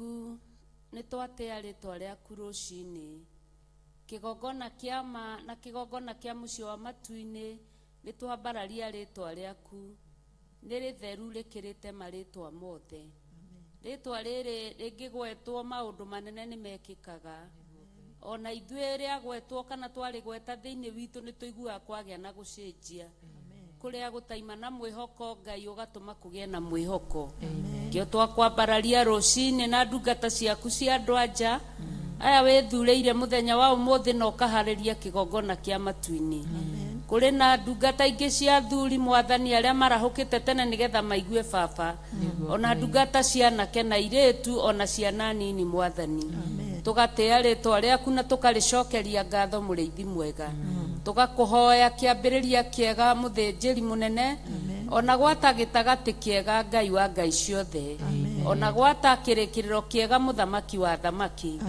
Mũthingu, nĩ twatĩa rĩtwa rĩaku rũcinĩ. Kĩgongona kĩa ma na kĩgongona kĩa mũciĩ wa matu-inĩ, nĩ twambararia rĩtwa rĩaku. Nĩ rĩtheru rĩkĩrĩte marĩtwa mothe. Rĩtwa rĩrĩ rĩngĩgwetwo maũndũ manene nĩ mekĩkaga. Ona ithuĩ rĩagwetwo kana twarĩgweta thĩinĩ witũ nĩ tũiguaga kwagĩa na gũcenjia. Kũrĩa gũtaima na mwĩhoko Ngai ũgatũma kũgĩe na mwĩhoko. Kĩo twakwambararia rũcinĩ na ndungata ciaku cia andũ a nja aya wĩthurĩire mũthenya wa ũmũthĩ na ũkaharĩria kĩgongona kĩa matu-inĩ. Kũrĩ na ndungata ingĩ cia athuri Mwathani arĩa marahũkĩte tene nĩgetha maigue baba, ona ndungata cia anake na airĩtu ona ciana nini Mwathani. Tũgatĩĩa rĩtwa rĩaku na tũkarĩcokeria ngatho mũrĩithi mwega. Tũgakũhoya kĩambĩrĩria kĩega mũthĩnjĩri mũnene, ona gwata gĩtagatĩ kĩega Ngai wa Ngai ciothe, ona gwata kĩrĩkĩrĩro kĩega mũthamaki wa athamaki.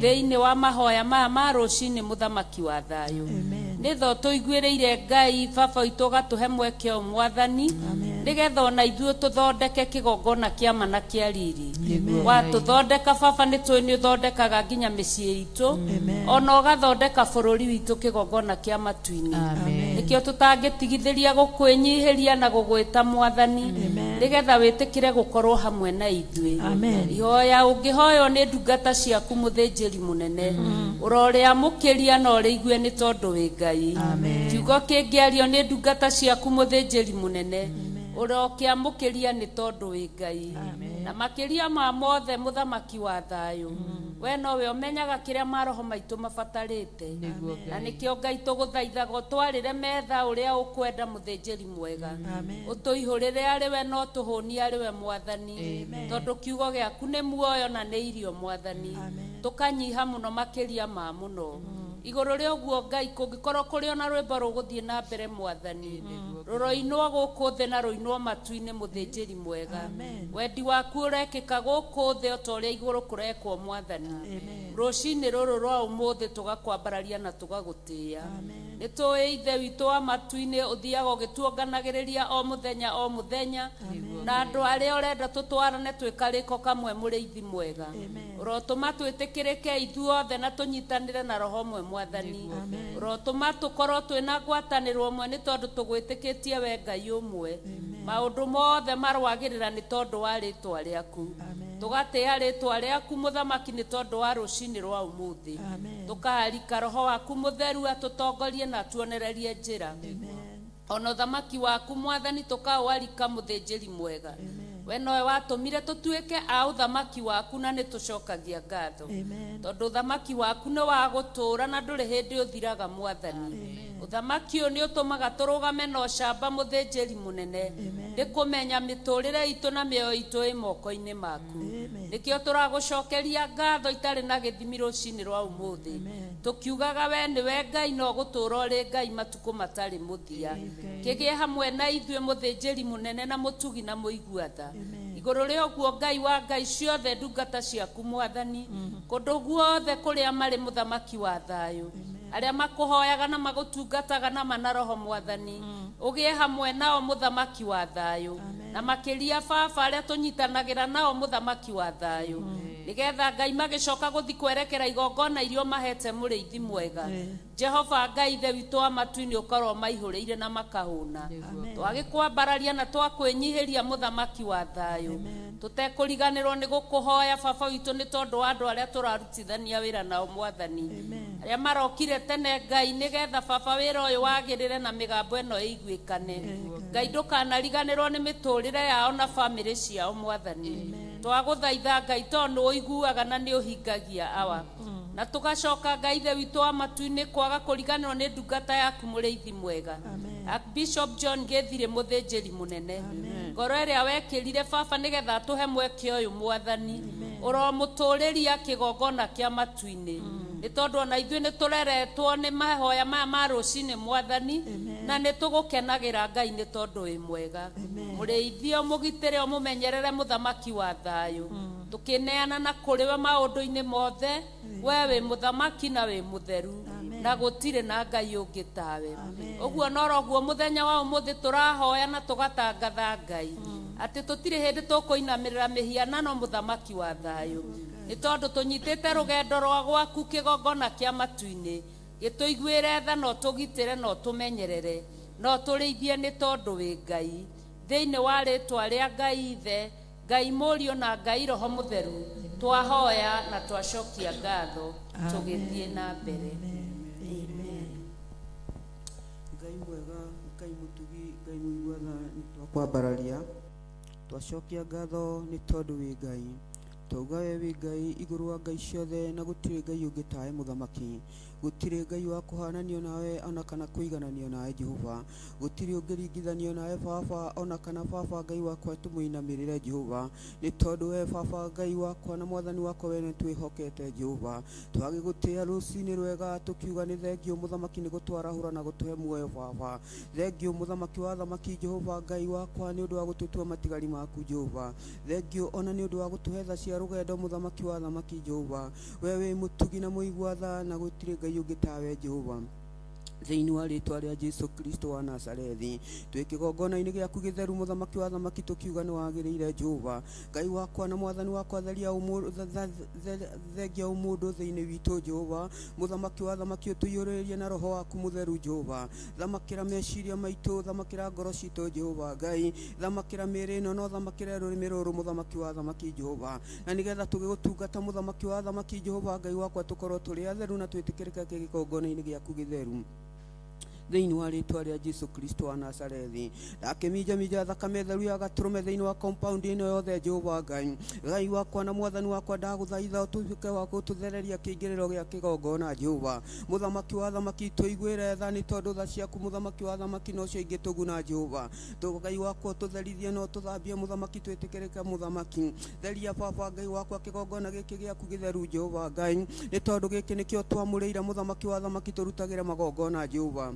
Thĩinĩ wa mahoya maya ma rũcinĩ mũthamaki wa thayũ. Nĩ tha ũtũiguĩrĩire Ngai baba witũ ũgatũhe mweke ũyũ Mwathani, nĩgetha ona ithuĩ tũthondeke kĩgongona kĩa ma na kĩa riri. Watũthondeka baba nĩ tũĩ nĩ ũthondekaga nginya mĩciĩ itũ, ona ũgathondeka bũrũri witũ kĩgongona kĩa matu-inĩ. Nĩkĩo tũtangĩtigithĩria gũkwĩnyihĩria na gũgwĩta Mwathani, nĩgetha wĩtĩkĩre gũkorwo hamwe na ithuĩ. Ihoya ũngĩhoywo nĩ ndungata ciaku mũthĩnjĩri mũnene, ũrorĩamũkĩria na ũrĩigue nĩ tondũ wĩ Ngai. Kiugo kĩngĩario nĩ ndungata ciaku mũthĩnjĩri mũnene, ũrokĩamũkĩria nĩ tondũ wĩ Ngai. Na makĩria ma mothe mũthamaki wa thayũ, we nowe ũmenyaga kĩrĩa maroho maitũ mabatarĩte. Na nĩkĩo Ngai tũgũthaithaga ũtwarĩre metha ũrĩa ũkwenda mũthĩnjĩri mwega. Ũtũihũrĩre arĩ we na ũtũhũnie arĩ we Mwathani, tondũ kiugo gĩaku nĩ muoyo na nĩ irio Mwathani. Tũkanyiha mũno makĩria ma mũno. Igũrũ rĩa ũguo Ngai, kũngĩkorwo kũrĩ ona rwĩmbo rũgũthiĩ na mbere Mwathani, rũroinwo gũkũ thĩ na rũinwo matu-inĩ mũthĩnjĩri mwega. Wendi waku ũrekĩka gũkũ thĩ o ta ũrĩa igũrũ kũrekwo Mwathani. Rũcinĩ rũrũ rwa ũmũthĩ tũgakwambararia na tũgagũtĩĩa. Nĩ tũĩ Ithe witũ wa matu-inĩ ũthiaga ũgĩtuonganagĩrĩria o mũthenya o mũthenya na andũ arĩa ũrenda tũtwarane twĩ karĩko kamwe mũrĩithi mwega. Ũrotũma twĩtĩkĩrĩke ithuothe na tũnyitanĩre na roho ũmwe Mwathani. Ũrotũma tũkorwo twĩna ngwatanĩro ũmwe nĩ tondũ tũgwĩtĩkĩtie we Ngai ũmwe. Maũndũ mothe marwagĩrĩra nĩ tondũ wa rĩtwa rĩaku. Tũgatĩĩa rĩtwa rĩaku mũthamaki nĩ tondũ wa rũcinĩ rwa ũmũthĩ. Tũkaarika roho waku mũtheru atũtongorie na atuonererie njĩra. Ona ũthamaki waku Mwathani tũkaũarika mũthĩnjĩri mwega. We nowe watũmire tũtuĩke a ũthamaki waku na nĩ tũcokagia ngatho. Tondũ ũthamaki waku nĩ wa gũtũũra na ndũrĩ hĩndĩ ũthiraga Mwathani. Ũthamaki ũyũ nĩ ũtũmaga tũrũgame na ũcamba mũthĩnjĩri mũnene, nĩ kũmenya mĩtũrĩre itũ na mĩoyo itũ ĩ moko-inĩ maku. Nĩkĩo tũragũcokeria ngatho itarĩ na gĩthimi rũcinĩ rwa ũmũthĩ, tũkiugaga we nĩwe Ngai na ũgũtũũra ũrĩ Ngai matukũ matarĩ mũthia. Kĩgĩe hamwe na ithuĩ mũthĩnjĩri mũnene na mũtugi na mũigua tha. Igũrũ rĩa ũguo Ngai wa ngai ciothe ndungata ciaku Mwathani, kũndũ guothe kũrĩa marĩ mũthamaki wa thayũ, arĩa makũhoyaga na magũtungataga na ma na roho Mwathani, ũgĩe hamwe nao mũthamaki wa thayũ, na makĩria baba arĩa tũnyitanagĩra nao mũthamaki wa thayũ, nĩgetha Ngai magĩcoka gũthi kwerekera igongona iria ũmahete mũrĩithi mwega. Jehova Ngai Ithe witũ wa matu-inĩ ũkorwo maihũrĩire na makahũna. Twagĩkwambararia na twakwĩnyihĩria mũthamaki wa thayũ. Tũtekũriganĩrwo nĩ gũkũhoya baba witũ nĩ tondũ wa andũ arĩa tũrarutithania wĩra nao Mwathani. Arĩa marokire tene Ngai nĩgetha baba wĩra ũyũ wagĩrĩre na mĩgambo ĩno ĩiguĩkane. Ngai ndũkanariganĩrwo nĩ mĩtũrĩre yao na famĩlĩ ciao Mwathani. Twagũthaitha Ngai tondũ nĩ ũiguaga na nĩ ũhingagia Awa. Na tũgacoka Ngai Ithe witũ wa matu-inĩ kwaga kũriganĩrwo nĩ ndungata yaku mũrĩithi mwega Archbishop John Gĩthirĩ mũthĩnjĩri mũnene. Ngoro ĩrĩa wekĩrire baba nĩgetha atũhe mweke ũyũ Mwathani, ũromũtũrĩria kĩgongona kĩa matu-inĩ. Nĩ tondũ ona ithuĩ nĩ tũreretwo nĩ mahoya maya ma rũcinĩ Mwathani, na nĩ tũgũkenagĩra Ngai nĩ tondũ wĩ mwega. Mũrĩithi ũmũgitĩre ũmũmenyerere mũthamaki wa thayũ. Tũkĩneana na kũrĩ we maũndũ-inĩ mothe, we wĩ mũthamaki na wĩ mũtheru, na gũtirĩ na Ngai ũngĩ tawe. Ũguo noroguo mũthenya wa ũmũthĩ tũrahoya na tũgatangatha Ngai. Atĩ tũtirĩ hĩndĩ tũkũinamĩrĩra mĩhianano mũthamaki wa thayũ. Nĩ tondũ tũnyitĩte rũgendo rwa gwaku kĩgongona kĩa matu-inĩ. Gĩtũiguĩre tha na ũtũgitĩre na ũtũmenyerere na ũtũrĩithie nĩ tondũ wĩ Ngai. Thĩinĩ wa rĩtwa rĩa Ngai Ithe, Ngai Mũriũ na Ngai Roho Mũtheru, twahoya na twacokia ngatho tũgĩthiĩ na mbere. Amen. Ngai mwega, Ngai mũtugi, Ngai mũigua tha, nĩ twakwambararia. Twacokia ngatho nĩ tondũ wĩ Ngai. Twauga we wĩ Ngai igũrũ wa ngai ciothe na gũtirĩ Ngai ũngĩ tawe mũthamaki. Gũtirĩ Ngai wa kũhananio nawe ona kana kũigananio nawe Jehova. Gũtirĩ ũngĩringithanio nawe Baba ona kana Baba Ngai wakwa tũmũinamĩrĩre Jehova. Nĩ tondũ we Baba Ngai wakwa na Mwathani wakwa we nĩ twĩhokete Jehova. Twagĩgũtĩĩa rũcinĩ rwega tũkiuga nĩ thengio mũthamaki nĩ gũtwarahũra na gũtũhe muoyo Baba. Thengio mũthamaki wa thamaki Jehova Ngai wakwa nĩ ũndũ wa gũtũtua matigari maku Jehova. Thengio ona nĩ ũndũ wa gũtũhe tha cia rũgendo mũthamaki wa thamaki Jehova. We wĩ mũtugi na mũigua tha na gũtirĩ Ngai ũngĩ tawe Jehova. Thĩinĩ wa rĩtwa rĩa Jesu Kristo wa Nazarethi, twĩ kĩgongona-inĩ gĩaku gĩtheru mũthamaki wa thamaki tũkiuga nĩ wagĩrĩire Jehova. Ngai wakwa na Mwathani wakwa theria thengia ũmũndũ thĩinĩ witũ Jehova. Mũthamaki wa thamaki ũtũiyũrĩrĩrie na roho waku mũtheru Jehova. Thamakĩra meciria maitũ, thamakĩra ngoro citũ Jehova Ngai. Thamakĩra mĩĩrĩ ĩno no thamakĩre rũrĩmĩ rũrũ mũthamaki wa thamaki Jehova. Na nĩgetha tũgĩgũtungata mũthamaki wa thamaki Jehova Ngai wakwa tũkorwo tũrĩ atheru na twĩtĩkĩrĩke kĩgongona-inĩ gĩaku gĩtheru. Thĩinĩ wa rĩtwa rĩa Jesu Kristo wa Nazarethi, ndakĩminjaminja thakame theru ya gatũrũme thĩinĩ wa compound ĩno yothe Jehova Ngai. Ngai wakwa na Mwathani wakwa ndagũthaitha ũtuĩke wa gũtũthereria kĩingĩrĩro gĩa kĩgongona Jehova. Mũthamaki wa thamaki tũiguĩre tha nĩ tondũ tha ciaku mũthamaki wa thamaki nocio ingĩtũguna Jehova. Ngai wakwa ũtũtherithie na ũtũthambie mũthamaki twĩtĩkĩrĩke mũthamaki. Theria Baba Ngai wakwa kĩgongona gĩkĩ gĩaku gĩtheru Jehova Ngai. Nĩ tondũ gĩkĩ nĩkĩo twamũrĩire mũthamaki wa thamaki tũrutagĩre magongona Jehova.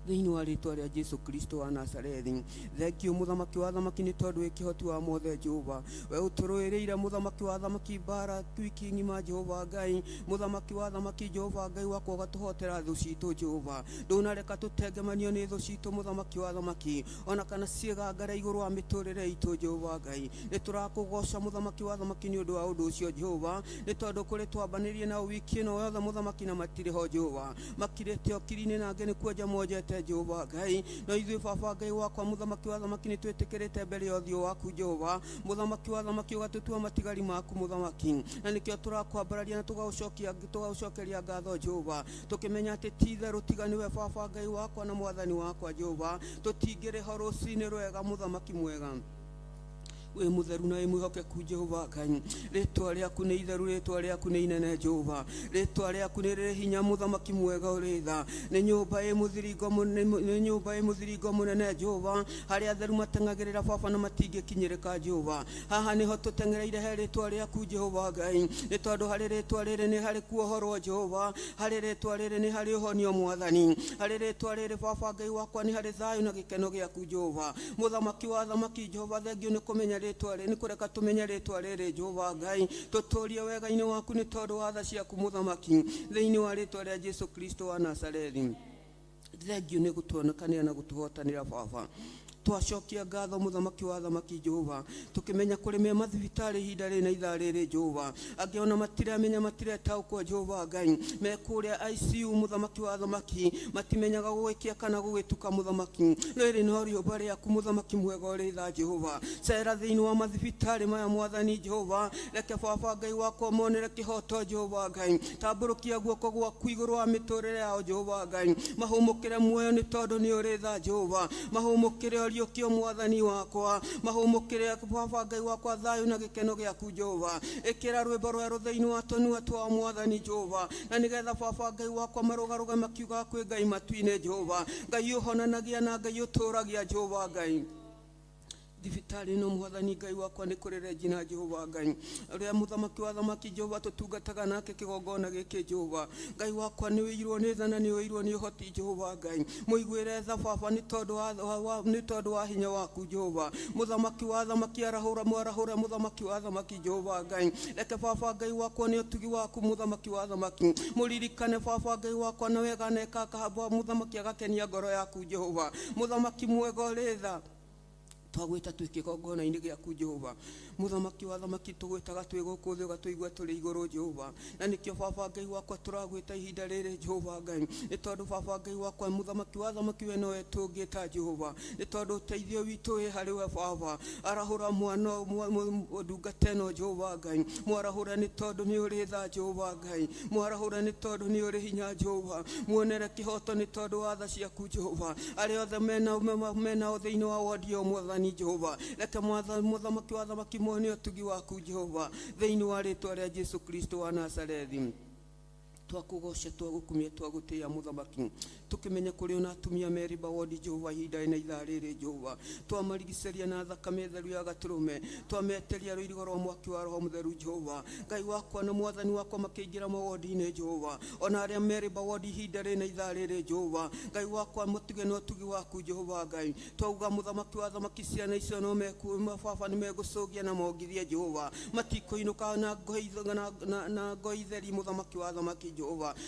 Thĩinĩ wa rĩtwa rĩa Jesu Kristo wa Nazarethi, thengio mũthamaki wa thamaki nĩ tondũ wĩ kĩhoti wa mothe Jehova. We ũtũrũĩrĩire mũthamaki wa thamaki mbara wiki ng'ima Jehova Ngai. Mũthamaki wa thamaki Jehova Ngai wakwa ũgatũhotera thũ citũ Jehova. Ndũnareka tũtengemanio nĩ thũ citũ mũthamaki wa thamaki ona kana ciĩgangare igũrũ wa mĩtũrĩre itũ Jehova Ngai. Nĩ tũrakũgoca mũthamaki wa thamaki nĩ ũndũ wa ũndũ ũcio Jehova. Nĩ tondũ kũrĩ twambanĩrie nao wiki ĩno yothe mũthamaki na matirĩ ho Jehova. Makirĩte okiri-inĩ na angĩ nĩ kuonja monjete Jehova Ngai. No ithuĩ Baba Ngai wakwa mũthamaki wa thamaki nĩ twĩtĩkĩrĩte mbere ya ũthiũ waku Jehova. Mũthamaki wa thamaki ũgatũtua matigari maku mũthamaki. Na nĩkĩo tũrakwambararia na tũgagũcokeria ngatho Jehova. Tũkĩmenya atĩ ti itherũ tiga nĩwe Baba Ngai wakwa na Mwathani wakwa Jehova. Tũtingĩrĩ ho rũcinĩ rwega mũthamaki mwega. Wĩ mũtheru na wĩ mwĩhokeku Jehova Ngai. Rĩtwa rĩaku nĩ itheru, rĩtwa rĩaku nĩ inene Jehova. Rĩtwa rĩaku nĩ rĩrĩ hinya mũthamaki mwega ũrĩ tha. Nĩ nyũmba ĩ mũthiringo nĩ nyũmba ĩ mũthiringo mũnene Jehova. Harĩa atheru mateng'agĩrĩra Baba na matingĩkinyĩrĩka Jehova. Haha nĩho tũteng'ereire he rĩtwa rĩaku Jehova Ngai. Nĩ tondũ harĩ rĩtwa rĩrĩ nĩ harĩ kuohorwo Jehova. Harĩ rĩtwa rĩrĩ nĩ harĩ ũhonio Mwathani. Harĩ rĩtwa rĩrĩ Baba Ngai wakwa nĩ harĩ thayũ na gĩkeno gĩaku Jehova. Mũthamaki wa thamaki Jehova thengio nĩ kũmenya rĩtwa rĩrĩ, nĩ kũreka tũmenye rĩtwa rĩrĩ Jehova Ngai. Tũtũrie wega-inĩ waku nĩ tondũ wa tha ciaku mũthamaki. Thĩinĩ wa rĩtwa rĩa Jesu Kristo wa Nazarethi. Thengio nĩ gũtuonekanĩra na gũtũhotanĩra Baba. Twacokia ngatho mũthamaki wa thamaki Jehova. Tũkĩmenya kũrĩ me mathibitarĩ ihinda rĩrĩ na ithaa rĩrĩ Jehova. Angĩ ona matiramenya matiretaũkwo Jehova Ngai. Me kũrĩa ICU mũthamaki wa thamaki. Matimenyaga gũgĩkĩa kana gũgĩtuka mũthamaki. Rĩrĩ no rĩũmba rĩaku mũthamaki mwega ũrĩ tha Jehova. Cera thĩinĩ wa mathibitarĩ maya Mwathani Jehova. Reke Baba Ngai wakwa monere kĩhoto Jehova Ngai. Tambũrũkia guoko gwaku igũrũ wa mĩtũrĩre yao Jehova Ngai. Mahũmũkĩre muoyo nĩ tondũ nĩ ũrĩ tha Jehova. Mahũmũkĩre ũriũkio Mwathani wakwa. Mahũmũkĩre Baba Ngai wakwa thayũ na gĩkeno gĩaku Jehova. Ĩkĩra rwĩmbo rwerũ thĩinĩ wa tũnua twao Mwathani Jehova. Na nĩgetha Baba Ngai wakwa marũgarũge makiugaga kwĩ Ngai matu-inĩ Jehova. Ngai ũhonanagia na Ngai ũtũragia Jehova Ngai. Thibitarĩ ĩno Mwathani Ngai wakwa nĩ kũrĩ Regina Jehova Ngai. Ũrĩa mũthamaki wa thamaki Jehova tũtungataga nake kĩgongona gĩkĩ Jehova. Ngai wakwa nĩ ũirwo nĩ tha na nĩ ũirwo nĩ ũhoti Jehova Ngai. Mũiguĩre tha Baba nĩ tondũ wa nĩ tondũ wa hinya waku Jehova. Mũthamaki wa thamaki arahũra mwarahũre mũthamaki wa thamaki Jehova Ngai. Reke Baba Ngai wakwa nĩ ũtugi waku mũthamaki wa thamaki. Mũririkane Baba Ngai wakwa na wega na ĩka mũthamaki agakenia ngoro yaku Jehova. Mũthamaki mwega ũrĩ tha. Twagwĩta twĩ kĩgongona-inĩ gĩaku Jehova. Mũthamaki wa thamaki, tũgwĩtaga twĩ gũkũ thĩ, ũgatũigua tũrĩ igũrũ Jehova. Na nĩkĩo baba Ngai wakwa tũragwĩta ihinda rĩrĩ Jehova Ngai, nĩ tondũ baba Ngai wakwa mũthamaki wa thamaki, we nowe tũngĩta Jehova, nĩ tondũ ũteithio witũ wĩ harĩ we baba. Arahũra mwana ndungata ĩno Jehova Ngai, mwarahũra nĩ tondũ nĩ ũrĩ tha Jehova Ngai, mwarahũra nĩ tondũ nĩ ũrĩ hinya Jehova, muonere kĩhoto nĩ tondũ wa tha ciaku Jehova. Arĩa othe menao thĩinĩ wa wodi ĩyo mwathani Jehova, reke mũthamaki wa thamaki mone ũtugi waku Jehova, thĩinĩ wa rĩtwa rĩa Jesu Kristo wa Nazarethi. Twakũgoca, twagũkumia, twagũtĩĩa mũthamaki, tũkĩmenye kũrĩ ona atumia meriba wodi Jehova ihinda na ithaa rĩrĩ Jehova. Twamarigiceria na thakame theru ya gatũrũme, twameteria rũirigo rwa mwaki wa Roho Mũtheru Jehova Ngai wakwa na mwathani wakwa, makĩingĩra mawodi-inĩ Jehova. Ona arĩa meriba wodi ihinda rĩ na ithaa rĩrĩ Jehova Ngai wakwa, mũtuge na ũtugi waku Jehova Ngai. Twauga mũthamaki wa thamaki, ciana icio no meku baba nĩ megũcũgia na mongithie Jehova, matikũinũka na na ngoi theri mũthamaki wa thamaki Jehova.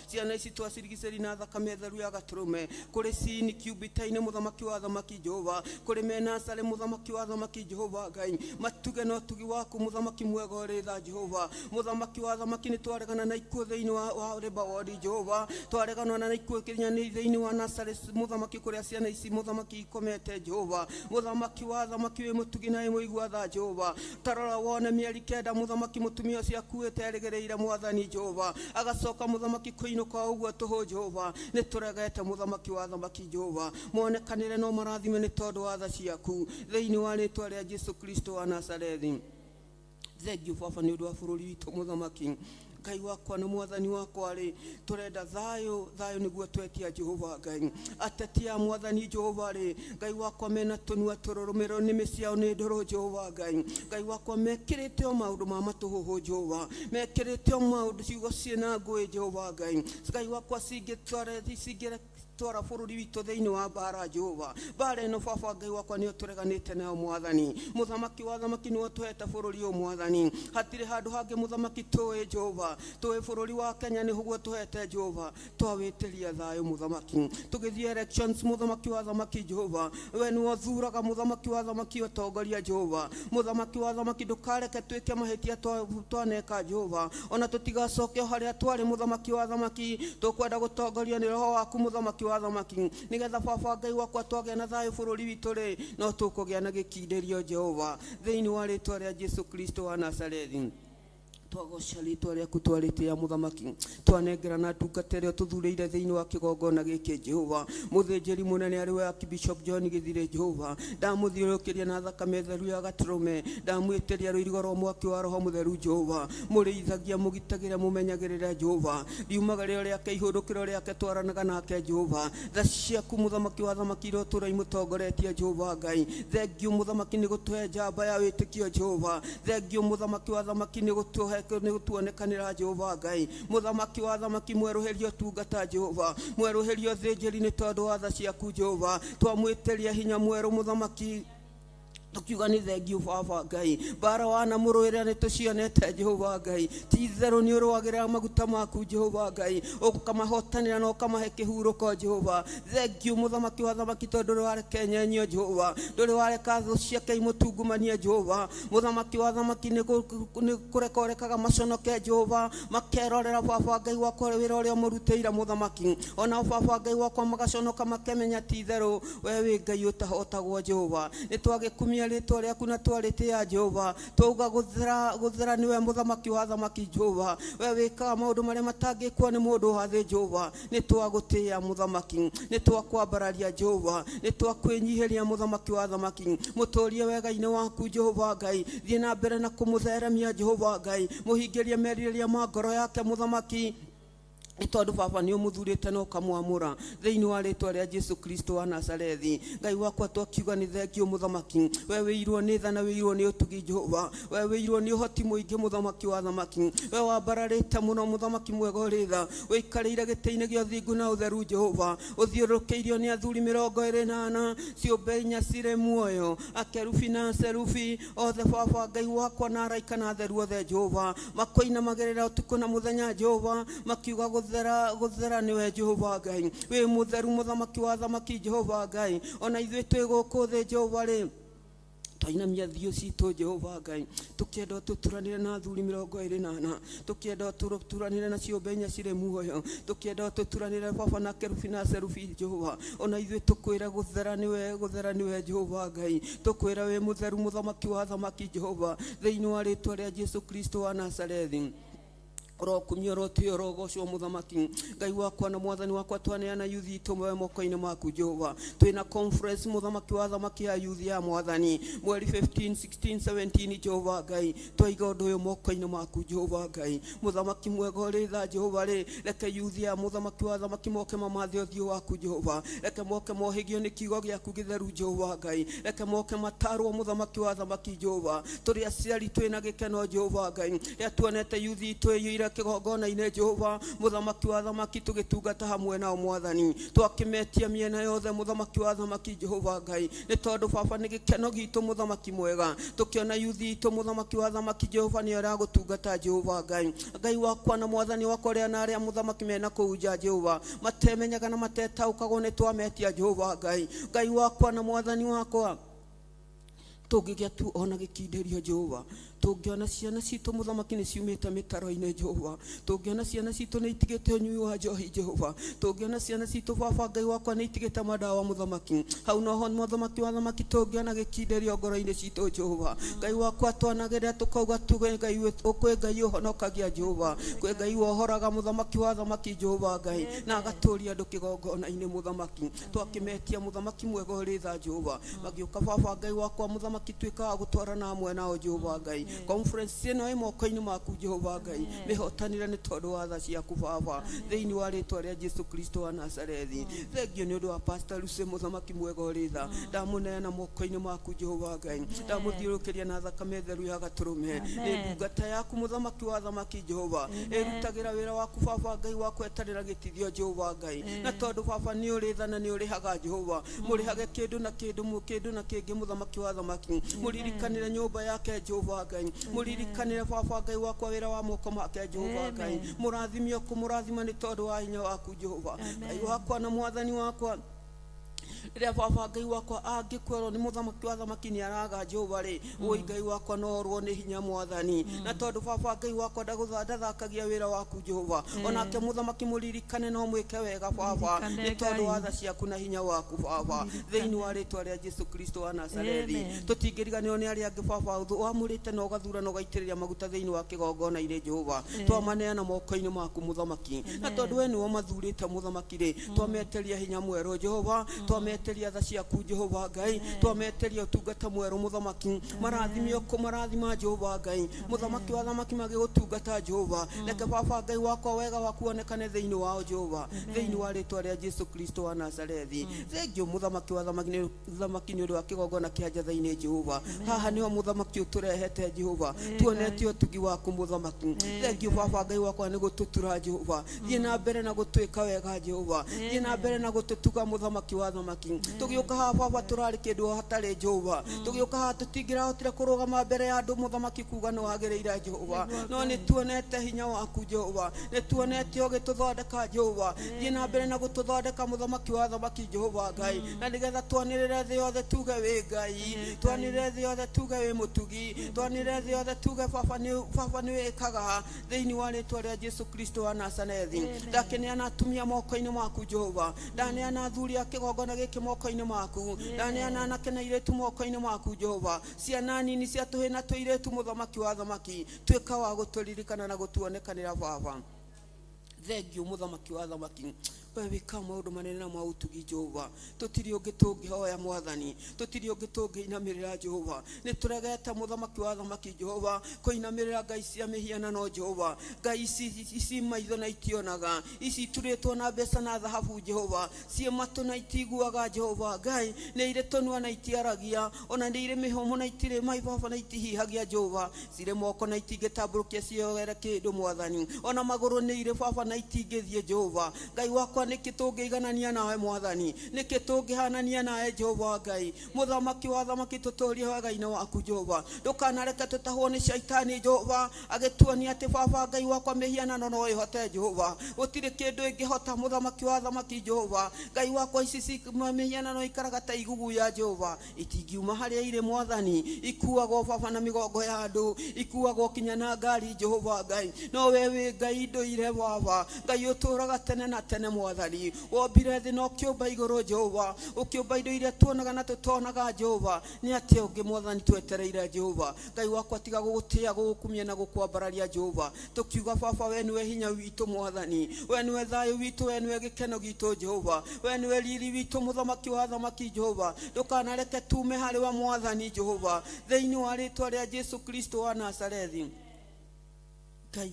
Ciana ici twacirigicĩri na thakame theru ya gatũrũme, kũrĩ cini kiubita-inĩ mũthamaki wa thamaki Jehova, kũrĩ menasarĩ mũthamaki wa thamaki Jehova Ngai, matuge na ũtugi waku mũthamaki mwega ũrĩ tha Jehova. Mũthamaki wa thamaki, nĩ twaregana na ikuũ thĩinĩ wa rĩba wodi Jehova, twaregana na ikuũ kinya nĩ thĩinĩ wa nasarĩ mũthamaki, kũrĩa ciana ici mũthamaki ikomete Jehova. Mũthamaki wa thamaki, wĩ mũtugi na wĩ mũigua tha Jehova, tarora wone mĩeri 9 mũthamaki mũtumia ũcio akuĩte erĩgĩrĩire mwathani Jehova, agacoka mũthamaki kũinũka ũguo tũhũ Jehova. Nĩ tũregete mũthamaki wa thamaki Jehova, monekanĩre no marathime nĩ tondũ wa tha ciaku, thĩinĩ wa rĩtwa rĩa Jesu Kristo wa Nazarethi. Thengiũ baba nĩ ũndũ wa bũrũri witũ mũthamaki Ngai wakwa na mwathani wakwa rĩ, tũrenda thayũ, thayũ nĩguo twetia Jehova Ngai. Ateti a mwathani Jehova rĩ, Ngai wakwa, mena tũnua tũrũrũmĩro, nĩmĩ ciao nĩ ndũrũ Jehova Ngai. Ngai wakwa, mekĩrĩte o maũndũ ma matũhũhũ Jehova, mekĩrĩte o maũndũ ciugo ciĩna ngũĩ Jehova Ngai. Ngai wakwa, cingĩtwara cingĩre twara bũrũri witũ thĩinĩ wa mbara Jehova. Mbara ĩno baba Ngai wakwa nĩyo tũreganĩte nayo mwathani. Mũthamaki wa thamaki, nĩwe ũtũhete bũrũri ũyũ mwathani, hatirĩ handũ hangĩ mũthamaki tũĩ Jehova, tũĩ bũrũri wa Kenya nĩ ũguo tũhete Jehova. Twawĩtĩria thayũ mũthamaki, tũgĩthiĩ elections mũthamaki wa thamaki Jehova, we nĩwe ũthuraga mũthamaki wa thamaki ũtongoria Jehova. Mũthamaki wa thamaki, ndũkareke twĩke mahĩtia twaneka Jehova, ona tũtigacoke o harĩa twarĩ mũthamaki wa thamaki. Tũkwenda gũtongorio nĩ roho waku mũthamaki wa thamaki, nĩgetha baba Ngai wakwa twagĩa na thayũ bũrũri witũ rĩ, no tũkũgĩa na gĩkindĩrio Jehova, thĩinĩ wa rĩtwa rĩa Jesu Kristo wa Nazarethi. Twagoca rĩtwa rĩaku, twarĩtĩĩa mũthamaki, twanengerana ndungata ĩrĩa tũthurĩire thĩinĩ wa kĩgongona gĩkĩ Jehova, mũthĩnjĩri mũnene arĩ we Archbishop John Gĩthire Jehova. Ndamũthiũrũrũkĩria na thakame theru ya gatũrũme, ndamwĩtĩria rũirigo rwa mwaki wa Roho Mũtheru Jehova, mũrĩithagia, mũgitagĩre, mũmenyagĩrĩre Jehova, riumagario rĩake, ihũndũkĩro rĩake, twaranaga nake Jehova. Tha ciaku mũthamaki wa thamaki irotũra imũtongoretie Jehova Ngai. Thengiũ mũthamaki nĩ gũtũhe njamba ya wĩtĩkio Jehova. Thengiũ mũthamaki wa thamaki nĩ gũtũhe nĩ gũtuonekanĩra Jehova Ngai. Mũthamaki wa thamaki, mwerũhĩrio tungata Jehova, mwerũhĩrio thĩnjĩri nĩ tondũ wa tha ciaku Jehova. Twamwĩtĩria hinya mwerũ mũthamaki, tukiuga nĩ thengiũ baba Ngai. Mbara wanamũrũĩra nĩ tũcionete Jehova Ngai, ti itherũ nĩ ũrũagĩrĩra maguta maku Jehova Ngai, ũkamahotanĩra na ũkamahe kĩhurũko Jehova. Thengiũ mũthamaki wa thamaki, tondũ ndũrĩ wareka enyenyio Jehova, ndũrĩ wareka thũ ciake imũtungumanie Jehova. Mũthamaki wa thamaki, nĩ kũreka ũrekaga maconoke Jehova, makerorera baba Ngai wakwa wĩra ũrĩa ũmũrutĩire mũthamaki, onao baba Ngai wakwa magaconoka, makemenya ti itherũ we wĩ Ngai ũtahotagwo Jehova. Nĩ twagĩkumia rĩtwa rĩaku na twarĩtĩĩa Jehova, twauga gũthera, gũthera nĩwe mũthamaki wa thamaki Jehova. We wĩkaga maũndũ marĩa matangĩkwo nĩ mũndũ wa thĩ Jehova. Nĩ twagũtĩĩa mũthamaki, nĩ twakwambararia Jehova, nĩ twakwĩnyihĩria mũthamaki wa thamaki. Mũtũrie wega-inĩ waku Jehova Ngai, thiĩ na mbere na kũmũtheremia Jehova Ngai, mũhingĩrie merirĩria ma ngoro yake mũthamaki, nĩ tondũ baba nĩ ũmũthurĩte na ũkamwamũra, thĩinĩ wa rĩtwa rĩa Jesu Kristo wa Nazarethi. Ngai wakwa, twakiuga nĩ thengiũ mũthamaki, we wĩirwo nĩ tha na wĩirwo nĩ ũtugi Jehova, we wĩirwo nĩ ũhoti mũingĩ mũthamaki wa thamaki, we wambararĩte mũno mũthamaki mwega ũrĩ tha, ũikarĩire gĩtĩ-inĩ gĩa ũthingu na ũtheru Jehova, ũthiũrũrũkĩirio nĩ athuri 24, ciũmbe inya cirĩ muoyo, akerubi na serubi othe baba Ngai wakwa, na araika na atheru othe Jehova, makoinamagĩrĩra ũtukũ na mũthenya Jehova, makiuga gũthera, gũthera nĩwe Jehova Ngai, wĩ mũtheru mũthamaki wa thamaki Jehova Ngai. Ona ithuĩ twĩ gũkũ thĩ Jehova rĩ, Twainamia thiũ citũ, Jehova Ngai, tũkĩenda tũturanĩre na athuri 24, tũkĩenda tũturanĩre na ciũmbe inya cirĩ muoyo, tũkĩenda tũturanĩre Baba na kerubi na serubi, Jehova. Ona ithuĩ tũkwĩre gũthera nĩwe, gũthera nĩwe, Jehova Ngai. Tũkwĩre wĩ mũtheru, mũthamaki wa athamaki, Jehova, thĩinĩ wa rĩtwa rĩa Jesu Kristo wa Nazarethi. Ũrokumio, ũrotĩo, ũrogocwo, mũthamaki Ngai wakwa na mwathani wakwa. Twaneana yuthi itũ we moko-inĩ maku, Jehova. Twĩna conference, mũthamaki wa athamaki, ya yuthi ya mwathani mweri 15, 16, 17, Jehova Ngai. Twaiga ũndũ ũyũ moko-inĩ maku, Jehova Ngai, mũthamaki mwega ũrĩ tha, Jehova rĩ. Reke yuthi ya mũthamaki wa athamaki moke mamathe ũthiũ waku, Jehova. Reke moke mohĩgio nĩ kiugo gĩaku gĩtheru, Jehova Ngai. Reke moke matarwo, mũthamaki wa athamaki, Jehova. Tũrĩ aciari twĩna gĩkeno, Jehova Ngai, rĩrĩa tuonete yuthi itũ ĩiyũire kĩgongona-inĩ, Jehova, mũthamaki wa athamaki, tũgĩtungata hamwe nao, mwathani. Twakĩmetia mĩena yothe, mũthamaki wa athamaki, Jehova Ngai, nĩ tondũ baba nĩ gĩkeno gitũ, mũthamaki mwega, tũkĩona yuthi itũ, mũthamaki wa athamaki, Jehova, nĩyo ĩragũtungata, Jehova Ngai. Ngai wakwa na mwathani wakwa, ũrĩa na arĩa mũthamaki mena kũu nja, Jehova, matemenyaga na matetaũkagwo, nĩ twametia, Jehova Ngai. Ngai wakwa na mwathani wakwa, tũngĩgĩa tu ona gĩkindĩrio, Jehova, tũngĩona ciana citũ, mũthamaki, nĩ ciumĩte mĩtaro-inĩ, Jehova, tũngĩona ciana citũ nĩ itigĩte ũnyui wa njohi, Jehova, tũngĩona ciana citũ, baba Ngai wakwa, nĩ itigĩte madawa, mũthamaki, hau noho, mũthamaki wa thamaki, tũngĩona gĩkindĩrio ngoro-inĩ citũ, Jehova Ngai wakwa, twanagĩrĩra tũkauga tuge Ngai kwĩ Ngai ũhonokagia, Jehova, kwĩ Ngai wohoraga, mũthamaki wa thamaki, Jehova Ngai, na agatũria andũ kĩgongona-inĩ, mũthamaki. Twakĩmetia, mũthamaki mwega ũrĩ tha, Jehova, magĩũka, baba Ngai wakwa, mũthamaki, tuĩka wa gũtwarana hamwe nao, Jehova Ngai. Conference ĩno ĩ moko-inĩ maku, Jehova Ngai. Mĩhotanĩre nĩ tondũ wa tha ciaku, baba, thĩinĩ wa rĩtwa rĩa Jesu Kristo wa Nazarethi. Thengio nĩ ũndũ wa Pastor Lucy, mũthamaki mwega ũrĩ tha. Ndamũneana moko-inĩ maku, Jehova Ngai. Ndamũthiũrũrũkĩria na thakame theru ya gatũrũme. Nĩ ndungata yaku, mũthamaki wa thamaki, Jehova, ĩrutagĩra wĩra waku, baba Ngai wakwa, ĩtarĩ na gĩtithio, Jehova Ngai. Na tondũ baba nĩ ũrĩ tha na nĩ ũrĩhaga, Jehova, mũrĩhage kĩndũ na kĩndũ kĩndũ na kĩngĩ, mũthamaki wa thamaki. Mũririkanĩre nyũmba yake, Jehova Ngai. Mũririkanĩre, baba Ngai wakwa, wĩra wa moko make, Jehova Ngai. Mũrathime ũkũmũrathima nĩ tondũ wa hinya waku, Jehova Ngai wakwa na mwathani wakwa. Rĩrĩa baba Ngai wakwa angĩkwerwo nĩ mũthamaki wa thamaki nĩ araga, Jehova rĩ, ũi Ngai wakwa, no orwo nĩ hinya, mwathani. Na tondũ baba Ngai wakwa ndathakagia wĩra waku, Jehova, onake mũthamaki mũririkane no mwĩke wega, baba, nĩ tondũ wa tha ciaku na hinya waku, baba, thĩinĩ wa rĩtwa rĩa Jesu Kristo wa Nazarethi. Tũtingĩriganĩrwo nĩ arĩa angĩ, baba, wamũrĩte na ũgathura na ũgaitĩrĩria maguta thĩinĩ wa kĩgongona-inĩ, Jehova. Twamaneana moko-inĩ maku, mũthamaki, na tondũ we nĩwe ũmathurĩte, mũthamaki rĩ, twameteria hinya mwerũ, Jehova. Twameteria tha ciaku, Jehova Ngai. Twameteria ũtungata mwerũ, mũthamaki. Marathime ũkũmarathima, Jehova Ngai, mũthamaki wa thamaki, magĩgũtungata, Jehova. Reke baba Ngai wakwa wega waku wonekane thĩinĩ wao, Jehova, thĩinĩ wa rĩtwa rĩa Jesu Kristo wa Nazarethi. Thengio, mũthamaki wa thamaki, nĩ ũndũ wa kĩgongona kĩa njatha-inĩ, Jehova. Haha nĩho, mũthamaki, ũtũrehete, Jehova, tuonete ũtugi waku, mũthamaki. Thengio, baba Ngai wakwa, nĩ gũtũtura, Jehova. Thiĩ na mbere na gũtwĩka wega, Jehova. Thiĩ na mbere na gũtũtuga, mũthamaki wa thamaki. Tũgĩũka haha, baba, tũrarĩ kĩndũ hatarĩ, Jehova. Tũgĩũka haha tũtingĩrahotire kũrũgama mbere ya andũ, mũthamaki, kuga nĩ wagĩrĩire, Jehova, no nĩ tuonete hinya waku, Jehova. Nĩ tuonete ũgĩtũthondeka, Jehova. Thiĩ na mbere na gũtũthondeka, mũthamaki wa thamaki, Jehova Ngai, na nĩgetha twanĩrĩre thĩ yothe tuge wĩ Ngai, twanĩrĩre thĩ yothe tuge wĩ mũtugi, twanĩrĩre thĩ yothe tuge baba nĩ wĩkaga, thĩinĩ wa rĩtwa rĩa Jesu Kristo wa Nazarethi. Ndakĩneana atumia moko-inĩ maku, Jehova. Ndaneana athuri a kĩgongona gĩkĩ moko-inĩ maku. Ndaneana anake na airĩtu moko-inĩ maku, Jehova, ciana nini cia tũhĩ na tũirĩtu. Mũthamaki wa thamaki, tuĩka wa gũtũririkana na gũtuonekanĩra, baba. Thengio, mũthamaki wa thamaki, we wĩkaga maũndũ manene na ma ũtugi, Jehova. Tũtirĩ ũngĩ tũngĩhoya, mwathani. Tũtirĩ ũngĩ tũngĩinamĩrĩra, Jehova. Nĩ tũregete, mũthamaki wa thamaki, Jehova, kũinamĩrĩra ngai cia mĩhianano, Jehova, ngai ici maitho na itionaga, ici iturĩtwo na mbeca na thahabu, Jehova, ciĩ matũ na itiguaga, Jehova Ngai, nĩ irĩ tũnua na itiaragia, ona nĩ irĩ mĩhũmũ na itirĩ maibaba na itihihagia, Jehova, cirĩ moko na itingĩtambũrũkia ciogere kĩndũ, mwathani, ona magũrũ nĩ irĩ, baba, na itingĩthiĩ, Jehova Ngai wakwa. Wakwa nĩkĩ tũngĩiganania nawe Mwathani, nĩkĩ tũngĩhanania nawe Jehova Ngai mũthamaki wa thamaki, tũtũrie wega-inĩ waku Jehova. Ndũkanareke tũtahwo nĩ shaitani Jehova agĩtuonia atĩ baba Ngai wakwa mĩhianano no ĩhote Jehova, gũtirĩ kĩndũ ĩngĩhota mũthamaki wa thamaki Jehova Ngai wakwa. Ici mĩhianano ikaraga ta iguguya Jehova, itingiuma harĩa irĩ Mwathani, ikuagwo baba na mĩgongo ya andũ, ikuagwo kinya na ngari Jehova Ngai. No we wĩ Ngai ndũire baba Ngai ũtũraga tene na tene Mwathani, wombire thĩ na ũkĩũmba igũrũ Jehova, ũkĩũmba indo iria tuonaga na tũtonaga Jehova. Nĩ atĩa ũngĩ Mwathani twetereire Jehova Ngai wakwa, tiga gũgũtĩa, gũgũkumia na gũkwambararia Jehova, tũkiuga baba we nĩwe hinya witũ Mwathani, we nĩwe thayũ witũ, we nĩwe gĩkeno gitũ Jehova, we nĩwe riri witũ mũthamaki wa thamaki Jehova. Ndũkanareke tume harĩ we Mwathani Jehova, thĩinĩ wa rĩtwa rĩa Jesu Kristo wa Nazarethi. Ngai,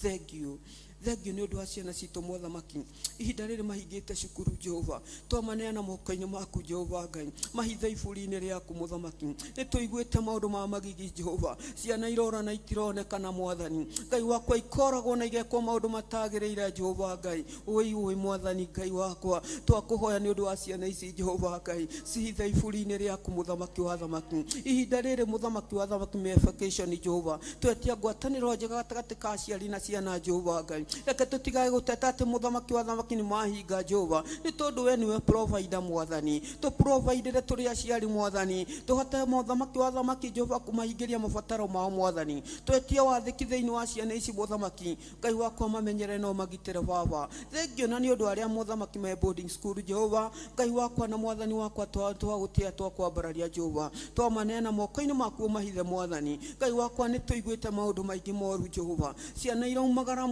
thank you, thank you nĩ ũndũ wa ciana citũ mothamaki, ihinda rĩrĩ mahingĩte cukuru Jehova, twamaneana moko-inĩ maku Jehova Ngai, mahithe iburi-inĩ rĩaku mũthamaki. Nĩ tũiguĩte maũndũ ma magigi Jehova, ciana irora na itironekana Mwathani Ngai wakwa, ikoragwo na igekwo maũndũ matagĩrĩire Jehova Ngai. Ũi ũi Mwathani Ngai wakwa, twakũhoya nĩ ũndũ wa ciana ici Jehova Ngai, cihithe iburi-inĩ rĩaku mũthamaki wa thamaki. Ihinda rĩrĩ mũthamaki wa thamaki me vacation Jehova, twetia ngwatanĩro njega gatagatĩ ka aciari na ciana Jehova Ngai. Reke tũtigae gũteta atĩ mũthamaki wa thamaki nĩ mahinga Jehova, nĩ tondũ we nĩwe provider Mwathani. Tũprovidere tũrĩ aciari Mwathani, tũhote mũthamaki wa thamaki Jehova kũmahingĩria mabataro mao Mwathani. Twetie wathĩki thĩinĩ wa ciana ici mũthamaki Ngai wakwa, mamenyere no magitĩre baba. Thengio na nĩ ũndũ arĩa mũthamaki me boarding school Jehova Ngai wakwa na Mwathani wakwa, twagũtĩa, twakwambararia Jehova, twamaneana moko-inĩ maku ũmahithe Mwathani Ngai wakwa. Nĩ tũiguĩte maũndũ maingĩ moru Jehova, ciana iraumagara,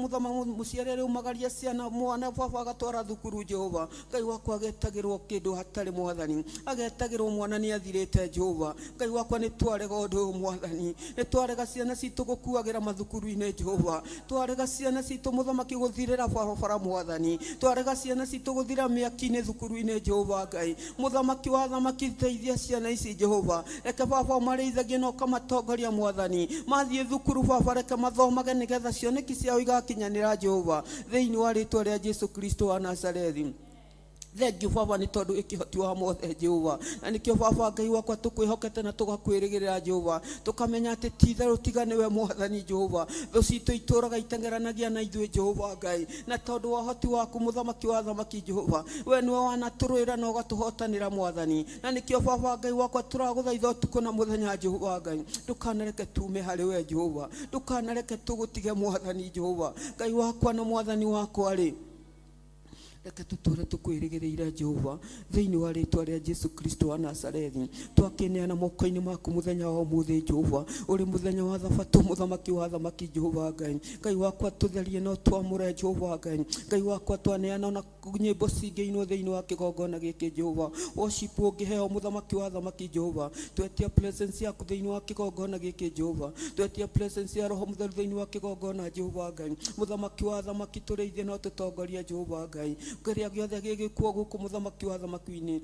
mũciari araumagaria ciana mwana baba agatwara thukuru Jehova Ngai wakwa, agetagĩrwo kĩndũ hatarĩ Mwathani, agetagĩrwo mwana nĩ athirĩte Jehova Ngai wakwa. Nĩ twarega ũndũ ũyũ Mwathani, nĩ twarega ciana citũ gũkuagĩra mathukuru-inĩ Jehova, twarega ciana citũ mũthamaki gũthirĩra barabara Mwathani, twarega ciana citũ gũthira mĩaki-inĩ thukuru-inĩ Jehova Ngai mũthamaki wa thamaki. Teithia ciana ici Jehova, reke baba ũmarĩithagie na ũkamatongoria Mwathani, mathiĩ thukuru baba reke mathomage nĩgetha cioneki ciao igakinyanĩra Jehova, thĩinĩ wa rĩtwa rĩa Jesu Kristo wa Nazarethi. Thank you baba nĩ tondũ ĩkĩhoti wa mothe Jehova, na nĩkĩo baba Ngai wakwa tũkwĩhokete na tũgakwĩrĩgĩrĩra Jehova, tũkamenya atĩ ti itherũ tiga nĩwe Mwathani Jehova, thũ citũ itũraga iteng'eranagia na ithuĩ Jehova Ngai. Na tondũ wa ũhoti waku mũthamaki wa thamaki Jehova, we nĩwe wanatũrũĩra na ũgatũhotanĩra Mwathani, na nĩkĩo baba Ngai wakwa tũragũthaitha ũtukũ na mũthenya Jehova Ngai. Ndũkanareke tume harĩ we Jehova, ndũkanareke tũgũtige Mwathani Jehova Ngai wakwa na Mwathani wakwa rĩ, reke tũtũre tũkwĩrĩgĩrĩire Jehova, thĩinĩ wa rĩtwa rĩa Jesu Kristo wa Nazarethi. Twakĩneana moko-inĩ maku mũthenya wa ũmũthĩ Jehova, ũrĩ mũthenya wa thabatũ mũthamaki wa thamaki Jehova Ngai. Ngai wakwa, tũtherie no twamũre Jehova Ngai. Ngai wakwa, twaneana ona nyĩmbo cingĩinwo thĩinĩ wa kĩgongona gĩkĩ Jehova, worship ũngĩheo mũthamaki wa thamaki Jehova, twetia presence yaku thĩinĩ wa kĩgongona gĩkĩ Jehova, twetia presence ya Roho Mũtheru thĩinĩ wa kĩgongona Jehova Ngai mũthamaki wa thamaki. Tũrĩithie no tũtongorie Jehova Ngai, kĩrĩa gĩothe gĩgĩkuo gũkũ mũthamaki wa thamaki-inĩ,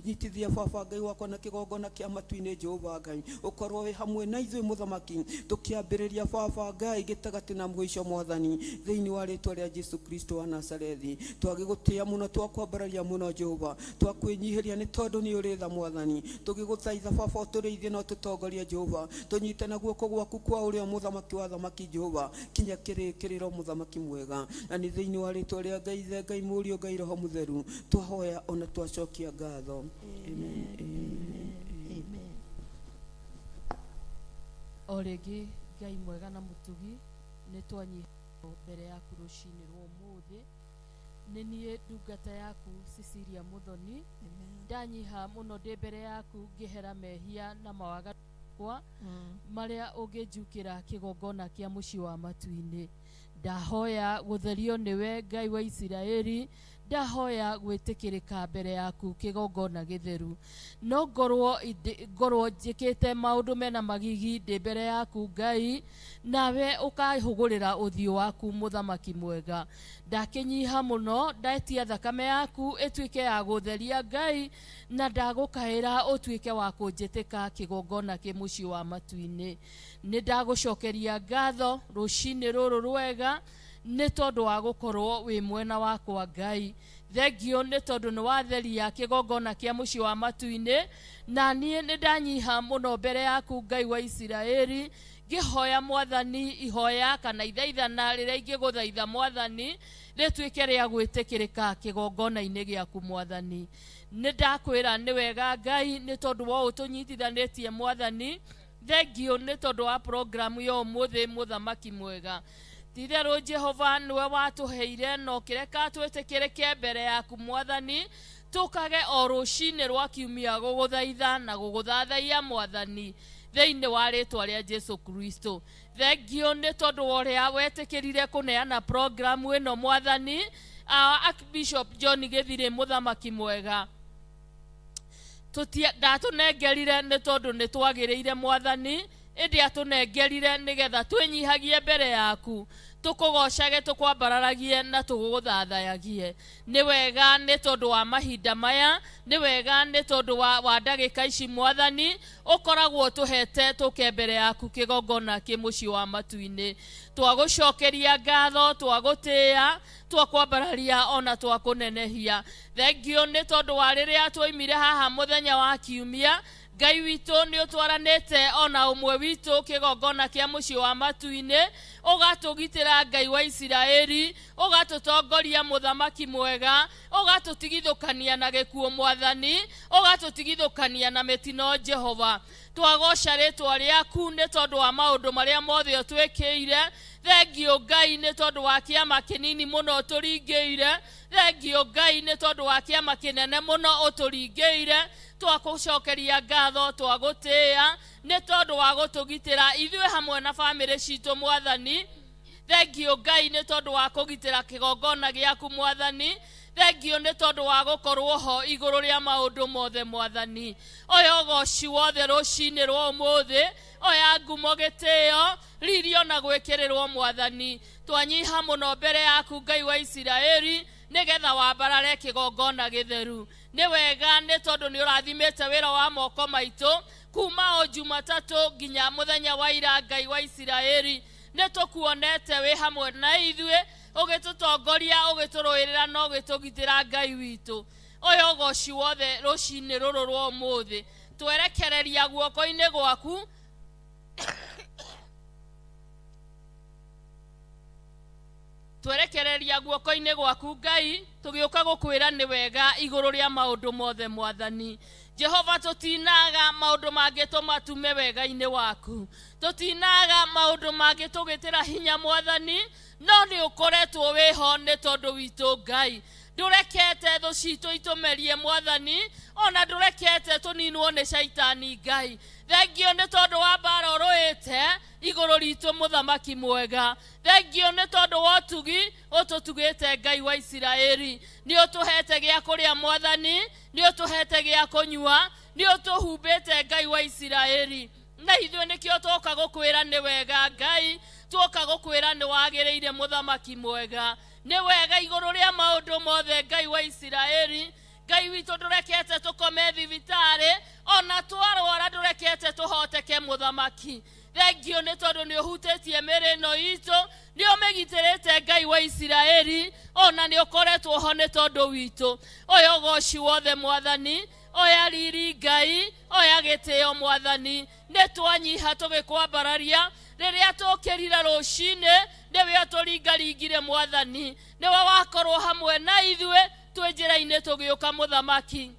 nyitithia baba Ngai wakwa na kĩgongona kĩa matu-inĩ Jehova Ngai, ũkorwo wĩ hamwe na ithuĩ mũthamaki, tũkĩambĩrĩria baba Ngai gĩtagatĩ na mũico Mwathani, thĩinĩ wa rĩtwa rĩa Jesu Kristo wa Nazarethi. Twagĩgũtĩa mũno, twakwambararia mũno Jehova, twakwĩnyihĩria nĩ tondũ nĩ ũrĩ tha Mwathani. Tũgĩgũthaitha baba ũtũrĩithie na ũtũtongorie Jehova, tũnyite na guoko gwaku kwa ũrĩo mũthamaki wa thamaki Jehova, kinya kĩrĩkĩrĩro mũthamaki mwega, na nĩ thĩinĩ wa rĩtwa rĩa Ngai Ithe, Ngai Mũriũ, Ngai Roho Mũtheru twahoya ona twacokia ngatho. Amen, amen. Amen. O rĩngĩ Ngai mwega na mũtugi, nĩ twanyiha mbere yaku rũcinĩ rwa ũmũthĩ. Nĩ niĩ ndungata yaku Cecilia Muthoni, ndanyiha mũno ndĩ mbere yaku ngĩhera mehia na mawaganu makwa marĩa ũngĩnjukĩra kĩgongona kĩa mũciĩ wa matu-inĩ. Ndahoya gũtherio nĩwe Ngai wa Isiraeli, ndahoya gwĩtĩkĩrĩka mbere yaku kĩgongona gĩtheru. No ngorwo ngorwo njĩkĩte maũndũ mena magigi ndĩ mbere yaku Ngai, nawe ũkahũgũrĩra ũthiũ waku mũthamaki mwega. Ndakĩnyiha mũno, ndetia thakame yaku ĩtuĩke ya gũtheria Ngai, na ndagũkaĩra ũtuĩke wa kũnjĩtĩka kĩgongona kĩ mũciĩ wa matu-inĩ. Nĩ ndagũcokeria ngatho rũcinĩ rũrũ rwega. Nĩ tondũ wa gũkorwo wĩ mwena wakwa Ngai. Thengio nĩ tondũ nĩ watheria kĩgongona kĩa mũciĩ wa matu-inĩ, na niĩ nĩ ndanyiha mũno mbere yaku Ngai wa Isiraeli, ngĩhoya Mwathani ihoya kana ithaithana rĩrĩa ingĩgũthaitha Mwathani rĩtuĩke rĩa gwĩtĩkĩrĩka kĩgongona-inĩ gĩaku Mwathani. Nĩ ndakwĩra nĩ wega Ngai nĩ tondũ wa ũũ tũnyitithanĩtie Mwathani. Thengio nĩ tondũ wa programu ya ũmũthĩ mũthamaki mwega. Ti-itherũ Jehova nĩwe watũheire na ũkĩreka twĩtĩkĩrĩke mbere yaku Mwathani, tũkage o rũcinĩ rwa kiumia gũgũthaitha na gũgũthathaiya Mwathani thĩinĩ wa rĩtwa rĩa Jesu Kristo. Thengio nĩ tondũ wa ũrĩa wetĩkĩrire kũneana programu ĩno Mwathani, Archbishop John Gĩthirĩ mũthamaki mwega. Ndatũnengerire nĩ tondũ nĩ twagĩrĩire Mwathani, ĩndĩ atũnengerire nĩgetha twĩnyihagie mbere yaku, tũkũgocage, tũkwambararagie na tũgũthathayagie. Nĩ wega nĩ tondũ wa mahinda maya, nĩ wega nĩ tondũ wa ndagĩka ici Mwathani ũkoragwo tũhete tũke mbere yaku kĩgongona kĩ mũciĩ wa matu-inĩ. Twagũcokeria ngatho, twagũtĩĩa, twakwambararia ona twakũnenehia. Thengio nĩ tondũ wa rĩrĩa twoimire haha mũthenya wa kiumia, Ngai witũ nĩ ũtwaranĩte ona ũmwe witũ kĩgongona kĩa mũciĩ wa matu-inĩ, ũgatũgitĩra Ngai wa Isiraeli, ũgatũtongoria mũthamaki mwega, ũgatũtigithũkania na gĩkuũ Mwathani, ũgatũtigithũkania na mĩtino Jehova. Twagoca rĩtwa rĩaku nĩ tondũ wa maũndũ marĩa mothe ũtwĩkĩire. Thengio Ngai nĩ tondũ wa kĩama kĩnini mũno ũtũringĩire. Thengio Ngai nĩ tondũ wa kĩama kĩnene mũno ũtũringĩire. Twakũcokeria ngatho, twagũtĩĩa nĩ tondũ wa gũtũgitĩra ithuĩ hamwe na bamĩrĩ citũ Mwathani. Thengio Ngai nĩ tondũ wa kũgitĩra kĩgongona gĩaku Mwathani. Thengio nĩ tondũ wa gũkorwo ho igũrũ rĩa maũndũ mothe Mwathani. Oya ũgoci wothe rũcinĩ rwa ũmũthĩ, oya ngumo gĩtĩo, ririo na gwĩkĩrĩrwo Mwathani. Twanyiha mũno mbere yaku Ngai wa Isiraeli, nĩgetha wambarare kĩgongona gĩtheru. Nĩ wega nĩ tondũ nĩ ũrathimĩte wĩra wa moko maitũ kuma o Jumatatũ nginya mũthenya wa ira Ngai wa Isiraeli. Nĩ tũkuonete wĩ hamwe na ithuĩ, ũgĩtũtongoria, ũgĩtũrũĩrĩra na ũgĩtũgitĩra Ngai witũ. Oya ũgoci wothe rũcinĩ rũrũ rwa ũmũthĩ, twerekereria guoko-inĩ gwaku, twerekereria guoko-inĩ gwaku Ngai, tũgĩũka gũkwĩra nĩ wega igũrũ rĩa maũndũ mothe Mwathani. Jehova, tũtinaga maũndũ mangĩtũma tume wega-inĩ waku, tũtinaga maũndũ mangĩtũgĩtĩra hinya Mwathani, no nĩ ũkoretwo wĩho nĩ tondũ witũ Ngai. Ndũrekete thũ citũ itũmerie Mwathani, ona ndũrekete tũninwo nĩ caitani Ngai. Thengio nĩ tondũ wa mbara ũrũĩte igũrũ ritũ mũthamaki mwega. Thengio nĩ tondũ wa ũtugi ũtũtugĩte Ngai wa Isiraeli. Nĩ ũtũhete gĩa kũrĩa Mwathani, nĩ ũtũhete gĩa kũnyua, nĩ ũtũhumbĩte Ngai wa Isiraeli. Na ithuĩ nĩkĩo twoka gũkwĩra nĩ wega Ngai, twoka gũkwĩra nĩ wagĩrĩire mũthamaki mwega. Nĩ wega igũrũ rĩa maũndũ mothe Ngai wa Isiraeli. Ngai witũ ndũrekete tũkome thibitarĩ, ona twarwara ndũrekete tũhoteke mũthamaki. Thengio nĩ tondũ nĩ ũhutĩtie mĩĩrĩ ĩno itũ, nĩ ũmĩgitĩrĩte Ngai wa Isiraeli, ona nĩ ũkoretwo ho nĩ tondũ witũ. Oya ũgoci wothe Mwathani, oya riri Ngai, oya gĩtĩo Mwathani. Nĩ twanyiha tũgĩkwambararia rĩrĩa tũkĩrire rũcinĩ, nĩwe ũtũringaringire Mwathani, nĩwe wakorwo hamwe na ithuĩ twĩ njĩra-inĩ tũgĩũka mũthamaki.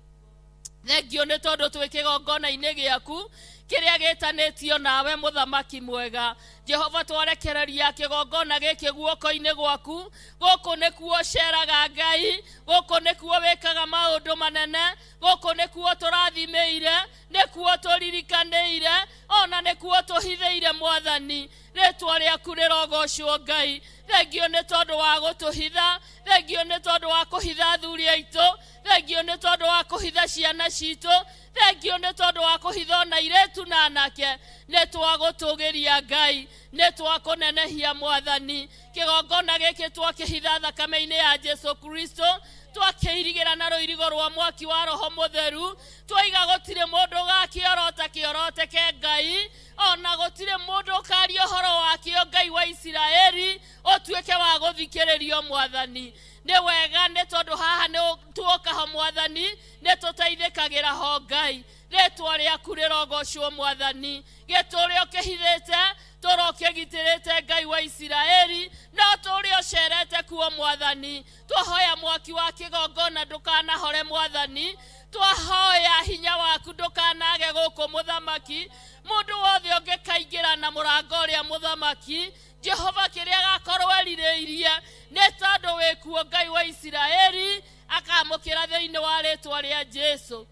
Thengio nĩ tondũ twĩ kĩgongona-inĩ gĩaku kĩrĩa gĩtanĩtio nawe mũthamaki mwega. Jehova, twarekereria kĩgongona gĩkĩ guoko-inĩ gwaku. Gũkũ nĩkuo ũceraga Ngai, gũkũ nĩkuo wĩkaga maũndũ manene, gũkũ nĩkuo tũrathimĩire, nĩkuo tũririkanĩire, ona nĩkuo tũhithĩire Mwathani. Rĩtwa rĩaku rĩrogocwo Ngai. Thengio nĩ tondũ wa gũtũhitha, thengio nĩ tondũ wa kũhitha athuri aitũ, thengio nĩ tondũ wa kũhitha ciana citũ, thengio nĩ tondũ wa kũhitha ona airĩtu na anake. Nĩ twagũtũgĩria Ngai, nĩ twakũnenehia Mwathani. Kĩgongona gĩkĩ twakĩhitha thakame-inĩ ya Jesu Kristo, twakĩirigĩra na rũirigo rwa mwaki wa Roho Mũtheru, twaiga gũtirĩ mũndũ ũgakĩorota kĩoroteke Ngai, Ona gũtirĩ mũndũ ũkaria ũhoro wakĩo Ngai wa Isiraeli ũtuĩke wa gũthikĩrĩrio mwathani. Nĩ wega nĩ tondũ haha nĩ tuoka ho mwathani, nĩ tũteithĩkagĩra ho Ngai. Rĩtwa rĩaku rĩrogocwo mwathani. Gĩtũũre ũkĩhithĩte, tũũre ũkĩgitĩrĩte Ngai wa Isiraeli, no tũũre ũcerete kuo mwathani. Twahoya mwaki wa kĩgongona ndũkanahore mwathani, twahoya hinya waku ndũkanage gũkũ mũthamaki. Mũndũ wothe ũngĩkaingĩra na mũrango ũrĩa mũthamaki, Jehova kĩrĩa agakorwo erirĩirie nĩ tondũ wĩkuo Ngai wa Isiraeli, akamũkĩra thĩinĩ wa rĩtwa rĩa Jesu.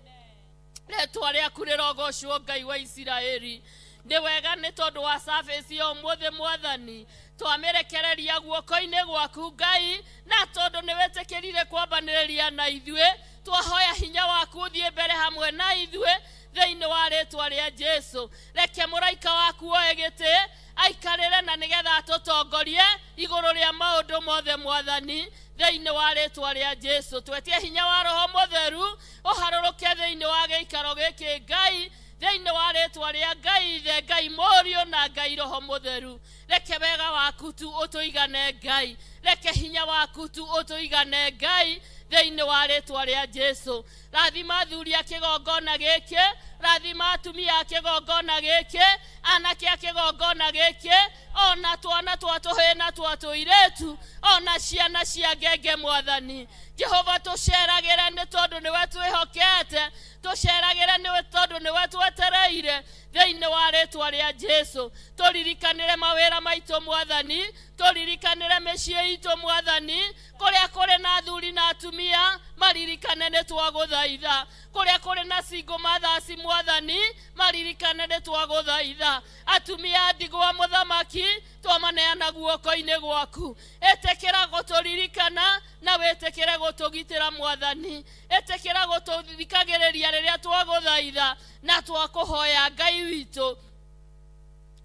Rĩtwa rĩaku rĩrogocwo Ngai wa Isiraeli. Nĩ wega nĩ tondũ wa service ya ũmũthĩ mwathani, twamĩrekereria guoko-inĩ gwaku Ngai, na tondũ nĩ wĩtĩkĩrire kwambanĩrĩria na ithuĩ, twahoya hinya waku ũthiĩ mbere hamwe na ithuĩ thĩinĩ wa rĩtwa rĩa Jesu. Reke mũraika waku oe gĩtĩ aikarĩre na nĩgetha atũtongorie igũrũ rĩa maũndũ mothe mwathani, thĩinĩ wa rĩtwa rĩa Jesu. Twetie hinya wa Roho Mũtheru ũharũrũke thĩinĩ wa gĩikaro gĩkĩ Ngai, thĩinĩ wa rĩtwa rĩa Ngai Ithe, Ngai Mũriũ na Ngai Roho Mũtheru. Reke wega waku tu ũtũigane Ngai, reke hinya waku tu ũtũigane Ngai, thĩinĩ wa rĩtwa rĩa Jesu. Rathima athuri a kĩgongona gĩkĩ, rathima atumia a kĩgongona gĩkĩ, anake a kĩgongona gĩkĩ, ona twana twa tũhĩĩ na twa tũirĩtu, ona ciana cia ngenge mwathani. Jehova tũceragĩre nĩ tondũ nĩwe twĩhokete, tũceragĩre nĩ tondũ nĩwe twetereire thĩinĩ wa rĩtwa rĩa Jesu. Tũririkanĩre mawĩra maitũ mwathani, tũririkanĩre mĩciĩ itũ mwathani, kũrĩa kũrĩ na athuri na atumia maririkane nĩ twagũthaitha, kũrĩa kũrĩ na single mothers mwathani maririkane nĩ twagũthaitha, atumia a ndigwa mũthamaki twamaneana guoko-inĩ gwaku. Ĩtĩkĩra gũtũririkana na wĩtĩkĩre gũtũgitĩra mwathani, ĩtĩkĩra gũtũthikagĩrĩria rĩrĩa twagũthaitha na twakũhoya Ngai witũ,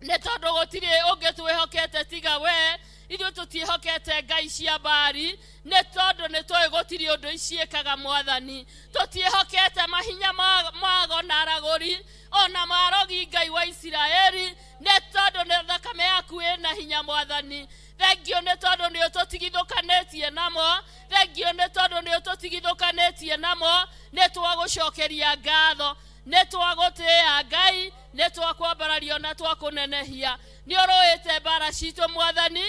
nĩ tondũ gũtirĩ ũngĩ twĩhokete tiga we. Ithuĩ tũtiĩhokete ngai cia mbari, nĩ tondũ nĩ tũĩ gũtirĩ ũndũ iciĩkaga mwathani. Tũtiĩhokete mahinya mago na aragũri ona marogi Ngai wa Isiraeli, nĩ tondũ nĩ thakame yaku ĩna hinya mwathani. Thengio nĩ tondũ nĩ ũtũtigithũkanĩtie namo, thengio nĩ tondũ nĩ ũtũtigithũkanĩtie namo. Nĩ twagũcokeria ngatho, nĩ twagũtĩĩa Ngai, nĩ twakwambararia na twakũnenehia. Nĩ ũrũĩte mbara citũ mwathani,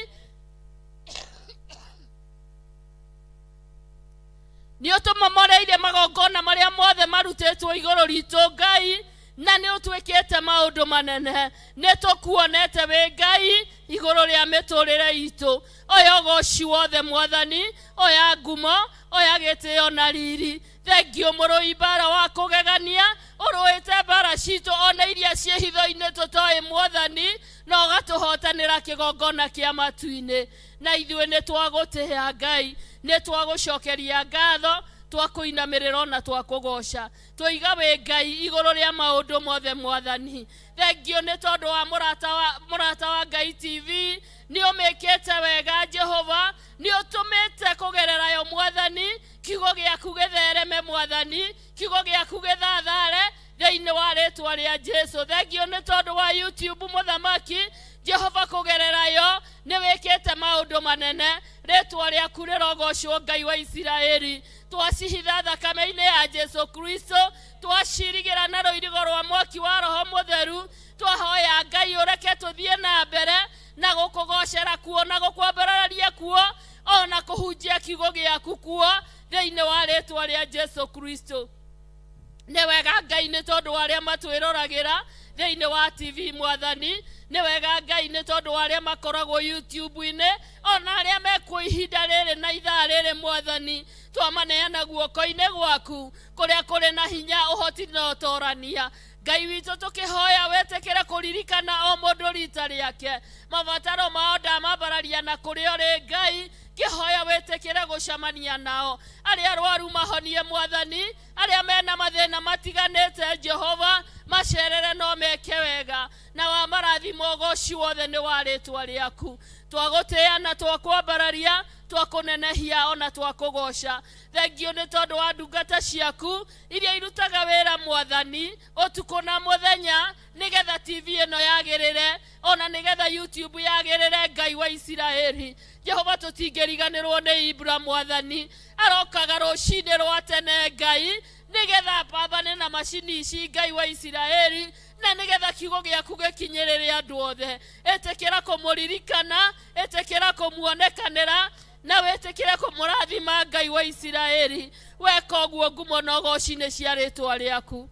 nĩ ũtũmomoreire magongona marĩa mothe marutĩtwo igũrũ ritũ Ngai, na nĩ ũtwĩkĩte maũndũ manene. Nĩ tũkuonete wĩ Ngai igũrũ rĩa mĩtũrĩre itũ. Oya ũgoci wothe mwathani, oya ngumo, oya gĩtĩo na riri. Thengio mũrũi mbara wa kũgegania, ũrũĩte mbara citũ ona iria ciĩ hitho-inĩ tũtoĩ mwathani, na ũgatũhotanĩra kĩgongona kĩa matu-inĩ. Na ithuĩ nĩ twagũtĩĩa Ngai, nĩ twagũcokeria ngatho, twakũinamĩrĩra na twakũgoca. Tũiga wĩ Ngai igũrũ rĩa maũndũ mothe mwathani. Thengio nĩ tondũ wa mũrata wa Ngai TV, nĩ ũmĩkĩte wega Jehova, nĩ ũtũmĩte kũgerera yo mwathani, kiugo gĩaku gĩthereme mwathani, kiugo gĩaku gĩthathare thĩinĩ wa rĩtwa rĩa Jesu. Thengio nĩ tondũ wa YouTube mũthamaki, Jehova kũgerera yo nĩ wĩkĩte maũndũ manene. Rĩtwa rĩaku rĩrogocwo Ngai wa Isiraeli. Twacihitha thakame-inĩ ya Jesu Kristo, twacirigĩra na rũirigo rwa mwaki wa Roho Mũtheru. Twahoya Ngai ũreke tũthiĩ na mbere na gũkũgocera kuo na gũkwambararia kuo ona kũhunjia kiugo gĩaku kuo thĩinĩ wa rĩtwa rĩa Jesu Kristo. Nĩ wega Ngai nĩ tondũ wa arĩa matwĩroragĩra thĩinĩ wa TV mwathani, nĩ wega Ngai nĩ tondũ wa arĩa makoragwo YouTube-inĩ ona arĩa mekuo ihinda rĩrĩ na ithaa rĩrĩ mwathani, twamaneana guoko-inĩ gwaku kũrĩa kũrĩ na hinya, ũhoti na ũtorania. Ngai witũ tũkĩhoya wĩtĩkĩre kũririkana o mũndũ rita rĩake, mabataro mao ndamambararia na kũrĩa ũrĩ Ngai, ngĩhoya wĩtĩkĩre gũcemania nao. Arĩa arwaru mahonie mwathani, arĩa mena mathĩna matiganĩte Jehova macerere no meke wega, na wa marathimo ũgoci wothe nĩ wa rĩtwa rĩaku. Twagũtĩĩa na twakwambararia, Twakũnenehia ona twakũgoca. Thengio nĩ tondũ wa ndungata ciaku iria irutaga wĩra Mwathani ũtukũ na mũthenya, nĩgetha TV ĩno yagĩrĩre ona nĩgetha YouTube yagĩrĩre. Ngai wa Isiraeli, Jehova, tũtingĩriganĩrwo nĩ Ibra Mwathani, arokaga rũcinĩ rwa tene Ngai, nĩgetha pambane na macini ici, Ngai wa Isiraeli, na nĩgetha kiugo gĩaku gĩkinyĩrĩre andũ othe. Ĩtĩkĩra kũmũririkana, ĩtĩkĩra kũmuonekanĩra, na wĩtĩkĩre kũmũrathima, Ngai wa Isiraeli. Weka ũguo, ngumo na ũgoci-inĩ cia rĩtwa rĩaku.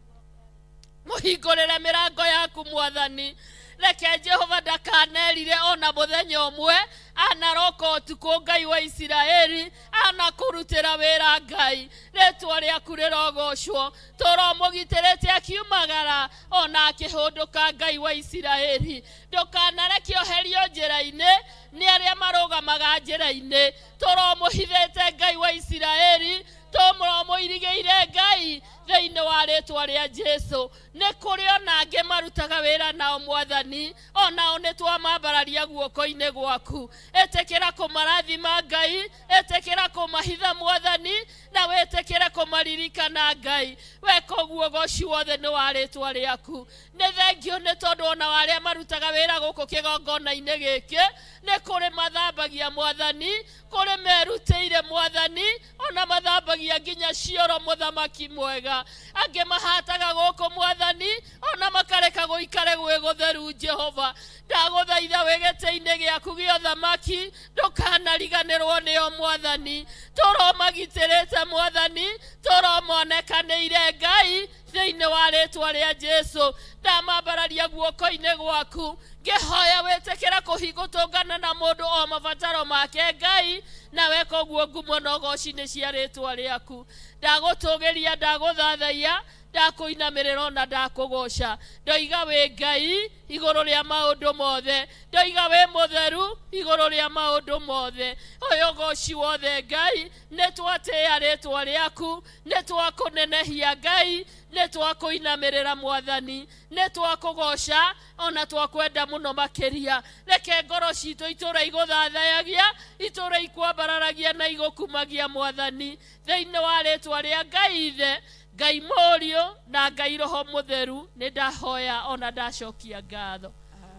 Mũhingũrĩre mĩrango yaku Mwathani. Reke Jehova ndakanerire ona mũthenya ũmwe, anaroka ũtukũ, Ngai wa Isiraeli, anakũrutĩra wĩra. Ngai, rĩtwa rĩaku rĩrogocwo. Tũromũgitĩrĩte akiumagara ona akĩhũndũka. Ngai wa Isiraeli, ndũkanareke oherio njĩra-inĩ nĩ arĩa marũgamaga njĩra-inĩ. Tũromũhithĩte, Ngai wa Isiraeli, tũromũirigĩire, Ngai, thĩinĩ wa rĩtwa rĩa Jesu. Nĩ kũrĩ ona angĩ marutaga wĩra nao Mwathani, onao nĩ twamambararia guoko-inĩ gwaku. Ĩtĩkĩra kũmarathima, Ngai, ĩtĩkĩra kũmahitha Mwathani, na wĩtĩkĩre kũmaririkana, Ngai. Weka ũguo, goci wothe nĩ wa rĩtwa rĩaku. Nĩ thengio nĩ tondũ ona wa arĩa marutaga wĩra gũkũ kĩgongona-inĩ gĩkĩ. Nĩ kũrĩ mathambagia Mwathani, kũrĩ merutĩire Mwathani, ona mathambagia nginya cioro, mũthamaki mwega. Angĩ mahataga gũkũ Mwathani, ona makareka gũikare gwĩ gũtheru. Jehova, ndagũthaitha wĩ gĩtĩ-inĩ gĩaku gĩa ũthamaki, ndũkanariganĩrwo nĩo Mwathani. Tũromagitĩrĩte Mwathani, tũromonekanĩire, Ngai, thĩinĩ wa rĩtwa rĩa Jesu. Ndamambararia guoko-inĩ gwaku, ngĩhoya wĩtĩkĩre kũhingũtũngana na mũndũ o mabataro make, Ngai, na weka ũguo, ngumo na ũgoci-inĩ cia rĩtwa rĩaku. Ndagũtũgĩria, ndagũthathaiya, ndakũinamĩrĩra ona ndakũgoca. Ndoiga wĩ Ngai igũrũ rĩa maũndũ mothe, ndoiga wĩ mũtheru igũrũ rĩa maũndũ mothe. Ũyũ ũgoci wothe, Ngai, nĩ twatĩĩa rĩtwa rĩaku, nĩ twakũnenehia, Ngai, nĩ twakũinamĩrĩra Mwathani, nĩ twakũgoca ona twakwenda mũno makĩria. Reke ngoro citũ itũra igũthathayagia, itũra ikwambararagia na igũkumagia Mwathani, thĩinĩ wa rĩtwa rĩa Ngai Ithe, Ngai Mũriũ na Ngai Roho Mũtheru, nĩ ndahoya ona ndacokia ngatho.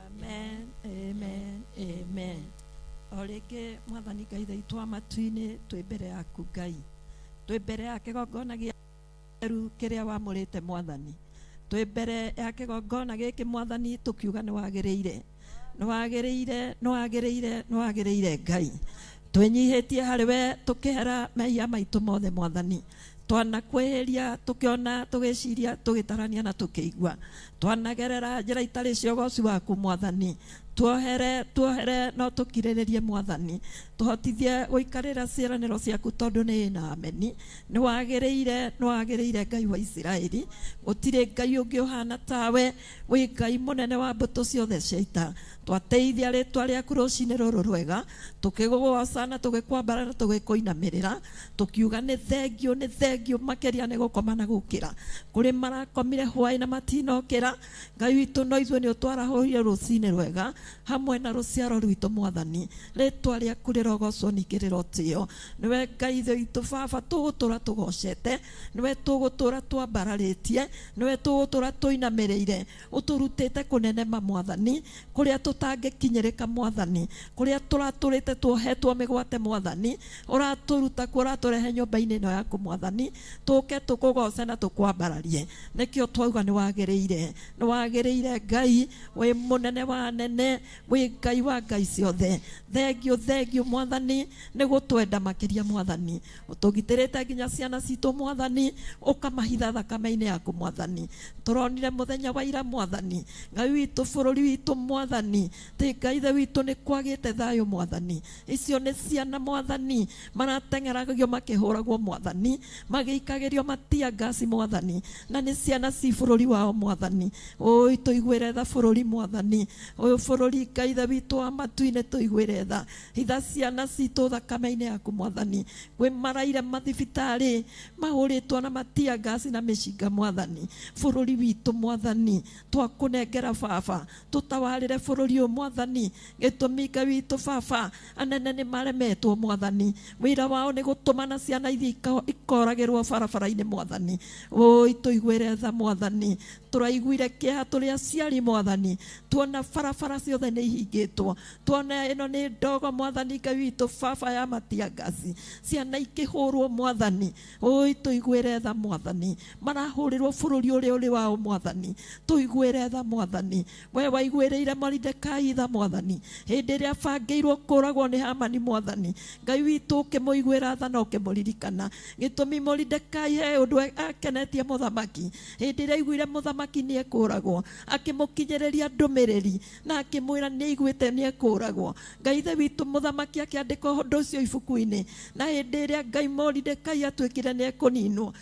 Amen, amen, amen. O rĩngĩ, Mwathani Ngai witũ wa matu-inĩ, twĩ mbere yaku, Ngai, twĩ mbere ya kĩgongona gĩaku kĩrĩa wamũrĩte. Mwathani, twĩ mbere ya kĩgongona gĩkĩ, Mwathani, tũkiuga nĩ wagĩrĩire, nĩ wagĩrĩire, nĩ wagĩrĩire, nĩ wagĩrĩire. Ngai, twĩnyihĩtie harĩ we, tũkĩhera mehia maitũ mothe. Mwathani, twanakwĩhĩria tũkĩona, tũgĩciria, tũgĩtarania na tũkĩigua. Twanagerera njĩra itarĩ cia ũgoci waku. Mwathani, tuohere, tuohere, no tũkirĩrĩrie. Mwathani, tũhotithie gũikarĩra ciĩranĩro ciaku, tondũ nĩ na ameni. Nĩ wagĩrĩire, nĩ wagĩrĩire, Ngai wa Isiraeli. Gũtirĩ Ngai ũngĩ ũhana tawe. Wĩ Ngai mũnene wa mbũtũ ciothe cia ita. Twateithia rĩtwa rĩaku rũcinĩ rũrũ rwega, tũkĩgũgoca na tũgĩkwambara na tũgĩkũinamĩrĩra, tũkiuga nĩ thengio, nĩ thengio makĩria nĩ gũkoma na gũkĩra. Kũrĩ marakomire hwaĩ na matinokĩra, Ngai witũ, no ithuĩ nĩ ũtwarahũrire rũcinĩ rwega hamwe na rũciaro rwitũ. Mwathani, rĩtwa rĩaku rĩrogocwo, ningĩ rĩrotĩo. Nĩwe Ngai ithe witũ, Baba, tũgũtũra tũgocete, nĩwe tũgũtũra twambararĩtie, nĩwe tũgũtũra tũinamĩrĩire. Ũtũrutĩte kũnene ma, Mwathani, kũrĩa tũtangĩkinyĩrĩka. Mwathani, kũrĩa tũratũrĩte tuohetwo mĩgwate, Mwathani, ũratũruta kuo, ũratũrehe nyũmba-inĩ ĩno yaku, Mwathani, tũke tũkũgoce na tũkwambararie. Nĩkĩo twauga nĩ wagĩrĩire, nĩ wagĩrĩire. Ngai wĩ mũnene wa anene, wĩ Ngai wa ngai ciothe. Thengio, thengio, Mwathani, nĩ gũtwenda makĩria. Mwathani, ũtũgitĩrĩte nginya ciana citũ, Mwathani, ũkamahitha thakame-inĩ yaku. Mwathani, tũronire mũthenya wa ira, Mwathani Ngai witũ, bũrũri witũ, Mwathani, tĩ Ngai ithe witũ, nĩ kwagĩte thayũ. Mwathani, icio nĩ ciana, Mwathani, marateng'eragio makĩhũragwo, Mwathani, magĩikagĩrio matia ngasi, Mwathani, na nĩ ciana ci bũrũri wao. Mwathani, ũĩ tũiguĩre tha bũrũri. Mwathani, ũyũ bũrũri. Bũrũri Ngai Ithe witũ wa matu-inĩ tũiguĩre tha. Hitha ciana citũ thakame-inĩ yaku Mwathani. Kwĩ maraire mathibitarĩ mahũrĩtwo na matia ngasi na mĩcinga Mwathani. Bũrũri witũ Mwathani twakũnengera baba, tũtawarĩre bũrũri ũyũ Mwathani. Gĩtũmi Ngai witũ baba, anene nĩ maremetwo Mwathani. Wĩra wao nĩ gũtũmana ciana ithiĩ ikoragĩrwo barabara-inĩ Mwathani. Ũi tũiguĩre tha Mwathani. Tũraiguire kĩeha tũrĩ aciari Mwathani. Tuona barabara ciothe nĩ ihingĩtwo. Tuona ĩno nĩ ndogo Mwathani Ngai witũ baba ya matia ngasi. Ciana ikĩhũrwo Mwathani. Ũi tũiguĩre tha Mwathani. Marahũrĩrwo bũrũri ũrĩa ũrĩ wao Mwathani. Tũiguĩre tha Mwathani. We waiguĩrĩire Moridekai tha Mwathani. Hĩndĩ ĩrĩa abangĩirwo kũragwo nĩ Hamani Mwathani. Ngai witũ ũkĩmũiguĩra tha na ũkĩmũririkana. Gĩtũmi Moridekai he ũndũ akenetie mũthamaki. Hĩndĩ ĩrĩa aiguire mũthamaki nĩ ekũragwo, akĩmũkinyĩrĩria ndũmĩrĩri na akĩmwĩra nĩ aiguĩte nĩ ekũragwo. Ngai Ithe witũ mũthamaki akĩandĩka ũndũ ũcio ibuku-inĩ. Na hĩndĩ ĩrĩa Ngai Moridekai atuĩkire nĩ ekũninwo,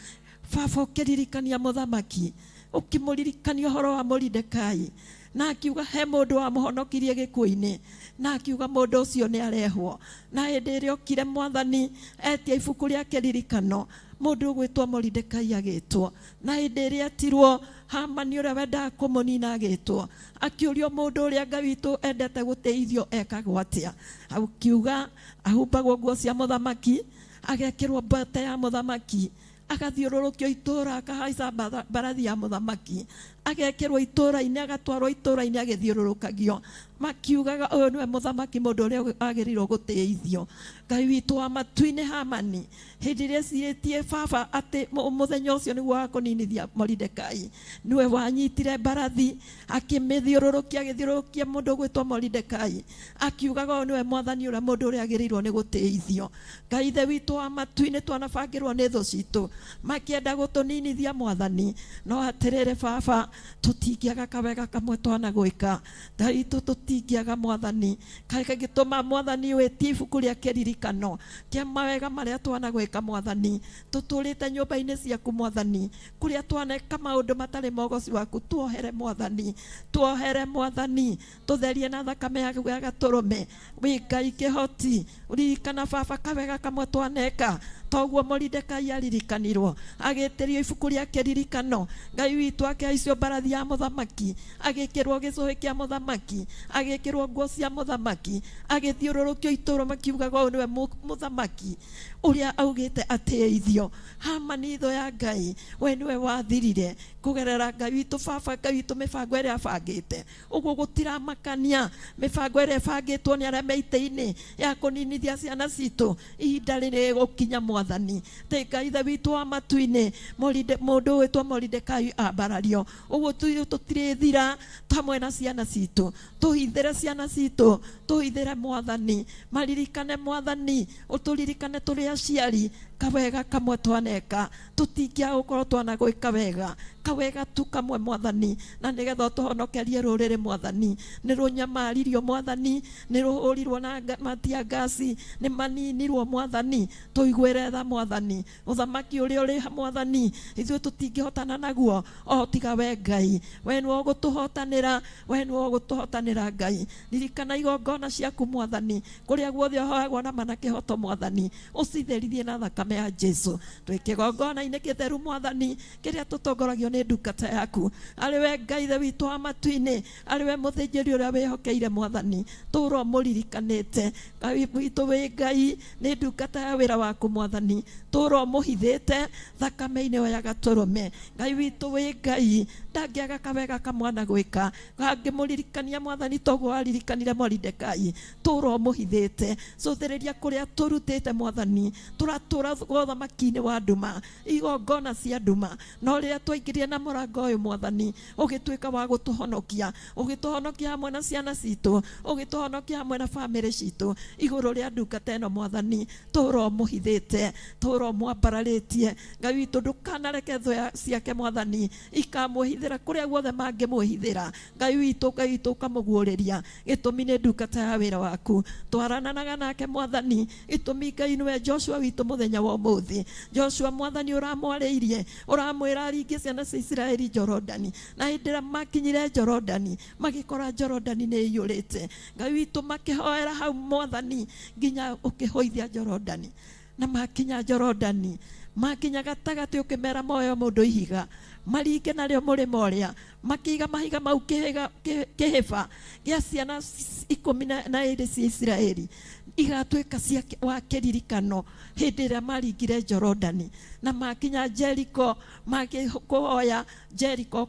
baba ũkĩririkania mũthamaki, ũkĩmũririkania ũhoro wa Moridekai, na akiuga he mũndũ wamũhonokirie gĩkuũ-inĩ, na akiuga mũndũ ũcio nĩ arehwo. Na hĩndĩ ĩrĩa okire Mwathani etia ibuku rĩa kĩririkano, mũndũ ũgwĩtwo Moridekai agĩtwo. Na hĩndĩ ĩrĩa etirwo, Hamani ũrĩa wendaga kũmũnina agĩtwo. Akĩũrio mũndũ ũrĩa Ngai witũ endete gũtĩithio ekagwo atĩa. Akiuga ahumbagwo nguo cia mũthamaki, agekĩrwo mbete ya mũthamaki, agathiũrũrũkio itũũra, akahaica mbarathi ya mũthamaki, agekĩrwo itũũra-inĩ, agatwarwo itũũra-inĩ agĩthiũrũrũkagio. Makiugaga ũyũ nĩwe mũthamaki, mũndũ ũrĩa agĩrĩirwo gũtĩithio. Ngai witũ wa matu-inĩ Hamani, hĩndĩ ĩrĩa ecirĩtie baba atĩ mũthenya ũcio nĩguo wa kũninithia Moridekai, nĩwe wanyitire mbarathi akĩmĩthiũrũrũkia, agĩthiũrũrũkia mũndũ ũgwĩtwo Moridekai, akiugaga ũyũ nĩwe Mwathani ũrĩa mũndũ ũrĩa agĩrĩirwo nĩ gũtĩithio. Ngai Ithe witũ wa matu-inĩ twanabangĩrwo nĩ thũ citũ makĩenda gũtũninithia Mwathani, no atĩrĩrĩ baba, tũtingĩaga kawega kamwe twanagwĩka. Ngai witũ tũtingĩaga Mwathani, kagĩtũma Mwathani wĩtie ibuku rĩa kĩririkano kĩa mawega marĩa twanagwĩka Mwathani. Tũtũrĩte nyũmba-inĩ ciaku Mwathani, kũrĩa twaneka maũndũ matarĩ mogoci waku, tuohere Mwathani, tuohere Mwathani, tũtherie na thakame yaku ya gatũrũme. Wĩ Ngai kĩhoti, ririkana baba kawega kamwe twaneka, toguo Moridekai aririkanirwo, agĩtĩrio ibuku rĩa kĩririkano. Ngai witũ akĩhaicio mbarathi ya mũthamaki, agĩkĩrwo gĩcũhĩ kĩa mũthamaki, agĩkĩrwo nguo cia mũthamaki, agĩthiũrũrũkio itũũra makiugaga ũyũ nĩwe mũthamaki ũrĩa augĩte atĩithio. Hamani thũ ya Ngai, we nĩwe wathirire kũgerera Ngai witũ baba, Ngai witũ mĩbango ĩrĩa abangĩte. Ũguo gũtiramakania mĩbango ĩrĩa ĩbangĩtwo nĩ arĩa me itĩ-inĩ ya kũninithia ciana citũ, ihinda rĩrĩ gũkinya Mwathani. Tĩ Ngai Ithe witũ wa matu-inĩ, mũndũ ũgwĩtwo Moridekai ambarario. Ũguo tũtirĩthira hamwe na ciana citũ. Tũhithĩre ciana citũ, tũhithĩre Mwathani, maririkane Mwathani, ũtũririkane tũrĩ aciari, kawega kamwe twaneka, tũtingĩaga gũkorwo twanagwĩka wega, kawega tu kamwe Mwathani, na nĩgetha ũtũhonokerie rũrĩrĩ Mwathani. Nĩ rũnyamaririo Mwathani, nĩ rũhũrirwo na matia ngasi, nĩ maninirwo Mwathani. Tũiguĩre tha Mwathani, ũthamaki ũrĩa ũrĩ Mwathani, ithuĩ tũtingĩhotana naguo o tiga we Ngai. We nĩwe ũgũtũhotanĩra, we nĩwe ũgũtũhotanĩra Ngai. Ririkana igongona ciaku Mwathani, kũrĩa guothe ũhoyagwo na mana kĩhoto Mwathani, ũcitherithie na thakame ya Jesu. Twĩ kĩgongona-inĩ kĩtheru Mwathani, kĩrĩa tũtongoragio nĩ ndungata yaku, arĩ we Ngai Ithe witũ wa matu-inĩ, arĩ we mũthĩnjĩri ũrĩa wĩhokeire Mwathani, tũũra ũmũririkanĩte. Ngai witũ wĩ Ngai, nĩ ndungata ya wĩra waku Mwathani, tũũra ũmũhithĩte thakame-inĩ ĩyo ya gatũrũme. Ngai witũ wĩ Ngai, ndangĩaga kawega kamwana gwĩka, angĩmũririkania Mwathani toguo waririkanire Moridekai, tũũra ũmũhithĩte. Cũthĩrĩria kũrĩa tũrutĩte Mwathani, tũratũra ũthamaki-inĩ wa nduma, igongona cia nduma, no rĩrĩa twaingĩrire na mũrango ũyũ Mwathani, ũgĩtuĩka wa gũtũhonokia, ũgĩtũhonokia hamwe na ciana citũ, ũgĩtũhonokia hamwe na bamĩrĩ citũ. Igũrũ rĩa ndungata ĩno Mwathani, tũũra ũmũhithĩte, tũũra ũmwambararĩtie. Ngai witũ ndũkanareke thũ ciake Mwathani ikamwĩhithĩra kũrĩa guothe mangĩmwĩhithĩra. Ngai witũ, Ngai witũ ũkamũguũrĩria, gĩtũmi nĩ ndungata ya wĩra waku. Twarananaga nake Mwathani, gĩtũmi Ngai nĩwe Joshua witũ mũthenya wa wa ũmũthĩ. Joshua mwathani ũramwarĩirie, ũramwĩra aringie ciana cia Isiraeli Jorodani, na hĩndĩ ĩrĩa makinyire Jorodani magĩkora Jorodani nĩ ĩiyũrĩte. Ngai witũ makĩhoera hau mwathani nginya ũkĩhũithia Jorodani, na makinya Jorodani makinya gatagatĩ ũkĩmera moyo mũndũ ihiga maringe narĩo mũrĩmo ũrĩa, makĩiga mahiga mau kĩhĩba gĩa ciana 12 cia Isiraeli igatuĩka cia wa kĩririkano hĩndĩ ĩrĩa maringire Jorodani. Na makinya Jeriko makĩhoya Jeriko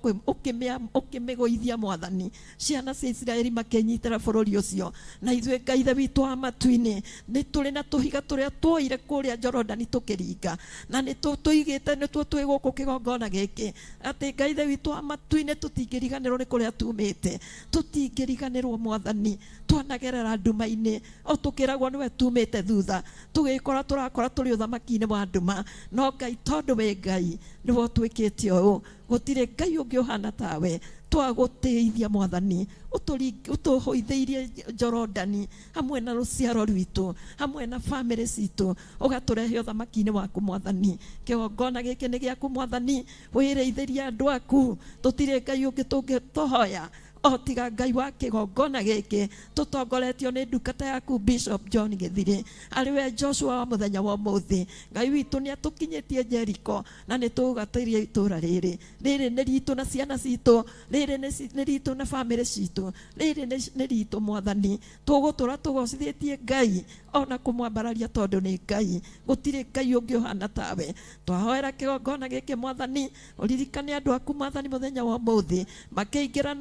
ũkĩmĩgũithia mwathani, ciana cia Isiraeli makĩnyitĩra bũrũri ũcio. Na ithuĩ Ngai Ithe witũ wa matu-inĩ nĩ tũrĩ na tũhiga tũrĩa tuoire kũrĩa Jorodani tũkĩringa, na nĩ tũigĩte nĩtuo twĩ gũkũ kĩgongona gĩkĩ, atĩ Ngai Ithe witũ wa matu-inĩ tũtingĩriganĩrwo nĩ kũrĩa tumĩte, tũtingĩriganĩrwo mwathani, twanagerera nduma-inĩ o tũkĩragwo nĩwe tumĩte thutha, tũgĩkora tũrakora tũrĩ ũthamaki-inĩ wa nduma, no Ngai tondũ wĩ Ngai nĩwe ũtwĩkĩte ũũ, gũtirĩ Ngai ũngĩ ũhana tawe. Twagũtĩithia mwathani, ũtũhũithĩirie Jorodani hamwe na rũciaro rwitũ, hamwe na bamĩrĩ citũ, ũgatũrehe ũthamaki-inĩ waku mwathani. Kĩgongona gĩkĩ nĩ gĩaku mwathani, wĩrĩithĩrie andũ aku, tũtirĩ Ngai ũngĩ tũngĩtũhoya o tiga Ngai wa kĩgongona gĩkĩ, tũtongoretio nĩ ndungata yaku Bishop John Gĩthirĩ, arĩ we Joshua wa mũthenya wa ũmũthĩ. Ngai witũ nĩ atũkinyĩtie Jeriko na nĩ tũgatĩria itũra rĩrĩ, rĩrĩ nĩ ritũ na ciana citũ, rĩrĩ nĩ ritũ na bamĩrĩ citũ, rĩrĩ nĩ ritũ mwathani. Tũgũtũra tũgocithĩtie Ngai ona kũmwambararia tondũ nĩ Ngai, gũtirĩ Ngai ũngĩ ũhana tawe. Twahoera kĩgongona gĩkĩ mwathani, ũririkane andũ aku mwathani mũthenya wa ũmũthĩ makĩingĩra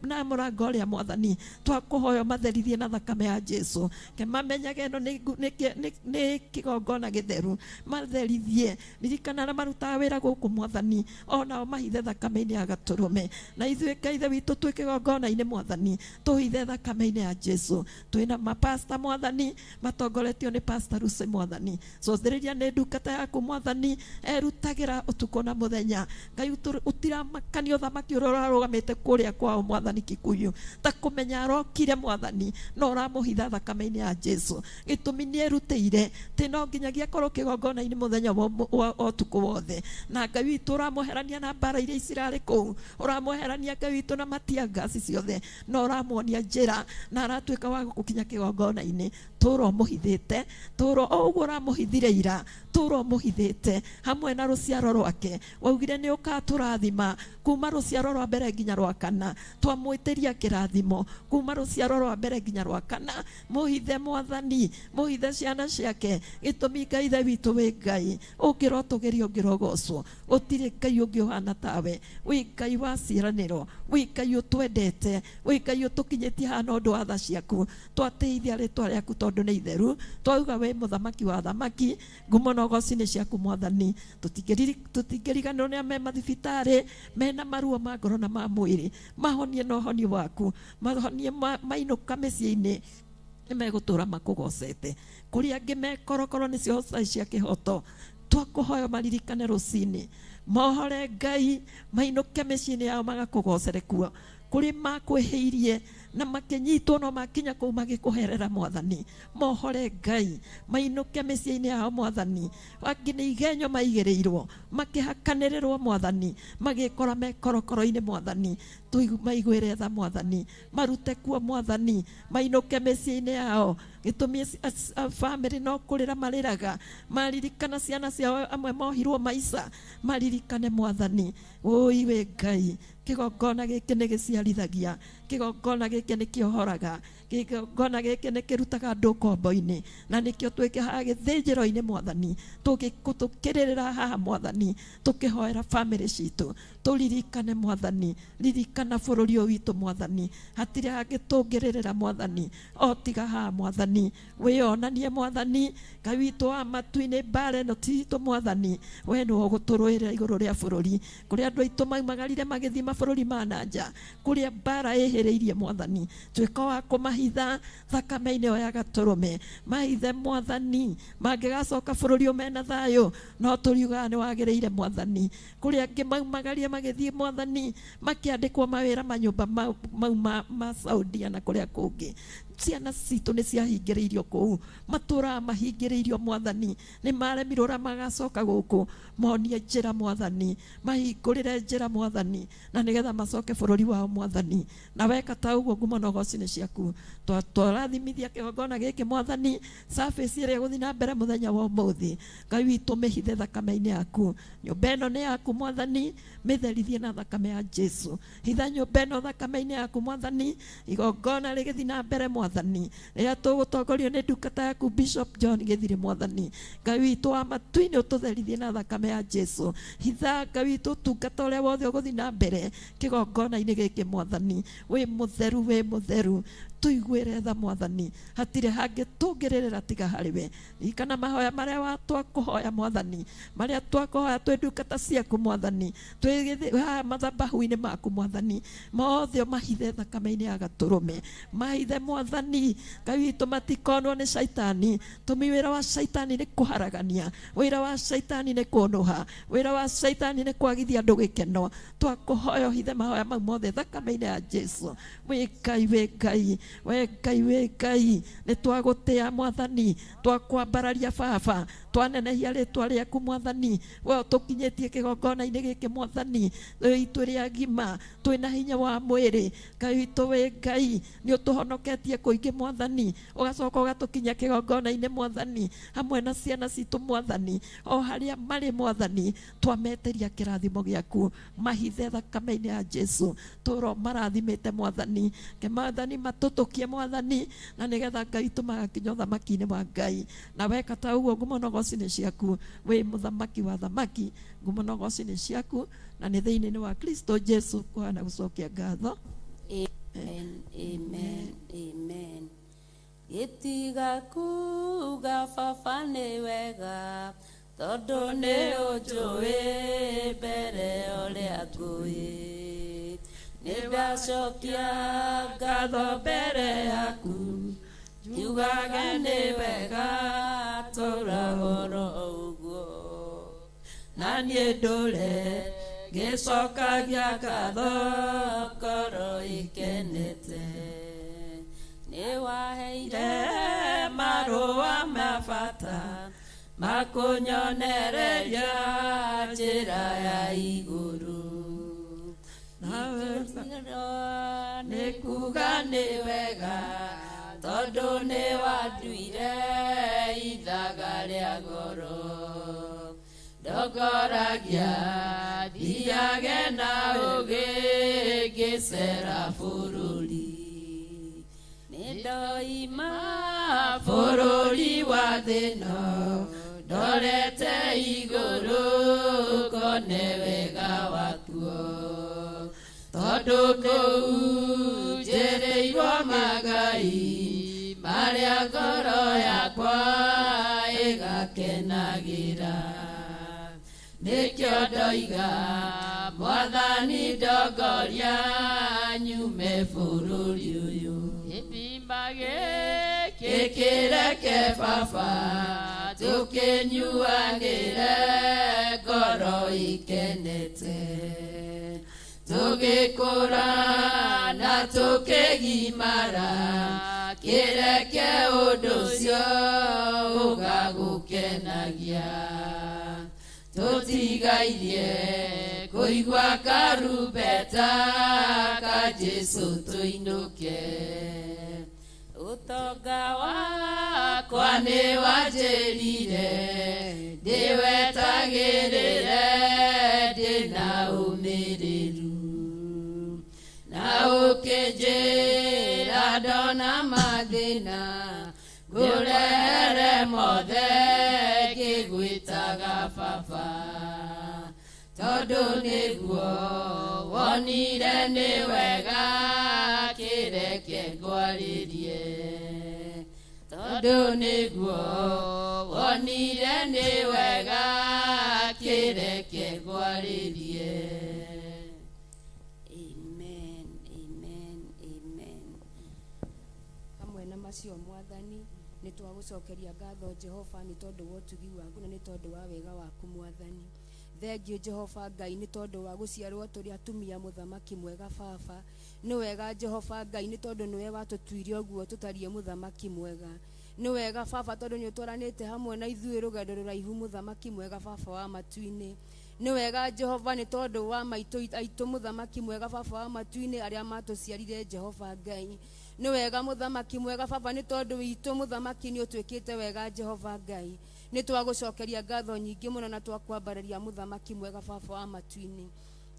na mũrango ũrĩa mwathani, twakũhoya matherithie na thakame ya Jesu, ke mamenyage ĩno nĩ kĩgongona gĩtheru, matherithie. Ririkana arĩa marutaga wĩra gũkũ mwathani, onao mahithe thakame-inĩ ya gatũrũme, na ithuĩ Ngai Ithe witũ twĩ kĩgongona-inĩ mwathani, tũhithe thakame-inĩ ya Jesu. Twĩna mapasta mwathani matongoretio nĩ Pastor Lucy mwathani, cothĩrĩria nĩ ndungata yaku mwathani, erutagĩra ũtukũ na mũthenya. Ngai ũtiramakania ũthamaki ũrĩa ũrarũgamĩte kũrĩa kwao mwathani Kikuyu, ta kũmenya arokire mwathani, no ũramũhitha thakame-inĩ ya Jesu. Gĩtũmi nĩ erutĩire tĩ no nginyagia akorwo kĩgongona-inĩ mũthenya wa ũtukũ wothe. Na Ngai witũ ũramweherania na mbara iria cirarĩ kũu, ũramweherania Ngai witũ na matia ngasi ciothe, na ũramuonia njĩra na aratuĩka wa gũkinya kĩgongona-inĩ. Tũra ũmũhithĩte, tũra o ũguo ũramũhithire ira, tũra ũmũhithĩte hamwe na rũciaro rwake. Waugire nĩ ũkatũrathima kuma rũciaro rwa mbere nginya rwa kana, twamwĩtĩria kĩrathimo kuma rũciaro rwa mbere nginya rwa kana. Mũhithe mwathani, mũhithe ciana ciake, gĩtũmi Ngai Ithe witũ wĩ Ngai ũngĩrotũgĩrio, ũngĩrogocwo, gũtirĩ Ngai ũngĩ ũhana tawe. Wĩ Ngai wa ciĩranĩro, wĩ Ngai ũtwendete, wĩ Ngai ũtũkinyĩtie haha na ũndũ wa tha ciaku. Twatĩithia rĩtwa rĩaku tondũ nĩ itheru, twauga wĩ mũthamaki wa athamaki, ngumo na ũgoci nĩ ciaku mwathani. Tũtingĩriganĩrwo nĩ arĩa me mathibitarĩ mena maruo ma ngoro na ma mwĩrĩ, mahonie na ũhonio waku, mahonie mainũka mĩciĩ-inĩ nĩ megũtũra makũgocete. Kũrĩ angĩ me korokoro nĩcio cai cia kĩhoto, twakũhoya maririkane rũcinĩ, mohore Ngai, mainũke mĩciĩ-inĩ yao magakũgocere kuo. Kũrĩ makwĩhĩirie na makĩnyitwo no makinya kũu magĩkũherera mwathani, mohore Ngai, mainũke mĩciĩ-inĩ yao mwathani. Angĩ nĩ igenyo maigĩrĩirwo, makĩhakanĩrĩrwo mwathani, magĩkora me korokoro-inĩ mwathani, maiguĩre tha mwathani, marute kuo mwathani, mainũke mĩciĩ-inĩ yao. Gĩtũmi bamĩrĩ no kũrĩra marĩraga, maririkana ciana ciao amwe mohirwo maica, maririkane mwathani. Ũi wĩ Ngai, kĩgongona gĩkĩ nĩ gĩciarithagia, kĩgongona gĩkĩ nĩ kĩohoraga, kĩgongona gĩkĩ nĩ kĩrutaga andũ ngombo-inĩ, na nĩkĩo twĩke haha gĩthĩnjĩro-inĩ mwathani, tũkĩrĩrĩra haha mwathani, tũkĩhoera bamĩrĩ citũ, tũririkane mwathani, ririkana bũrũri ũyũ witũ mwathani, hatirĩ hangĩ tũngĩrĩrĩra mwathani o tiga haha mwathani. Wĩonanie mwathani, Ngai witũ wa matu-inĩ, mbara ĩno ti itũ mwathani, we nĩwe ũgũtũrũĩrĩra igũrũ rĩa bũrũri. Kũrĩa andũ aitũ maumagarire magĩthiĩ mabũrũri ma na nja, kũrĩa mbara ĩhĩrĩirie mwathani, tuĩka wa kũmahitha thakame-inĩ ĩyo ya gatũrũme, mahithe mwathani, mangĩgacoka bũrũri ũyũ mena thayũ, no tũriugaga nĩ wagĩrĩire mwathani. Kũrĩa angĩ maumagarie magĩthiĩ mwathani, makĩandĩkwo mawĩra manyũmba mau ma Saudia na kũrĩa kũngĩ. Ciana citũ nĩ ciahingĩrĩirio kũu, matũraga mahingĩrĩirio Mwathani. Nĩ maremirwo ũrĩa magacoka gũkũ. Monie njĩra Mwathani, mahingũrĩre njĩra Mwathani, na nĩgetha macoke bũrũri wao Mwathani. Na weka ta ũguo, ngumo na ũgoci nĩ ciaku. Twarathimithia kĩgongona gĩkĩ Mwathani, service ĩrĩa ĩgũthiĩ na mbere mũthenya wa ũmũthĩ. Ngai witũ, mĩhithe thakame-inĩ yaku. Nyũmba ĩno nĩ yaku Mwathani, mĩtherithie na thakame ya Jesu. Hitha nyũmba ĩno thakame-inĩ yaku Mwathani, igongona rĩgĩthiĩ na mbere Mwathani, rĩrĩa tũgũtongorio nĩ ndungata yaku Bishop John Gĩthirĩ. Mwathani Ngai witũ wa matu-inĩ, ũtũtherithie na thakame ya Jesu. Hitha Ngai witũ ũtungata ũrĩa wothe ũgũthiĩ na mbere kĩgongona-inĩ gĩkĩ Mwathani. Wĩ mũtheru, wĩ mũtheru, tũiguĩre tha Mwathani. Hatirĩ hangĩ tũngĩrĩrĩra tiga harĩ we. Ririkana mahoya marĩa twakũhoya Mwathani, marĩa twakũhoya twĩ ndungata ciaku Mwathani, twĩ haha mathabahu-inĩ maku Mwathani. Mothe ũmahithe thakame-inĩ ya Gatũrũme, mahithe Mwathani Ngai witũ, matikonwo nĩ Caitani. Tũmi wĩra wa Caitani nĩ kũharagania, wĩra wa Caitani nĩ kũnũha, wĩra wa Caitani nĩ kwagithia andũ gĩkeno. Twakũhoya ũhithe mahoya mau mothe thakame-inĩ ya Jesu. Wĩ Ngai, wĩ Ngai, we Ngai, wĩ Ngai. Nĩ twagũtĩa Mwathani, twakwambararia Baba, twanenehia rĩtwa rĩaku Mwathani. We ũtũkinyĩtie kĩgongona-inĩ gĩkĩ Mwathani, twĩ agima, twĩna hinya wa mwĩrĩ. Ngai witũ, wĩ Ngai, nĩ ũtũhonoketie kũingĩ Mwathani, ũgacoka ũgatũkinyia kĩgongona-inĩ Mwathani, hamwe na ciana citũ Mwathani, o harĩa marĩ Mwathani. Twametĩria kĩrathimo gĩaku, mahithe thakame-inĩ ya Jesu, tũro marathimĩte Mwathani. Ke Mwathani matũtũkie Mwathani, na nĩgetha Ngai tũmagakinya ũthamaki-inĩ wa Ngai. Na weka ta ũguo, ngumo na ũgoci nĩ ciaku. Wĩ mũthamaki wa thamaki, ngumo na ũgoci nĩ ciaku, na nĩ thĩinĩ wa Kristo Jesu kũhana gũcokia ngatho. Amen, amen, amen. Gĩtiga kuga Baba nĩ wega, tondũ nĩ ũnjũĩ mbere ũrĩa ngũĩ. Nĩ ndacokia ngatho mbere yaku, njugage nĩ wega tũragoro ũguo. Na niĩ ndũre ngĩcokagia ngatho ngoro ikenete. Nĩ waheire marũa ma bata makũnyonereria njĩra ya igũrũ. Nĩ kuga nĩ wega, tondũ nĩ wanduire ithaga rĩa goro. Ndongoragia thiage na ũgĩ ngĩcera bũrũri. Nĩ ndoima bũrũri wa thĩno, ndorete igũrũ ngone wega wakuo. Tondũ kũu njĩrĩirwo magai marĩa ngoro yakwa ĩgakenagĩra. Nĩkĩo ndoiga Mwathani ndongoria nyume bũrũri ũyũ. Gĩthima gĩkĩ kĩreke Baba tũkĩnyuanĩre ngoro ikenete, tũgĩkũra na tũkĩgimara, kĩreke ũndũ ũcio ũgagũkenagia. Tũtigairie kũigua karumbeta ka Jesu tũinũke. Ũtonga wakwa nĩ wanjĩrire ndĩwetagĩrĩre ndĩna ũmĩrĩru, na ũkĩnjĩra ndona mathĩna ngũrehere mothe ngĩgwĩtaga Baba, tondũ nĩguo wonire nĩ wega kĩreke ngwarĩrie, tondũ nĩguo wonire nĩ wega kĩreke ngwarĩrie. Amen, amen, amen. Hamwe na macio Mwathani, nĩ twagũcokeria ngatho Jehova, nĩ tondũ wa ũtugi waku na nĩ tondũ wa wega waku Mwathani. Thengiũ Jehova Ngai nĩ tondũ wa gũciarwo tũrĩ atumia mũthamaki mwega baba. Nĩ wega Jehova Ngai nĩ tondũ nĩwe watũtuire ũguo tũtariĩ mũthamaki mwega. Nĩ wega baba tondũ nĩ ũtwaranĩte hamwe na ithuĩ rũgendo rũraihu mũthamaki mwega baba wa matu-inĩ. Nĩ wega Jehova nĩ tondũ wa maitũ aitũ mũthamaki mwega baba wa matu-inĩ arĩa matũciarire Jehova Ngai. Nĩ wega mũthamaki mwega baba nĩ tondũ witũ mũthamaki nĩ ũtwĩkĩte wega Jehova Ngai. Nĩ twagũcokeria ngatho nyingĩ mũno na twakwambararia mũthamaki mwega baba wa matu-inĩ.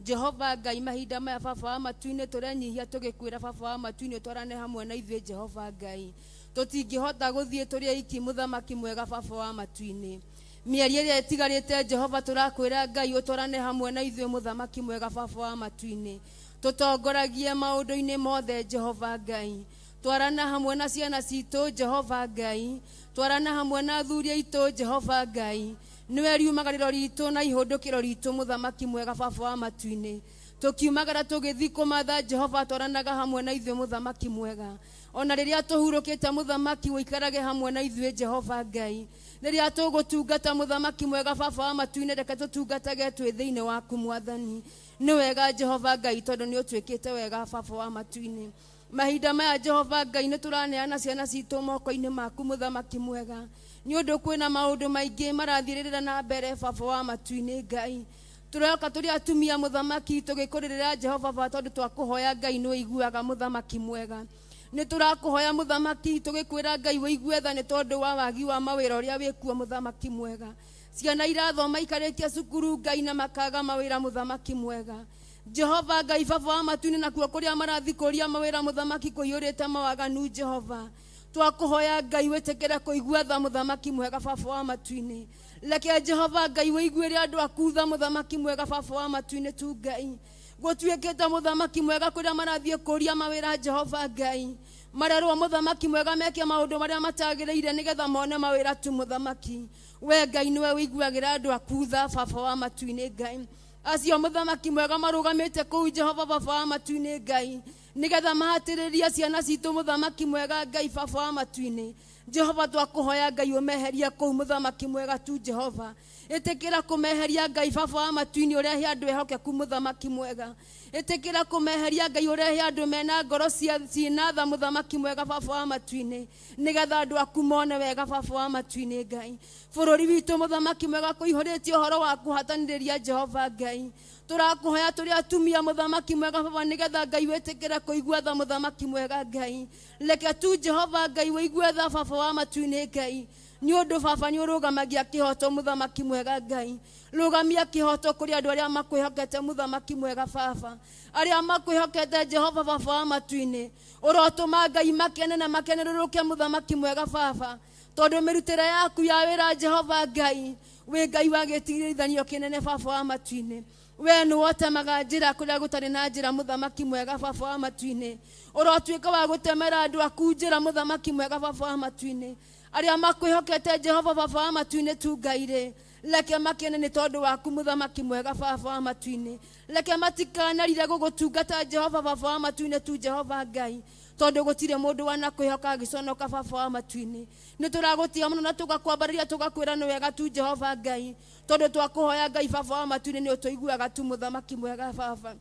Jehova Ngai mahinda maya baba wa matu-inĩ tũrenyihia tũgĩkwĩra baba wa matu-inĩ twarane hamwe na ithuĩ Jehova Ngai. Tũtingĩhota gũthiĩ tũrĩ aiki mũthamaki mwega baba wa matu-inĩ. Mĩeri ĩrĩa ĩtigarĩte Jehova tũrakwĩra Ngai ũtwarane hamwe na ithuĩ mũthamaki mwega baba wa matu-inĩ. Tũtongoragie maũndũ-inĩ mothe Jehova Ngai. Twarana hamwe na ciana citũ Jehova Ngai. Twarana hamwe na athuri aitũ Jehova Ngai. Nĩwe riumagarĩro ritũ na ihũndũkĩro ritũ mũthamaki mwega baba wa matu-inĩ. Tũkiumagara tũgĩthiĩ kũmatha Jehova twaranaga hamwe na ithuĩ mũthamaki mwega. Ona rĩrĩa tũhurũkĩte mũthamaki ũikarage hamwe na ithuĩ Jehova Ngai. Rĩrĩa tũgũtungata mũthamaki mwega baba wa matu-inĩ reke tũtungatage twĩ thĩinĩ waku mwathani. Nĩ wega Jehova Ngai tondũ nĩ ũtwĩkĩte wega baba wa matu-inĩ. Mahinda maya Jehova Ngai nĩ tũraneana ciana citũ moko-inĩ maku mũthamaki mwega. Nĩ ũndũ kwĩna maũndũ maingĩ marathiĩrĩra na mbere baba wa matu-inĩ Ngai. Tũroka tũrĩ atumia mũthamaki tũgĩkũrĩrĩra Jehova baba tondũ twakũhoya Ngai nĩ ũiguaga mũthamaki mwega. Nĩ tũrakũhoya mũthamaki tũgĩkwĩra Ngai ũigue tha nĩ tondũ wa wagi wa mawĩra ũrĩa wĩkuo mũthamaki mwega. Ciana irathoma ikarĩkia cukuru Ngai na makaga mawĩra mũthamaki mwega. Jehova Ngai baba wa matu-inĩ nakuo kũrĩa marathiĩ kũria mawĩra mũthamaki kũiyũrĩte mawaganu Jehova. Twakũhoya Ngai wĩtĩkĩre kũigua tha mũthamaki mwega baba wa matu-inĩ. Reke Jehova Ngai ũiguĩre andũ aku tha mũthamaki mwega baba wa matu-inĩ tu Ngai. Gũtuĩkĩte mũthamaki mwega kũrĩa marathiĩ kũria mawĩra Jehova Ngai. Marerwo mũthamaki mwega meke maũndũ marĩa matagĩrĩire nĩgetha mone mawĩra tu mũthamaki. We Ngai nĩwe ũiguagĩra andũ aku tha baba wa matu-inĩ Ngai. Acio mũthamaki mwega marũgamĩte kũu Jehova baba wa matu-inĩ Ngai. Nĩgetha mahatĩrĩrie ciana citũ mũthamaki mwega Ngai baba wa matu-inĩ. Jehova twakũhoya Ngai ũmeherie kũu mũthamaki mwega tu Jehova. Ĩtĩkĩra kũmeheria Ngai baba wa matu-inĩ ũrehe andũ ehokeku mũthamaki mwega. Ĩtĩkĩra kũmeheria Ngai ũrehe andũ mena ngoro ciĩna tha mũthamaki mwega baba wa matu-inĩ. Nĩgetha andũ aku mone wega baba wa matu-inĩ Ngai. Bũrũri witũ mũthamaki mwega kũihũrĩtie ũhoro wa kũhatanĩrĩria Jehova Ngai. Tũrakũhoya tũrĩ atumia mũthamaki mwega baba nĩgetha Ngai wĩtĩkĩre kũigua tha mũthamaki mwega Ngai. Reke tu Jehova Ngai ũigue tha baba wa matu-inĩ Ngai. Nĩ ũndũ baba nĩ ũrũgamagia kĩhoto mũthamaki mwega Ngai. Rũgamia kĩhoto kũrĩ andũ arĩa makwĩhokete mũthamaki mwega baba. Arĩa makwĩhokete Jehova baba wa matu-inĩ. Ũrotũma Ngai makene na makenerũrũke mũthamaki mwega baba. Tondũ mĩrutĩre yaku ya wĩra Jehova Ngai wĩ Ngai wa gĩtigithithanio kĩnene baba wa matu-inĩ. We nĩwe ũtemaga njĩra kũrĩa gũtarĩ na njĩra mũthamaki mwega baba wa matu-inĩ. Ũrotuĩka wa gũtemera andũ aku njĩra mũthamaki mwega baba wa matu-inĩ. Arĩa makwĩhokete Jehova baba wa matu-inĩ tu Ngai rĩ, reke makene nĩ tondũ waku mũthamaki mwega baba wa matu-inĩ. Reke matikanarire gũgũtungata Jehova baba wa matu-inĩ tu Jehova Ngai. Tondũ gũtirĩ mũndũ wanakwĩhoka agĩconoka baba wa matu-inĩ. Nĩ tũragũtiga mũno na tũgakwambararia tũgakwĩra nĩ wega tu Jehova Ngai. Tondũ twakũhoya Ngai baba wa matu-inĩ nĩ ũtũiguaga tu mũthamaki mwega baba.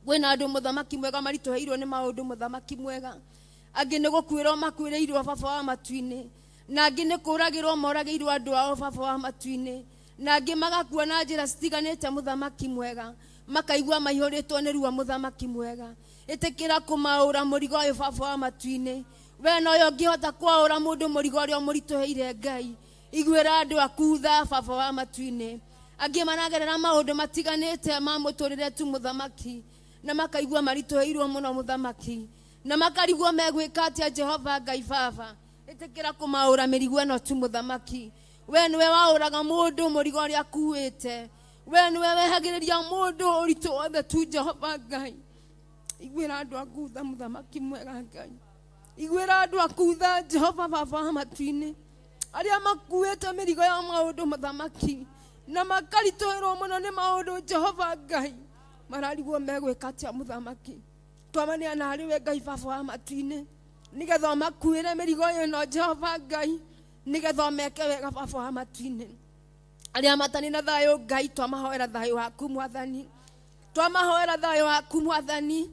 Kwĩna andũ mũthamaki mwega maritũhĩirwo nĩ maũndũ mũthamaki mwega. Angĩ nĩ gũkuĩrwo makuĩrĩirwo baba wa matu-inĩ. Na angĩ nĩ kũragĩrwo moragĩirwo andũ ao baba wa matu-inĩ. Na angĩ magakua na njĩra citiganĩte mũthamaki mwega. Makaigua maihũrĩtwo nĩ ruo mũthamaki mwega. Ĩtĩkĩra kũmaũra mũrigo ũyũ baba wa matu-inĩ. We nowe ũngĩhota kwaũra mũndũ mũrigo ũrĩa ũmũritũhĩire Ngai. Iguĩra andũ aku tha baba wa matu-inĩ. Angĩ maragerera maũndũ matiganĩte ma mũtũrĩre tu mũthamaki. Na makaigua maritũhĩirwo mũno mũthamaki. Na makarigwo megwĩka atĩa Jehova Ngai baba. Ĩtĩkĩra kũmaũra mĩrigo ĩno tu mũthamaki. We nĩwe waũraga mũndũ mũrigo ũrĩa akuĩte. We nĩwe wehagĩrĩria mũndũ ũritũ wothe tu Jehova Ngai. Iguĩra andũ aku tha mũthamaki mwega Ngai. Iguĩra andũ aku tha Jehova baba wa matu-inĩ. Arĩa makuĩte mĩrigo ya maũndũ mũthamaki na makaritũhĩrwo mũno nĩ maũndũ Jehova Ngai. Mararigwo megwĩka atĩa mũthamaki. Twamaneana harĩ we Ngai baba wa matu-inĩ. Nĩgetha ũmakuĩre mĩrigo ĩno Jehova Ngai. Nĩgetha ũmeke wega baba wa matu-inĩ. Arĩa matarĩ na thayũ Ngai, twamahoera thayũ waku Mwathani, twamahoera thayũ waku Mwathani,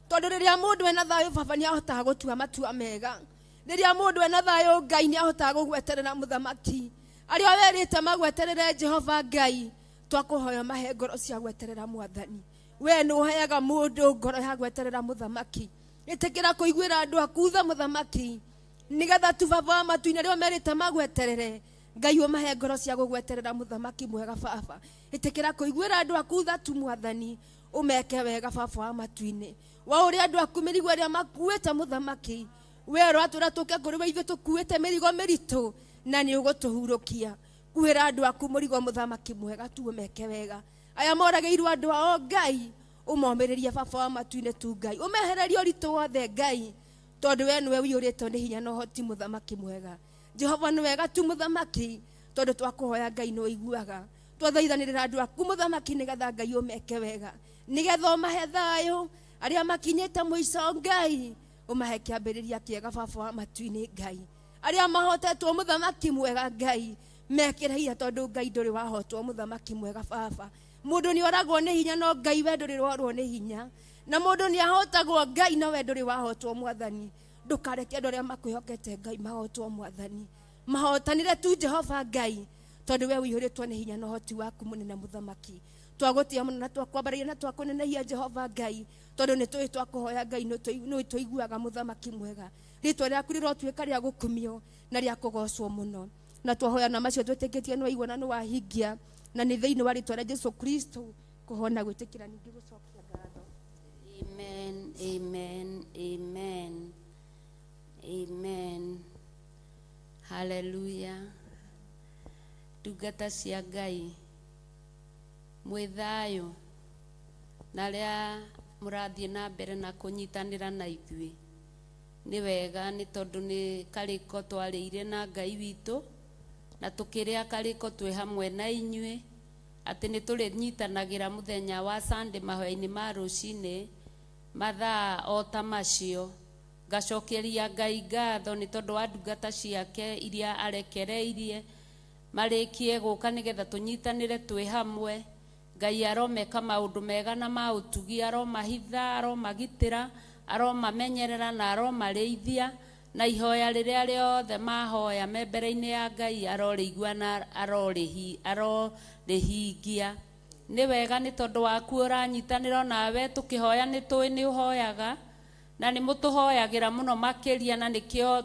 tondũ rĩrĩa mũndũ ena thayũ baba nĩ ahotaga gũtua matua mega. Rĩrĩa mũndũ ena thayũ Ngai nĩ ahotaga gũgweterera mũthamaki. Arĩa werĩte magweterere Jehova Ngai, twakũhoya mahe ngoro cia gweterera Mwathani. We nĩ ũheaga mũndũ ngoro ya gweterera mũthamaki. Ĩtĩkĩra kũiguĩra andũ aku tha mũthamaki, nĩgetha tu baba wa matu-inĩ arĩa merĩte magweterere Ngai ũmahe ngoro cia gũgweterera mũthamaki mwega baba. Ĩtĩkĩra kũiguĩra andũ aku tha tu Mwathani, ũmeke wega baba wa matu-inĩ. Wa ũrĩa andũ aku mĩrigo ĩrĩa makuĩte mũthamaki, we ũratwĩra tũke kũrĩ we ithuĩ tũkuĩte mĩrigo mĩritũ na nĩ ũgũtũhurũkia. Kuĩra andũ aku mũrigo mũthamaki mwega tu ũmeke wega. Aya moragĩirwo andũ ao Ngai, ũmomĩrĩrie baba wa matu-inĩ tu Ngai, ũmehererie ũritũ wothe Ngai, tondũ we nĩwe ũiyũrĩtwo nĩ hinya na ũhoti mũthamaki mwega. Jehova nĩ wega tu mũthamaki, tondũ twakũhoya Ngai nĩ ũiguaga. Twathaithanĩrĩra andũ aku mũthamaki, nĩgetha Ngai ũmeke wega, nĩgetha ũmahe thayũ. Arĩa makinyĩte mũico Ngai, ũmahe kĩambĩrĩria kĩega baba wa matu-inĩ Ngai. Arĩa mahotetwo mũthamaki mwega Ngai, mekĩre hinya, tondũ Ngai ndũrĩ wahotwo mũthamaki mwega baba. Mũndũ nĩ oragwo nĩ hinya, no Ngai we ndũrĩ worwo nĩ hinya, na mũndũ nĩ ahotagwo Ngai, no we ndũrĩ wahotwo Mwathani. Ndũkareke andũ arĩa makwĩhokete Ngai mahotwo Mwathani, mahotanĩre tu Jehova Ngai, tondũ we ũiyũrĩtwo nĩ hinya na ũhoti waku mũnene mũthamaki. Twagũtĩa mũno na twakwambararia na twakũnenehia Jehova Ngai, tondũ nĩ tũĩ twakũhoya Ngai nĩ tũiguaga mũthamaki mwega. Rĩtwa rĩaku rĩrotuĩka rĩa gũkumio na rĩa kũgocwo mũno, na twahoya na macio twĩtĩkĩtie nĩ waigua na nĩ wahingia, na nĩ thĩinĩ wa rĩtwa rĩa Jesu Kristo kũhona gwĩtĩkĩra ningĩ gũcokia ngatho. Amen, amen, amen, amen. Hallelujah. Ndungata cia Ngai, mwĩ thayũ na arĩa mũrathiĩ na mbere na kũnyitanĩra na ithuĩ. Nĩ wega nĩ tondũ nĩ karĩko twarĩire na Ngai witũ, na tũkĩrĩa karĩko twĩ hamwe na inyuĩ, atĩ nĩ tũrĩnyitanagĩra mũthenya wa Sunday mahoya-inĩ ma rũcinĩ mathaa o ta macio. Ngacokeria Ngai ngatho nĩ tondũ wa ndungata ciake iria arekereirie marĩkie gũka nĩgetha tũnyitanĩre twĩ hamwe. Ngai aromeka maũndũ mega na ma ũtugi, aromahitha, aromagitĩra, aromamenyerera na aromarĩithia, na ihoya rĩrĩa rĩothe mahoya me mbere-inĩ ya Ngai arorĩigua na arorĩhingia. Nĩ wega nĩ tondũ waku ũranyitanĩra onawe tũkĩhoya nĩ tũĩ nĩ ũhoyaga, na nĩ mũtũhoyagĩra mũno makĩria, na nĩkĩo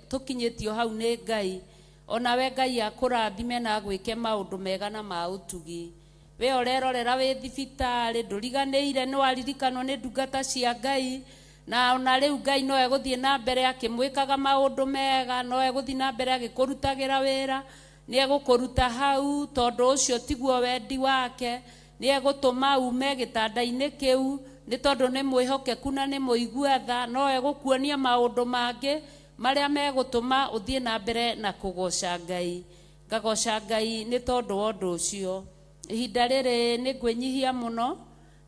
tũkinyĩtio hau nĩ Ngai. Onawe Ngai akũrathime na agwĩke maũndũ mega na ma ũtugi. We ũrerorera wĩ thibitarĩ ndũriganĩire, nĩ waririkanwo nĩ ndungata cia Ngai, na ona rĩu Ngai no egũthiĩ na mbere akĩmwĩkaga maũndũ mega, no egũthiĩ na mbere agĩkũrutagĩra wĩra, nĩ egũkũruta hau tondũ ũcio tiguo wendi wake, nĩ egũtũma ume gĩtanda-inĩ kĩu nĩ tondũ nĩ mwĩhokeku na nĩ mũigua tha, no egũkuonia maũndũ mangĩ marĩa megũtũma ũthiĩ na mbere na kũgoca Ngai. Ngagoca Ngai nĩ tondũ wa ũndũ ũcio. Ihinda rĩrĩ nĩ ngwĩnyihia mũno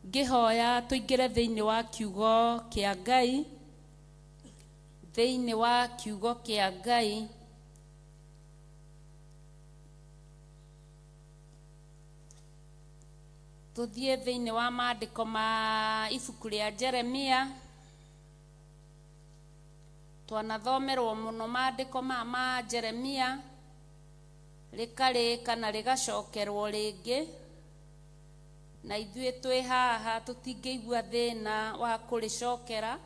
ngĩhoya tũingĩre thĩinĩ wa kiugo kĩa Ngai, thĩinĩ wa kiugo kĩa Ngai. Tũthiĩ thĩinĩ wa maandĩko ma ibuku rĩa Jeremia. Twanathomerwo mũno maandĩko ma Jeremia, rĩkarĩka na rĩgacokerwo rĩngĩ, na ithuĩ twĩ haha tũtingĩigua thĩna wa kũrĩcokera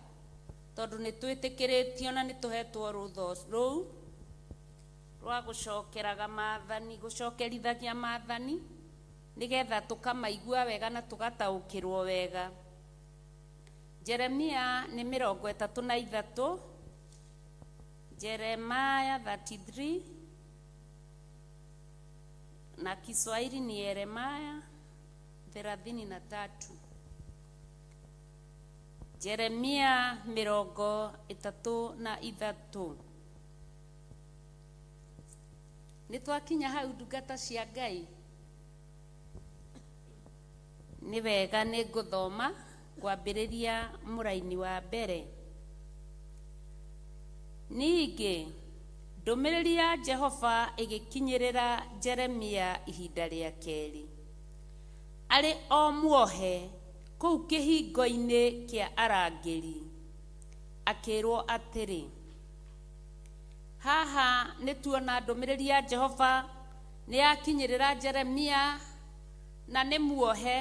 tondũ nĩ twĩtĩkĩrĩtio na nĩ tũhetwo rũtha rũu rwa gũcokeraga maathani, gũcokerithagia maathani nĩgetha tũkamaigua wega na tũgataũkĩrwo wega. Jeremia nĩ 33, Jeremiah 33, na Kiswahili ni Yeremia 33. Jeremia 33. Nĩ twakinya hau ndungata cia Ngai. Nĩ wega nĩ ngũthoma kwambĩrĩria mũraini wa mbere. Ningĩ Ndũmĩrĩri ya Jehova ĩgĩkinyĩrĩra Jeremia ihinda rĩa kerĩ arĩ o muohe kũu kĩhingo-inĩ kĩa arangĩri, akĩrwo atĩrĩ. Haha nĩ tuona ndũmĩrĩri ya Jehova nĩ yakinyĩrĩra Jeremia na nĩ muohe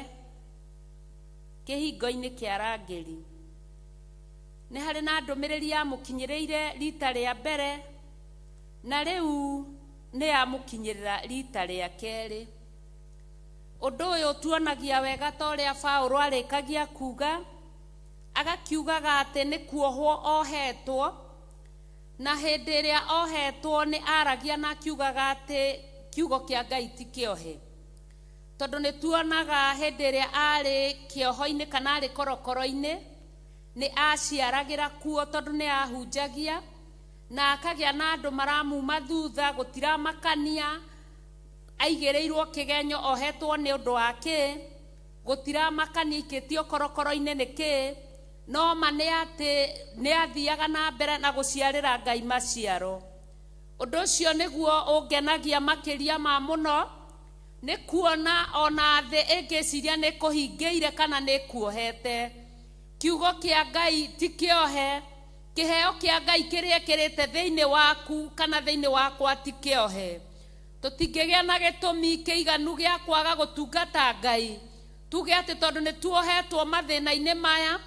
kĩhingo-inĩ kĩa arangĩri. Nĩ harĩ na ndũmĩrĩri yamũkinyĩrĩire rita rĩa mbere, na rĩu nĩ yamũkinyĩrĩra rita rĩa kerĩ. Ũndũ ũyũ tuonagia wega ta ũrĩa Paũlũ arĩkagia kuga, agakiugaga atĩ nĩ kuohwo ohetwo, na hĩndĩ ĩrĩa ohetwo nĩ aragia na akiugaga atĩ kiugo kĩa Ngai ti kĩohe. Tondũ nĩ tuonaga hĩndĩ ĩrĩa arĩ kĩoho-inĩ kana arĩ korokoro-inĩ, nĩ aciaragĩra kuo tondũ nĩ ahunjagia, na akagĩa na andũ maramuma thutha gũtiramakania, aigĩrĩirwo kĩgenyo ohetwo nĩ ũndũ wa kĩ, gũtiramakania ikĩtio korokoro-inĩ nĩ kĩ, no ma nĩ atĩ nĩ athiaga na mbere na gũciarĩra Ngai maciaro. Ũndũ ũcio nĩguo ũngenagia makĩria ma mũno, nĩ kuona ona thĩ ĩngĩciria nĩ kũhingĩire kana nĩ kuohete. Kiugo kĩa Ngai ti kĩohe, kĩheo kĩa Ngai kĩrĩa kĩrĩte thĩinĩ waku kana thĩinĩ wakwa ti kĩohe. Tũtingĩgĩa na gĩtũmi kĩiganu gĩa kwaga gũtungata Ngai, tuge atĩ tondũ nĩ tuohetwo mathĩna-inĩ maya,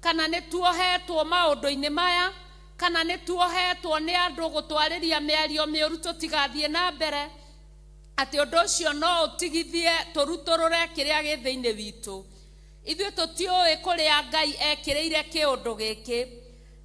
kana nĩ tuohetwo maũndũ-inĩ maya, kana nĩ tuohetwo nĩ andũ gũtwarĩria mĩario mĩũru tũtigathiĩ na mbere, atĩ ũndũ ũcio no ũtigithie tũrutũrũre kĩrĩa gĩ thĩinĩ witũ. Ithuĩ tũtiũĩ kũrĩa Ngai ekĩrĩire kĩũndũ gĩkĩ.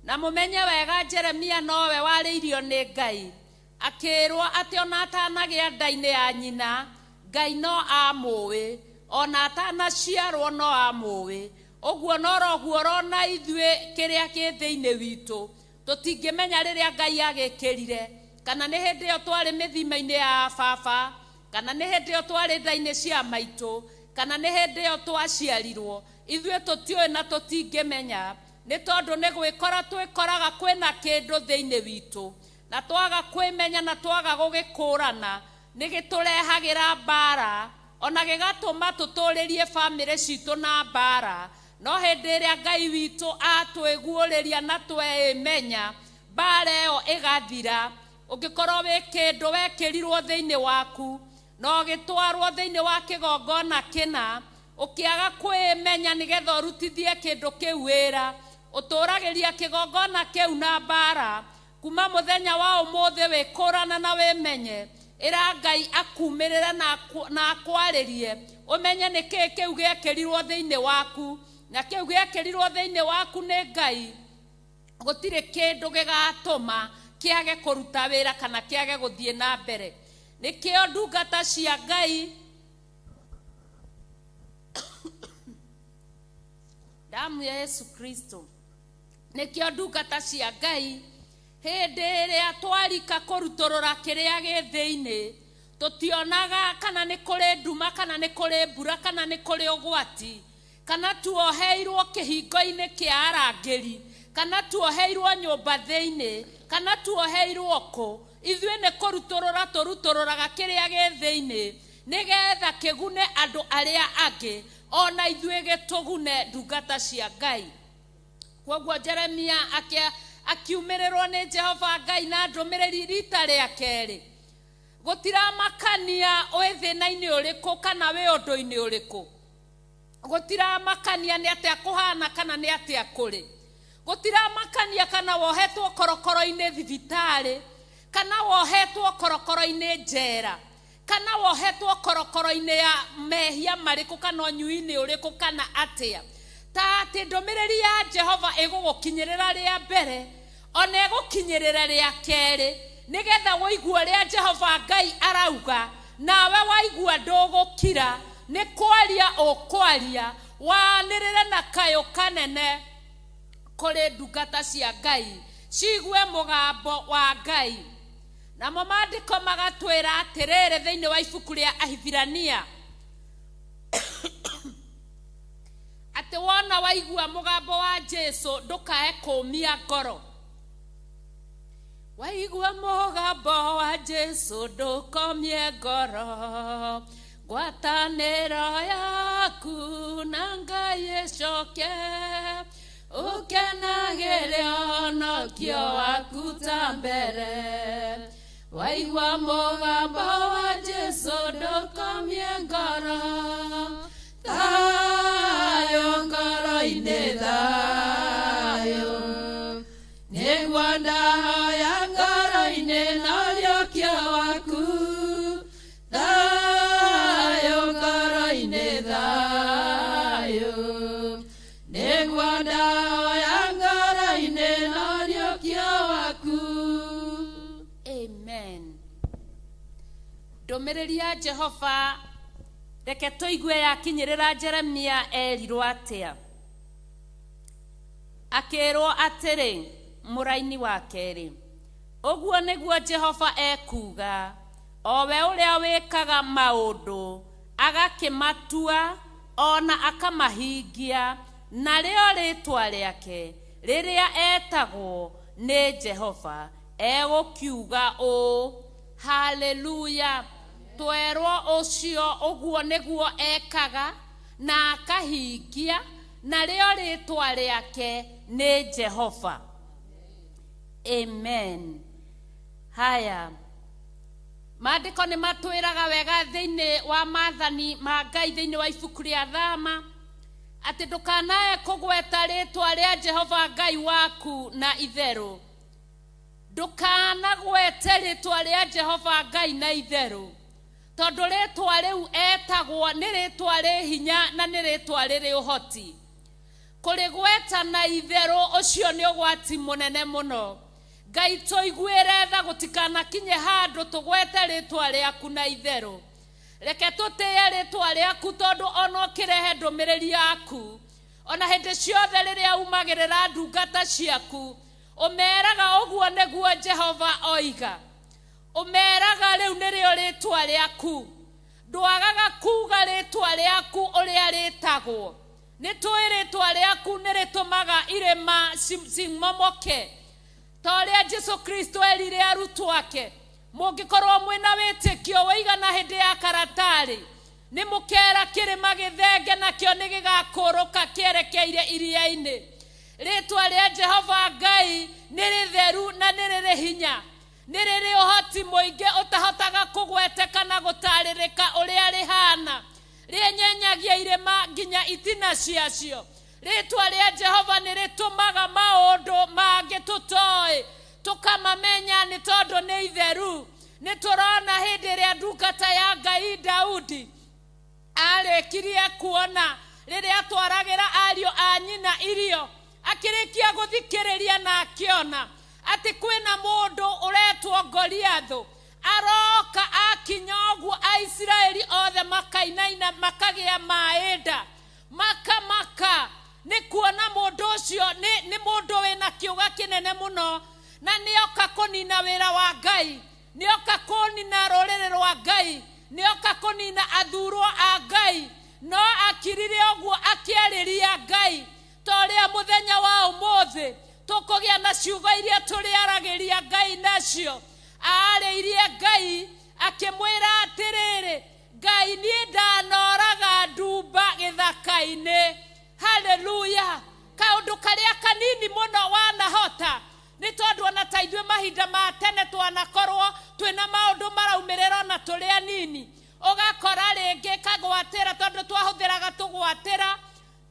Na mũmenye wega Jeremia nowe warĩirio nĩ Ngai, akĩrwo atĩ ona atanagĩa nda-inĩ ya nyina, Ngai no amũĩ, ona atanaciarwo no amũĩ. Ũguo noroguo ũrona ithuĩ kĩrĩa kĩ thĩinĩ witũ, tũtingĩmenya rĩrĩa Ngai agĩkĩrire, kana nĩ hĩndĩ ĩyo twarĩ mĩthima-inĩ ya baba, kana nĩ hĩndĩ ĩyo twarĩ nda-inĩ cia maitũ, kana nĩ hĩndĩ ĩyo twaciarirwo. Ithuĩ tũtiũĩ na tũtingĩmenya, nĩ tondũ nĩ gwĩkora twĩkoraga kwĩna kĩndũ thĩinĩ witũ, na twaga kwĩmenya na twaga gũgĩkũrana, nĩ gĩtũrehagĩra mbara, ona gĩgatũma tũtũrĩrie bamĩrĩ citũ na mbara. No hĩndĩ ĩrĩa Ngai witũ atwĩguũrĩria na tweĩmenya, mbara ĩyo ĩgathira. Ũngĩkorwo wĩ kĩndũ wekĩrirwo thĩinĩ waku, na ũgĩtwarwo thĩinĩ wa kĩgongona kĩna, ũkĩaga kwĩmenya nĩgetha ũrutithie kĩndũ kĩu wĩra, ũtũragĩria kĩgongona kĩu na mbara. Kuma mũthenya wa ũmũthĩ wĩkũrana na wĩmenye, ĩra Ngai akumĩrĩre na akwarĩrie, ũmenye nĩ kĩĩ kĩu gĩekĩrirwo thĩinĩ waku, na kĩu gĩekĩrirwo thĩinĩ waku nĩ Ngai. Gũtirĩ kĩndũ gĩgatũma kĩage kũruta wĩra kana kĩage gũthiĩ na mbere. Nĩkĩo ndungata cia Ngai, damu ya Yesu Kristo, nĩkĩo ndungata cia Ngai hĩndĩ ĩrĩa twarika kũrutũrũra kĩrĩa gĩ thĩinĩ, tũtionaga kana nĩ kũrĩ nduma, kana nĩ kũrĩ mbura, kana nĩ kũrĩ ũgwati, kana tuoheirwo kĩhingo-inĩ kĩa arangĩri, kana tuoheirwo nyũmba thĩinĩ, kana tuoheirwo kũ. Ithuĩ nĩ kũrutũrũra tũrutũrũraga kĩrĩa gĩ thĩinĩ, nĩgetha kĩgune andũ arĩa angĩ, ona ithuĩ gĩtũgune ndungata cia Ngai. Kwoguo Jeremia akiumĩrĩrwo nĩ Jehova Ngai na ndũmĩrĩri rita rĩa kerĩ. Gũtiramakania wĩ thĩna-inĩ ũrĩkũ kana wĩ ũndũ-inĩ ũrĩkũ, gũtiramakania nĩ atĩa kũhana kana nĩ atĩa kũrĩ, gũtiramakania kana wohetwo korokoro-inĩ thibitarĩ, kana wohetwo korokoro-inĩ njera, kana wohetwo korokoro-inĩ ya mehia marĩkũ kana ũnyui-inĩ ũrĩkũ kana atĩa, ta atĩ ndũmĩrĩri ya Jehova ĩgũgũkinyĩrĩra rĩa mbere, ona ĩgũkinyĩrĩra rĩa kerĩ, nĩgetha wũigue ũrĩa Jehova Ngai arauga, nawe waigua ndũgũkira, nĩ kwaria ũkwaria, wanĩrĩre na kayũ kanene kũrĩ ndungata cia Ngai, ciigue mũgambo wa Ngai. Namo maandĩko magatwĩra atĩrĩrĩ thĩinĩ wa ibuku rĩa Ahibirania, atĩ wona waigua mũgambo wa Jesu ndũkae kũũmia ngoro. Waigua mũgambo wa Jesu ndũkomie ngoro, ngwatanĩro yaku na Ngai ĩcoke, ũkenagĩre ũhonokio waku ta mbere. Waigua mũgambo wa Jesu ndũkomie ngoro, thayũ ngoro-inĩ thayũ, nĩguo ndahoya ngoro-inĩ na ũriũkio waku, thayũ ngoro-inĩ thayũ, nĩguo ndahoya ngoro-inĩ na ũriũkio waku. Amen. Ndũmĩrĩri ya Jehova reke tũigue yakinyĩrĩra Jeremia erirwo atĩa. Akĩrwo atĩrĩ mũraini wa kerĩ, ũguo nĩguo Jehova ekuuga, o we ũrĩa wĩkaga maũndũ agakĩmatua ona akamahingia, narĩo rĩtwa rĩake rĩrĩa etagwo nĩ Jehova, egũkiuga ũũ. Haleluya. Twerwo ũcio ũguo nĩguo ekaga na akahingia, narĩo rĩtwa rĩake nĩ Jehova. Amen. Haya, maandĩko nĩ matwĩraga wega thĩinĩ wa maathani ma Ngai thĩinĩ wa ibuku rĩa Thama atĩ ndũkanae kũgweta rĩtwa rĩa Jehova Ngai waku na itherũ. Ndũkanagwete rĩtwa rĩa Jehova Ngai na itherũ, tondũ rĩtwa rĩu etagwo nĩ rĩtwa rĩ hinya na nĩ rĩtwa rĩrĩ ũhoti. Kũrĩgweta na itherũ ũcio nĩ ũgwati mũnene mũno. Ngai tũiguĩre tha gũtikanakinye handũ tũgwete rĩtwa rĩaku na itherũ. Reke tũtĩe rĩtwa rĩaku tondũ ona ũkĩrehe ndũmĩrĩri yaku, ona hĩndĩ ciothe rĩrĩa umagĩrĩra ndungata ciaku, ũmeraga ũguo nĩguo Jehova oiga. Ũmeraga rĩu nĩrĩo rĩtwa rĩaku. Ndwagaga kuga rĩtwa rĩaku ũrĩa rĩtagwo. Nĩ tũĩ rĩtwa rĩaku nĩ rĩtũmaga irĩma cimomoke, ta ũrĩa Jesu Kristo erire arutwo ake, mũngĩkorwo mwĩna wĩtĩkio wĩigana hĩndĩ ya karatarĩ, nĩ mũkera kĩrĩma gĩthenge nakĩo nĩ gĩgakũrũka kĩerekeire iria-inĩ. Rĩtwa rĩa Jehova Ngai nĩ rĩtheru na nĩ rĩrĩ hinya, nĩ rĩrĩ ũhoti mũingĩ ũtahotaga kũgweteka na gũtarĩrĩka ũrĩa rĩhana. Rĩenyenyagia irĩma nginya itina ciacio. Rĩtwa rĩa Jehova nĩ rĩtũmaga maũndũ mangĩ tũtoĩ tũkamamenya nĩ tondũ nĩ itheru. Nĩ tũrona hĩndĩ ĩrĩa ndungata ya Ngai Daudi arĩkirie kuona rĩrĩa atwaragĩra ariũ a nyina irio, akĩrĩkia gũthikĩrĩria na akĩona atĩ kwĩna mũndũ ũretwo Goliathũ aroka akinya ũguo Aisiraeli othe makainaina makagĩa maĩ nda makamaka nĩ kuona mũndũ ũcio nĩ mũndũ wĩna kĩũga kĩnene mũno, na nĩoka kũnina wĩra wa Ngai, nĩoka kũnina rũrĩrĩ rwa Ngai, nĩoka kũnina athurwo a Ngai. No akirire ũguo akĩarĩria Ngai ta ũrĩa mũthenya wa ũmũthĩ tũkũgĩa na ciugo iria tũrĩaragĩria Ngai nacio. Aarĩirie Ngai akĩmwĩra atĩrĩrĩ, Ngai niĩ ndanoraga ndumba gĩthaka-inĩ. Haleluya. Kaũndũ karĩa kanini mũno wanahota, nĩ tondũ ona ta ithuĩ mahinda ma tene twanakorwo twĩna maũndũ maraumĩrĩra ona tũrĩ anini, ũgakora rĩngĩ kagwatĩra tondũ twahũthĩraga tũgwatĩra.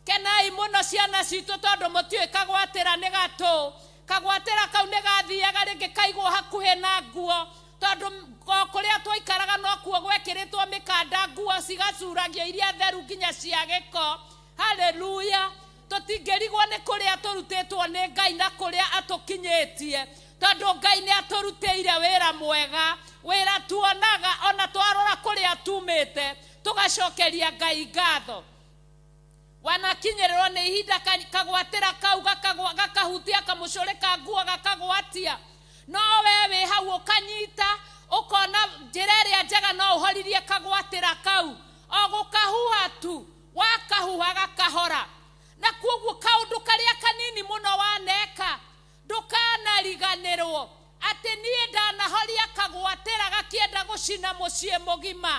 Kenai mũno ciana citũ tondũ mũtiũĩ kagwatĩra nĩ gatũ. Kagwatĩra kau nĩ gathiaga rĩngĩ kaigwo hakuhĩ na nguo, tondũ kũrĩa twaikaraga nokuo gwekĩrĩtwo mĩkanda, nguo cigacuragio iria theru nginya cia gĩko. Haleluya. Tũtingĩrigwo nĩ kũrĩa tũrutĩtwo nĩ Ngai na kũrĩa atũkinyĩtie, tondũ Ngai nĩ atũrutĩire wĩra mwega, wĩra tuonaga ona twarora kũrĩa tumĩte tũgacokeria Ngai ngatho. Wanakinyĩrĩrwo nĩ ihinda kagwatĩra kau gakahutia kamũcũrĩ ka nguo gakagwatia, no we wĩ hau ũkanyita ũkona njĩra ĩrĩa njega no ũhoririe kagwatĩra kau, o gũkahuha tu, wakahuha gakahora. Na kuoguo kaũndũ karĩa kanini mũno waneka ndũkanariganĩrwo Atĩ niĩ ndanahoria kagwatĩra gakĩenda gũcina mũciĩ mũgima.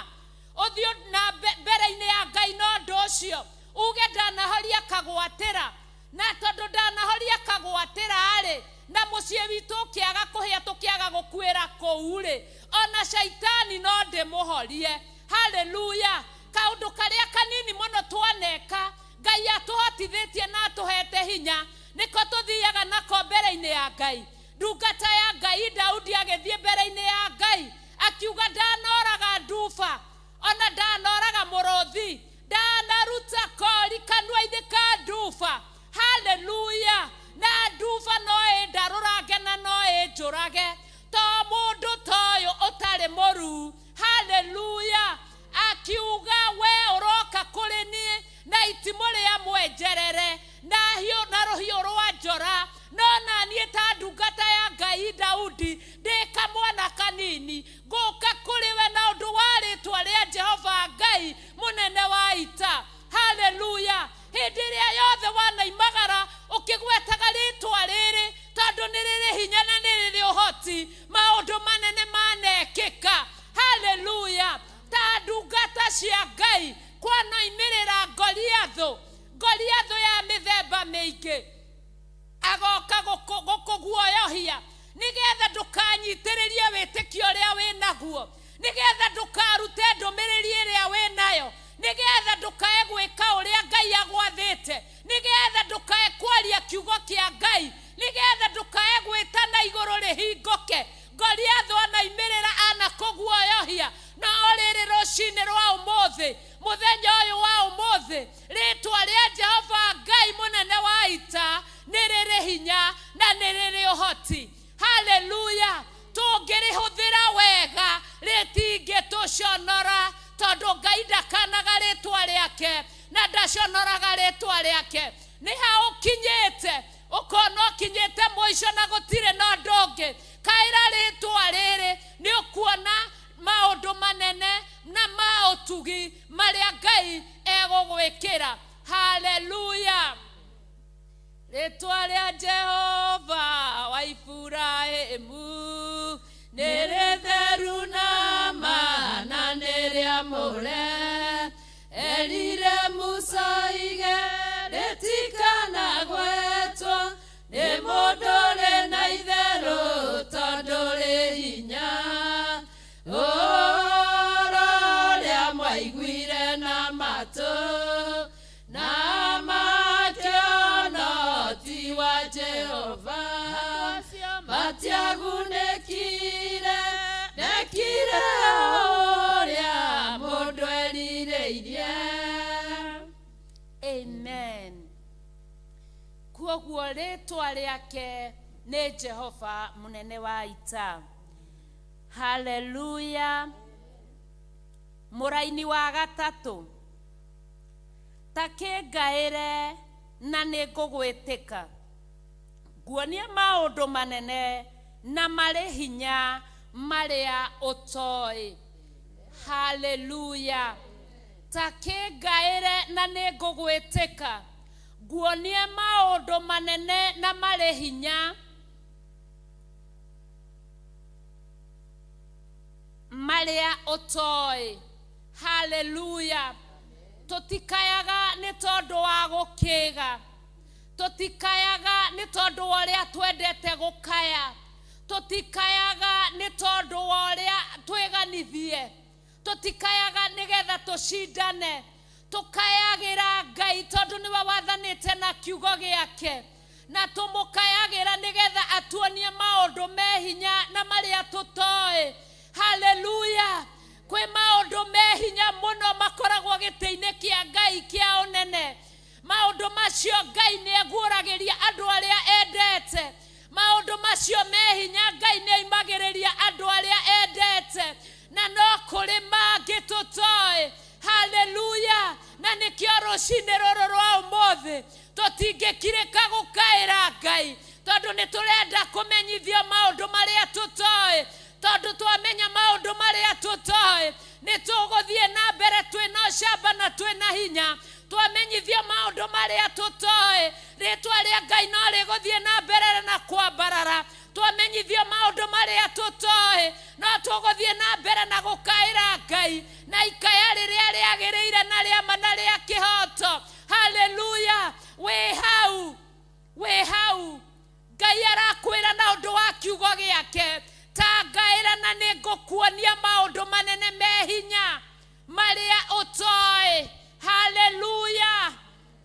Ũthiĩ na mbere-inĩ ya Ngai na ũndũ ũcio uge ndanahoria kagwatĩra, na tondũ ndanahoria kagwatĩra rĩ, na mũciĩ witũ ũkĩaga kũhĩa tũkĩaga gũkuĩra kũu rĩ, ona caitani no ndĩmũhorie. Haleluya. Kaũndũ karĩa kanini mũno twaneka Ngai atũhotithĩtie na atũhete hinya, nĩko tũthiaga nako mbere-inĩ ya Ngai. Ndungata ya Ngai Daudi agĩthiĩ mbere-inĩ ya Ngai akiuga ndanoraga nduba, ona ndanoraga mũrũthi, ndanaruta kori kanua-inĩ ka nduba. Haleluya. Na nduba no ĩndarũrange na no ĩnjũrage, to mũndũ ta ũyũ ũtarĩ mũruu. Haleluya. Akiuga we ũroka kũrĩ niĩ na itimũ rĩa mwenjerere na hiũ na rũhiũ rwa njora, no na niĩ ta ndungata ya Ngai Daudi ndĩ kamwana kanini ngũka kũrĩ we na ũndũ wa rĩtwa rĩa Jehova Ngai mũnene wa ita. Haleluya. Hĩndĩ ĩrĩa yothe wanaimagara ũkĩgwetaga rĩtwa rĩrĩ, tondũ nĩ rĩrĩ hinya na nĩ rĩrĩ ũhoti, maũndũ manene manekĩka. Haleluya. Ta ndungata cia Ngai kwanoimĩrĩra Goliathũ, Goliathũ ya mĩthemba mĩingĩ, agoka gũkũguoyohia nĩgetha ndũkanyitĩrĩrie wĩtĩkio ũrĩa wĩnaguo, nĩgetha ndũkarute ndũmĩrĩri ĩrĩa wĩnayo, nĩgetha ndũkae gwĩka ũrĩa Ngai agwathĩte, nĩgetha ndũkae kwaria kiugo kĩa Ngai, nĩgetha ndũkae gwĩtana igũrũ rĩhingũke. Goliathũ anaimĩrĩra anakũguoyohia, no rĩrĩ rũcinĩ rwa ũmũthĩ, mũthenya ũyũ wa ũmũthĩ, rĩtwa rĩa Jehova Ngai mũnene wa ita nĩ rĩrĩ hinya na nĩ rĩrĩ ũhoti. Haleluya. Tũngĩrĩhũthĩra wega rĩtingĩtũconora, tondũ Ngai ndakanaga rĩtwa rĩake na ndaconoraga rĩtwa rĩake. Nĩ ha ũkinyĩte, ũkona ũkinyĩte mũico na gũtirĩ na ũndũ ũngĩ, kaĩra rĩtwa rĩrĩ, nĩ ũkuona maũndũ manene na ma ũtugi marĩa Ngai egũgwĩkĩra. Haleluya. Rĩtwa rĩa Jehova wa Iburahĩmu nĩ rĩtheru na ma na nĩ rĩamũre, erire Musa oige rĩtikanagwetwo nĩ mũndũ ũrĩ na itherũ tondũ rĩ hinya. Ũhoro ũrĩa mwaiguire na matũ na makĩona ti wa Jehova, matiagunĩkire, mekire ũrĩa mũndũ erirĩirie. Amen. Kwoguo rĩtwa rĩake nĩ Jehova mũnene wa ita. Haleluya. Mũraini wa gatatũ, ta kĩngaĩre na nĩ ngũgwĩtĩka, nguonie maũndũ manene na marĩ hinya marĩa ũtoĩ. Haleluya. Ta kĩngaĩre na nĩ ngũgwĩtĩka, nguonie maũndũ manene na marĩ hinya marĩa ũtoĩ. Haleluya. Tũtikayaga nĩ tondũ wa gũkĩga, tũtikayaga nĩ tondũ wa ũrĩa twendete gũkaya, tũtikayaga nĩ tondũ wa ũrĩa twĩganithie, tũtikayaga nĩgetha tũcindane, tũkayagĩra Ngai tondũ nĩwe wathanĩte na kiugo gĩake, na tũmũkayagĩra nĩgetha atuonie maũndũ me hinya na marĩa tũtoĩ. Haleluya. Kwĩ maũndũ me hinya mũno makoragwo gĩtĩ-inĩ kĩa Ngai kĩa ũnene. Maũndũ macio Ngai nĩ aguũragĩria andũ arĩa endete. Maũndũ macio me hinya Ngai nĩ aimagĩrĩria andũ arĩa endete, na no kũrĩ mangĩ tũtoĩ. Haleluya. Na nĩkĩo rũcinĩ rũrũ rwa ũmũthĩ tũtingĩkirĩka gũkaĩra Ngai, tondũ nĩ tũrenda kũmenyithio maũndũ marĩa tũtoĩ, tondũ twamenya maũndũ marĩa tũtoĩ nĩ tũgũthiĩ na mbere twĩna ũcamba na twĩna hinya. Twamenyithio maũndũ marĩa tũtoĩ, rĩtwa rĩa Ngai no rĩgũthiĩ na mbere na kwambarara, Twamenyithio maũndũ marĩa tũtoĩ, no tũgũthiĩ na mbere na gũkaĩra Ngai na ikaya rĩrĩa rĩagĩrĩire na rĩa ma na rĩa kĩhoto. Haleluya! Wĩ hau, wĩ hau, Ngai arakwĩra na ũndũ wa kiugo gĩake, ta ngaĩra na nĩ ngũkuonia maũndũ manene me hinya marĩa ũtoĩ. Haleluya!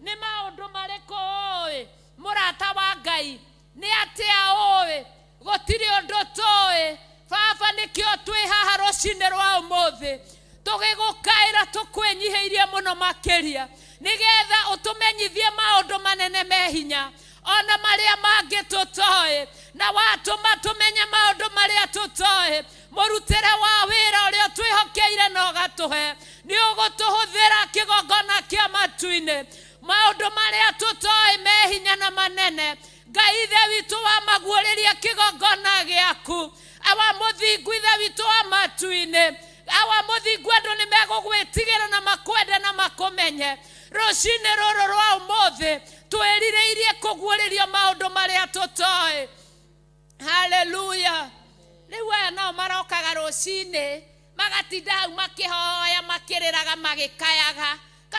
Nĩ maũndũ marĩkũ ũĩ, mũrata wa Ngai? Nĩ atĩa ũĩ? Gũtirĩ ũndũ tũĩ, Baba. Nĩkĩo twĩ haha rũcinĩ rwa ũmũthĩ tũgĩgũkaĩra, tũkwĩnyihĩirie mũno makĩria, nĩgetha ũtũmenyithie maũndũ manene me hinya ona marĩa mangĩ tũtoĩ. Na watũma tũmenye maũndũ marĩa tũtoĩ, mũrutĩre wa wĩra ũrĩa twĩhokeire na ũgatũhe, nĩ ũgũtũhũthĩra kĩgongona kĩa matu-inĩ. Maũndũ marĩa tũtoĩ me hinya na manene, Ngai Ithe witũ, wamaguũrĩria kĩgongona gĩaku. Awa mũthingu, Ithe witũ wa matu-inĩ, Awa mũthingu, andũ nĩ megũgwĩtigĩra na makwende na makũmenye. Rũcinĩ rũrũ rwa ũmũthĩ twĩrirĩirie kũguũrĩrio maũndũ marĩa tũtoĩ. Haleluya! Rĩu aya nao marokaga rũcinĩ magatinda hau makĩhoya, makĩrĩraga, magĩkayaga,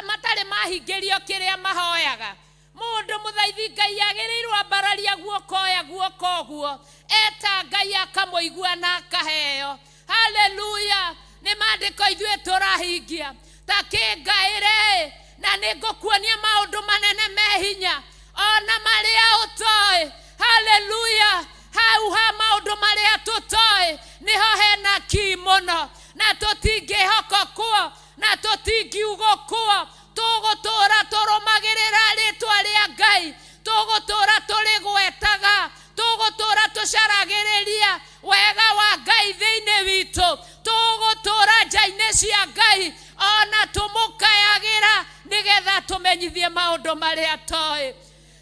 matarĩ mahingĩrio kĩrĩa mahoyaga. Mũndũ mũthaithi Ngai agĩrĩirwo ambararia guoko, oya guoko ũguo, eta Ngai akamũigua na akaheo. Haleluya! Nĩ maandĩko ithuĩ tũrahingia, ta kĩngaĩre na nĩ ngũkuonia maũndũ manene me hinya ona marĩa ũtoĩ. Haleluya! Hau ha maũndũ marĩa tũtoĩ nĩho hena ki mũno, na tũtingĩhoka kuo na tũtingiugũkwo. Tũgũtũra tũrũmagĩrĩra rĩtwa rĩa Ngai, tũgũtũra tũrĩgwetaga, tũgũtũra tũcaragĩrĩria wega wa Ngai thĩinĩ witũ, tũgũtũra nja-inĩ cia Ngai ona tũmũkayagĩra, nĩgetha tũmenyithie maũndũ marĩa toĩ.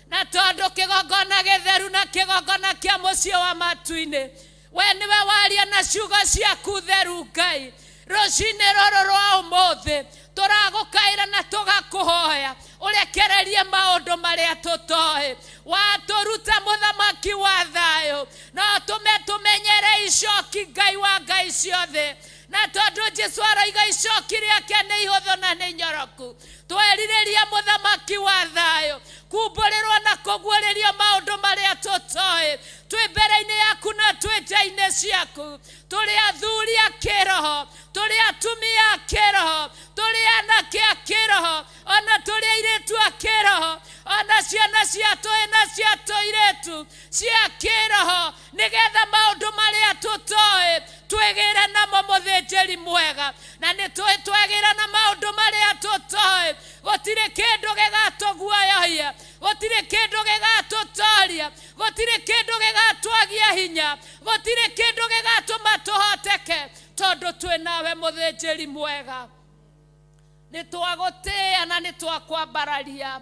Na tondũ kĩgongona gĩtheru na kĩgongona kĩa mũciĩ wa matu-inĩ, we nĩwe waria na ciugo ciaku theru, Ngai, rũcinĩ rũrũ rwa ũmũthĩ tũragũkaĩra na tũgakũhoya ũrekererie maũndũ marĩa tũtoĩ. Watũruta, mũthamaki wa thayũ, no tũme tũmenyere icoki, Ngai wa ngai ciothe. Na tondũ Jesu aroiga icoki rĩake nĩ ihũthũ na nĩ nyoroku, twerirĩria, mũthamaki wa thayũ, kumbũrĩrwo na kũguũrĩrio maũndũ marĩa tũtoĩ. Twĩ mbere-inĩ yaku na twĩ nja-inĩ ciaku, tũrĩ athuri a kĩroho, tũrĩ atumia a kĩroho, tũrĩ anake a kĩroho, ona tũrĩ airĩtu a kĩroho, ona ciana cia tũĩ na cia tũirĩtu cia kĩroho, nĩgetha maũndũ marĩa tũtoĩ twĩgĩre namo mũthĩnjĩri mwega. Na nĩ tũĩ twegĩra na maũndũ marĩa tũtoĩ, gũtirĩ kĩndũ gĩgatũguoyohia, gũtirĩ kĩndũ gĩgatũtoria, gũtirĩ kĩndũ gĩgatwagia hinya, gũtirĩ kĩndũ gĩgatũma tũhoteke, tondũ twĩ nawe, mũthĩnjĩri mwega. Nĩ twagũtĩĩa na nĩ twakwambararia.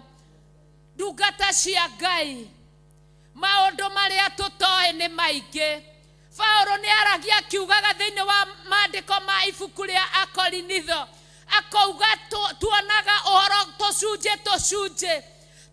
Ndungata cia Ngai, maũndũ marĩa tũtoĩ nĩ maingĩ. Paulo nĩ aragia akiugaga thĩinĩ wa maandĩko ma ibuku rĩa Akorinitho, akauga tuonaga ũhoro tũcunjĩ tũcunjĩ,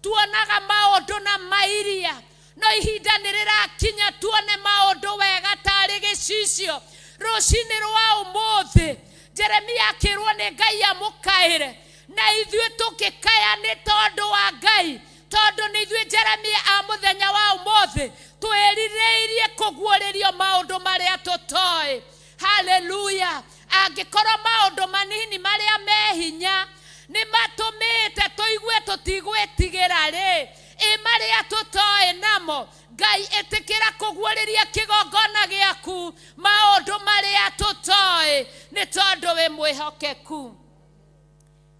tuonaga maũndũ na mairia, no ihinda nĩ rĩrakinya tuone maũndũ wega tarĩ gĩcicio. Rũcinĩ rwa ũmũthĩ Jeremia akĩrwo nĩ Ngai amũkaĩre, na ithuĩ tũkĩkaya nĩ tondũ wa Ngai, tondũ nĩ ithuĩ Jeremia a mũthenya wa ũmũthĩ twĩrirĩirie kũguũrĩrio maũndũ marĩa tũtoĩ. Haleluya! Angĩkorwo maũndũ manini marĩa me hinya nĩ matũmĩte tũigue tũtigwĩtigĩra rĩ, ĩ marĩa tũtoĩ namo? Ngai, ĩtĩkĩra kũguũrĩria kĩgongona gĩaku maũndũ marĩa tũtoĩ, nĩ tondũ wĩ mwĩhokeku.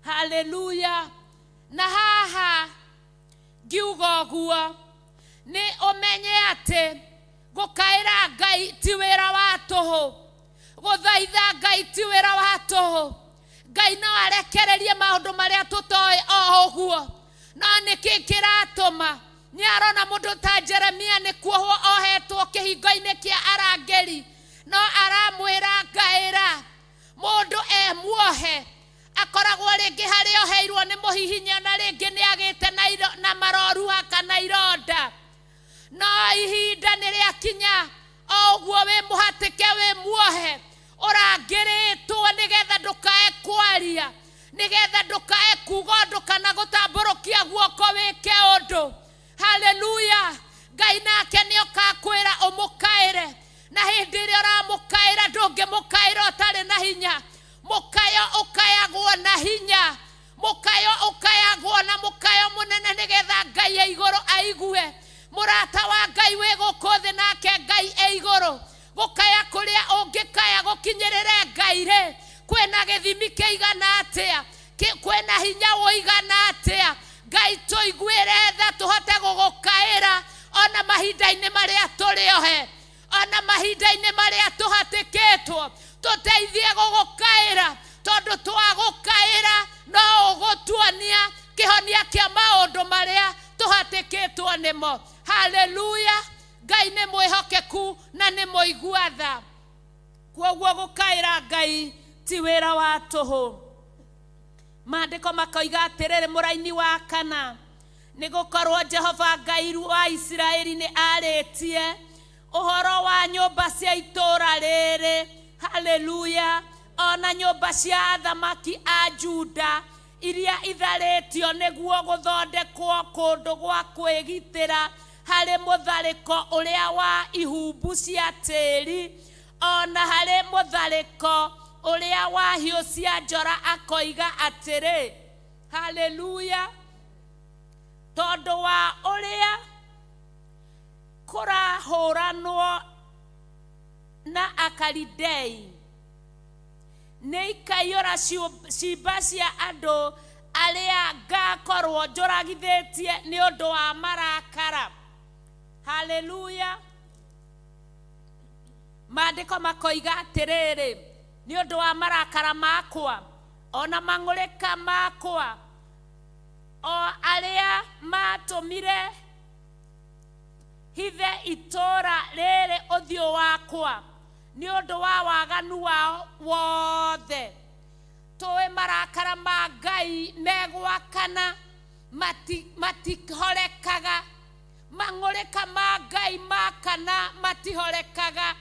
Haleluya! Na haha ngiuga ũguo, nĩ ũmenye atĩ gũkaĩra Ngai ti wĩra wa tũhũ, gũthaitha Ngai ti wĩra wa tũhũ. Ngai no arekererie maũndũ marĩa tũtoĩ o ũguo, no nĩkĩ kĩratũma? Nĩ arona mũndũ ta Jeremia nĩ kuohwo ohetwo kĩhingo-inĩ kĩa arangĩri, no aramwĩra ngaĩra. Mũndũ e muohe akoragwo rĩngĩ harĩa oheirwo nĩ mũhihinyo, na rĩngĩ nĩ agĩte na maroruha kana ironda. No ihinda nĩ rĩakinya o ũguo wĩ mũhatĩke wĩ muohe ũrangĩrĩtwo nĩgetha ndũkae kwaria, nĩgetha ndũkae kuga ũndũ kana gũtambũrũkia guoko wĩke ũndũ. Haleluya. Ngai nake nĩoka kwĩra ũmũkaĩre, na hĩndĩ ĩrĩa ũramũkaĩra ndũngĩmũkaĩra ũtarĩ na hinya. Mũkayo ũkayagwo na hinya, mũkayo ũkayagwo na mũkayo mũnene nĩgetha Ngai e igũrũ aigue. Mũrata wa Ngai wĩ gũkũ thĩ nake Ngai e igũrũ. Gũkaya kũrĩa ũngĩkaya gũkinyĩrĩre Ngai rĩ, kwĩna gĩthimi kĩigana atĩa? Kwĩna hinya ũigana atĩa? Ngai tũiguĩre tha tũhote gũgũkaĩra ona mahinda-inĩ marĩa tũrĩ ohe, ona mahinda-inĩ marĩa tũhatĩkĩtwo, tũteithie gũgũkaĩra, tondũ twagũkaĩra no ũgũtuonia kĩhonia kĩa maũndũ marĩa tũhatĩkĩtwo nĩmo. Haleluya. Ngai nĩ mwĩhokeku na nĩ mũigua tha. Kwoguo gũkaĩra Ngai ti wĩra wa tũhũ. Maandĩko makoiga atĩrĩrĩ, mũraini wa kana, nĩ gũkorwo Jehova Ngai wa Isiraeli nĩ arĩtie ũhoro wa nyũmba cia itũũra rĩrĩ. Haleluya. Ona nyũmba cia athamaki a Juda iria itharĩtio nĩguo gũthondekwo kũndũ gwa kwĩgitĩra harĩ mũtharĩko ũrĩa wa ihumbu cia tĩĩri, ona harĩ mũtharĩko ũrĩa wa hiũ cia njora, akoiga atĩrĩ. Haleluya. Tondũ wa ũrĩa kũrahũranwo na Akalidei, nĩ ikaiyũra ciimba cia andũ arĩa ngakorwo njũragithĩtie nĩ ũndũ wa marakara. Haleluya. Maandĩko makoiga atĩrĩrĩ, nĩ ũndũ wa marakara makwa ona mang'ũrĩka makwa, o arĩa matũmire hithe itũũra rĩrĩ ũthiũ wakwa nĩ ũndũ wa waganu wao wothe. Tũĩ marakara ma Ngai megwakana, matihorekaga. Mang'ũrĩka ma Ngai makana matihorekaga.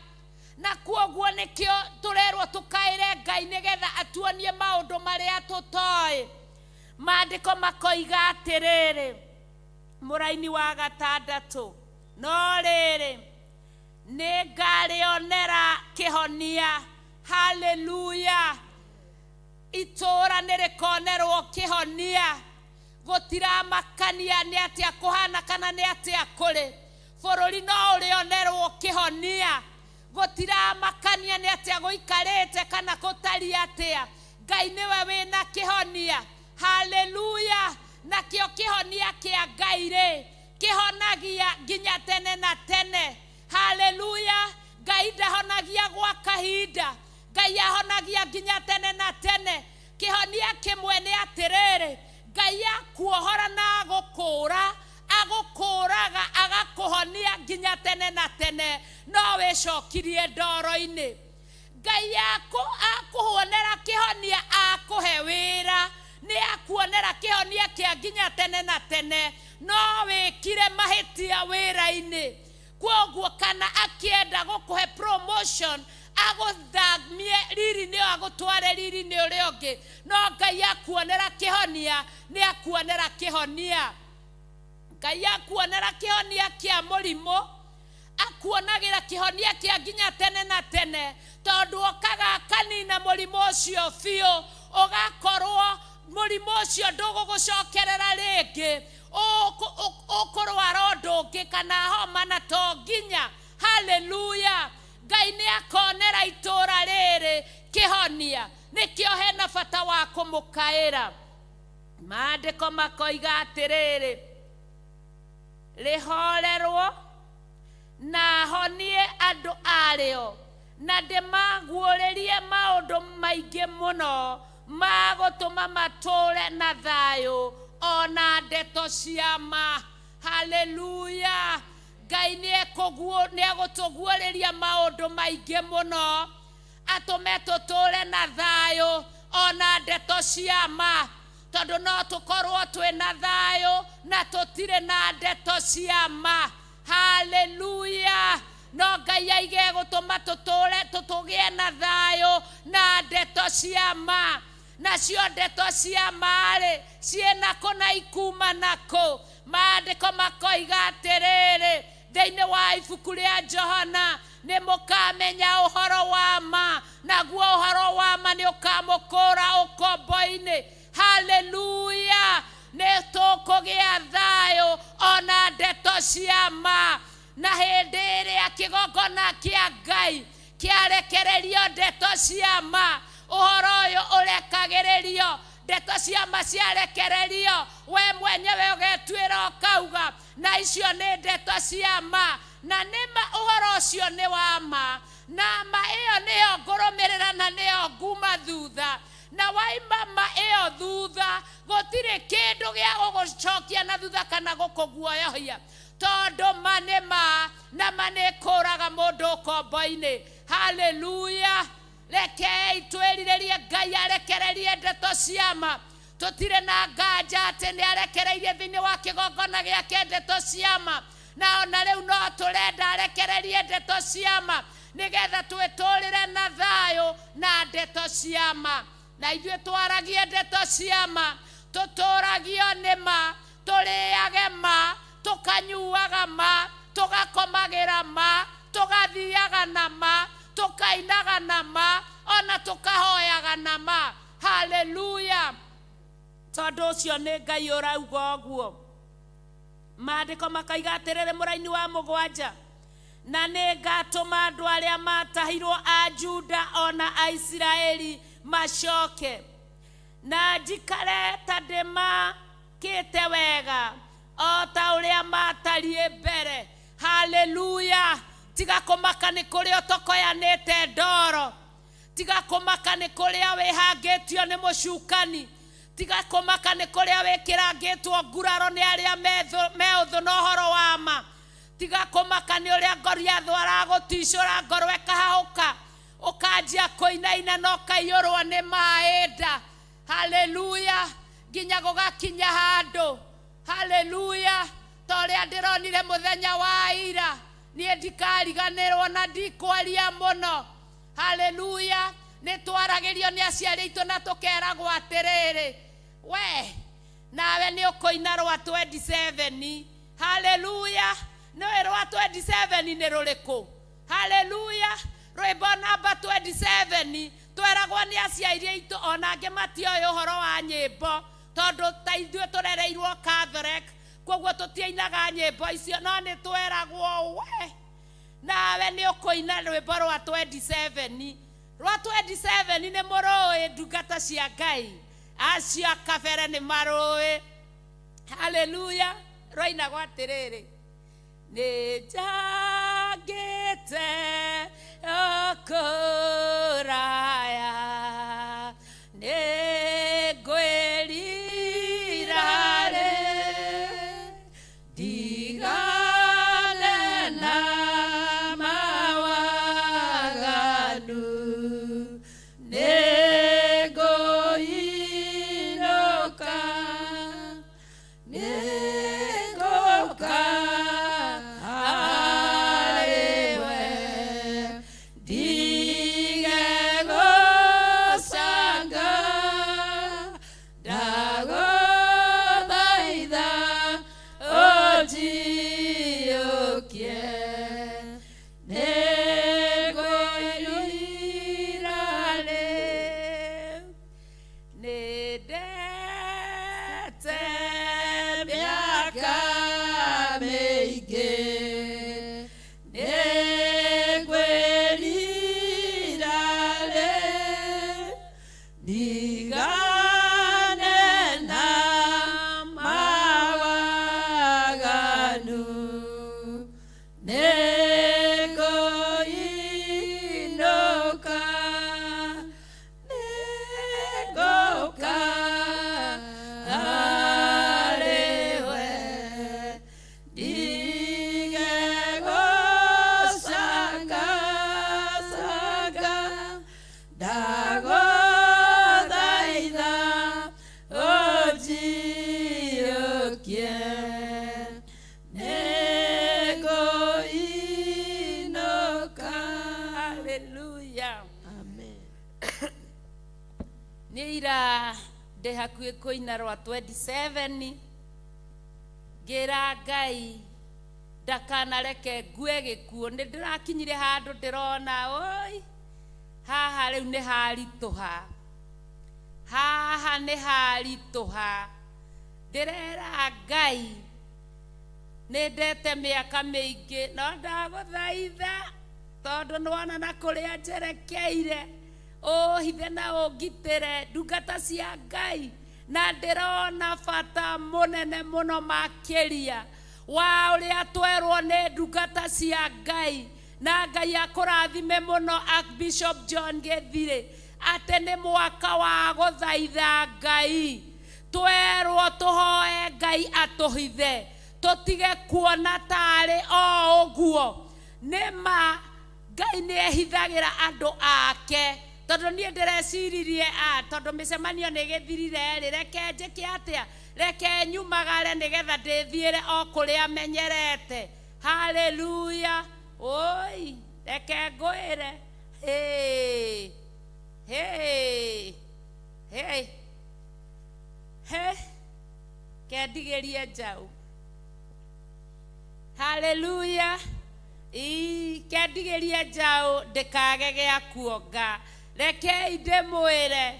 Na kwoguo nĩkĩo tũrerwo tũkaĩre Ngai nĩgetha atuonie maũndũ marĩa tũtoĩ. Maandĩko makoiga atĩrĩrĩ, mũraini wa gatandatũ, no rĩrĩ nĩ ngarĩonera kĩhonia. Haleluya. Itũũra nĩ rĩkonerwo kĩhonia. Gũtiramakania nĩ atĩa kũhana kana nĩ atĩa kũrĩ, bũrũri no ũrĩonerwo kĩhonia. Gũtiramakania nĩ atĩa gũikarĩte kana gũtariĩ atĩa, Ngai nĩwe wĩna kĩhonia. Haleluya. Nakĩo kĩhonia kĩa Ngai rĩ, kĩhonagia nginya tene na tene. Haleluya. Ngai ndahonagia gwa kahinda, Ngai ahonagia nginya tene na tene. Kĩhonia kĩmwe nĩ atĩrĩrĩ, Ngai akuohora na agũkũũra, agũkũũraga agakũhonia nginya tene na tene, no wĩcokirie ndoro-inĩ. Ngai akũhonera kĩhonia, akũhe wĩra, nĩ akuonera kĩhonia kĩa nginya tene na tene, no wĩkire mahĩtia wĩra-inĩ. Kwoguo kana akĩenda gũkũhe promotion, agũthamie riri-inĩ ũyũ agũtware riri-inĩ ũrĩa ũngĩ, no Ngai akuonera kĩhonia, nĩ akuonera kĩhonia. Ngai akuonera kĩhonia kĩa mũrimũ, akuonagĩra kĩhonia kĩa nginya tene na tene, tondũ okaga akanina mũrimũ ũcio biũ, ũgakorwo mũrimũ ũcio ndũgũgũcokerera rĩngĩ, ũkũrwara ũndũ ũngĩ kana homa na to nginya. Haleluya. Ngai nĩ akonera itũũra rĩrĩ kĩhonia, nĩkĩo hena bata wa kũmũkaĩra. Maandĩko makoiga atĩrĩrĩ, rĩhorerwo na honie andũ arĩo, na ndĩmaguũrĩrie maũndũ maingĩ mũno ma gũtũma matũũre na thayũ ona ndeto cia ma. Haleluya. Ngai nĩ egũtũguũrĩria maũndũ maingĩ mũno, atũme tũtũũre na thayũ ona ndeto cia ma, tondũ no tũkorwo twĩna thayũ na tũtirĩ na ndeto cia ma. Haleluya. No Ngai aige gũtũma tũtũre tũtũgĩe na thayũ na ndeto cia ma. Nacio ndeto cia ma-rĩ ciĩna kũ na ikuma nakũ? Maandĩko makoiga atĩrĩrĩ thĩinĩ wa ibuku rĩa Johana, nĩ mũkamenya ũhoro wa ma, naguo ũhoro wa ma nĩ ũkamũkũra ũkombo-inĩ. Haleluya. Nĩ tũkũgĩa thayũ ona ndeto cia ma. Na hĩndĩ ĩrĩa kĩgongona kĩa Ngai kĩarekererio ndeto cia ma, ũhoro ũyũ ũrekagĩrĩrio, ndeto cia ma ciarekererio, we mwenyewe ũgetuĩra ũkauga na icio nĩ ndeto cia ma, na nĩ ma ũhoro ũcio nĩ wa ma, na ma ĩyo nĩyo ngũrũmĩrĩra na nĩyo nguma thutha. Na waima ma ĩyo thutha, gũtirĩ kĩndũ gĩa gũgũcokia na thutha kana gũkũguoyohia, tondũ ma nĩ ma, na ma nĩ kũraga mũndũ ũkombo-inĩ. Haleluya. Rekei twĩrirĩrie Ngai arekererie ndeto cia ma. Tũtirĩ na nganja atĩ nĩ arekereirie thĩinĩ wa kĩgongona gĩake ndeto cia ma, na ona rĩu no tũrenda arekererie ndeto cia ma nĩgetha twĩtũrĩre na thayũ na ndeto cia ma. Na ithuĩ twaragie ndeto cia ma, tũtũragio nĩ ma, tũrĩage ma, tũkanyuaga ma, tũgakomagĩra ma, tũgathiaga na ma, tũkainaga na ma, ona tũkahoyaga na ma. Haleluya. Tondũ ũcio nĩ Ngai ũrauga ũguo. Maandĩko makaiga atĩrĩrĩ mũraini wa mũgwanja, na nĩ ngatũma andũ arĩa matahirwo a Juda ona a Isiraeli macoke, na njikare ta ndĩmakĩte wega o ta ũrĩa matariĩ mbere. Haleluya. Tiga kũmaka nĩ kũrĩa ũtokoyanĩte ndoro, tiga kũmaka nĩ kũrĩa wĩhangĩtio nĩ mũcukani, tiga kũmaka nĩ kũrĩa wĩkĩrangĩtwo nguraro nĩ arĩa me ũthũ na ũhoro wa ma, tiga kũmaka nĩ ũrĩa Goliathũ aragũticũra ngoro ĩkahahũka ũkanjia kũinaina na ũkaiyũrwo nĩ maĩ nda. Haleluya. Nginya gũgakinya handũ. Haleluya. Ta ũrĩa ndĩronire mũthenya wa ira, niĩ ndikariganĩrwo na ndikwaria mũno. Haleluya. Nĩ twaragĩrio nĩ aciari aitũ na tũkeragwo atĩrĩrĩ, we nawe nĩ ũkũina rwa 27. Haleluya. Nĩũĩ rwa 27 nĩ rũrĩkũ? Haleluya. Rwĩmbo namba 27 tweragwo nĩ aciari aitũ, ona angĩ matioĩ ũhoro wa nyĩmbo tondũ ta ithuĩ tũrereirwo Catholic, koguo tũtiainaga nyĩmbo icio, no nĩ tweragwo we nawe nĩ ũkũina rwĩmbo rwa 27. Rwa 27 nĩ mũrũĩ, ndungata cia Ngai acio a kabere nĩ marũĩ. Haleluya. Rwainagwo atĩrĩrĩ, nĩ njangĩte ũkũraya, nĩ ngwĩrira rĩ, ndigane na mawaganu, nĩ ngũinũka, nĩ ngũka harĩ we, ndige gũcanga, ndagũthaitha ũnjiyũkie, nĩ ngwĩrira rĩ, nĩ ndete mĩaka mĩingĩ, nĩ ngwĩrira rĩ, ndigane na mawaganu, nĩ ngũinũka, nĩ ngũka harĩ we, ndige gũcanga canga, ndagũthaitha ũnjiyũkie, nĩ ngwĩrira. Nĩ ira ndĩ hakuhĩ kũina rwa 27, ngĩra Ngai ndakanareke ngue gĩkuũ. Nĩ ndĩrakinyire handũ ndĩrona oi haha rĩu nĩ haritũha, haha nĩ haritũha. Ndĩrera Ngai nĩ ndete mĩaka mĩingĩ, no ndagũthaitha tondũ nĩwona na kũrĩa njerekeire, ũhithe na ũngitĩre ndungata cia Ngai. Na ndĩrona bata mũnene mũno makĩria wa ũrĩa twerwo nĩ ndungata cia Ngai, na Ngai akũrathime mũno Archbishop John Gĩthirĩ, atĩ nĩ mwaka wa gũthaitha Ngai. Twerwo tũhoe Ngai atũhithe, tũtige kuona tarĩ o ũguo. Nĩ ma Ngai nĩ ehithagĩra andũ ake, tondũ niĩ ndĩreciririe tondũ mĩcemanio nĩ ĩgĩthirire rĩ, reke njĩke atĩa, reke nyumagare nĩgetha ndĩthiĩre o kũrĩa menyerete. Haleluya! Oi, reke ngwĩre, hĩ hĩ hĩ hĩ, kendigĩrie njaũ. Haleluya! Kendigĩrie njaũ ndĩkage gĩa kuonga. Rekei ndĩmwĩre,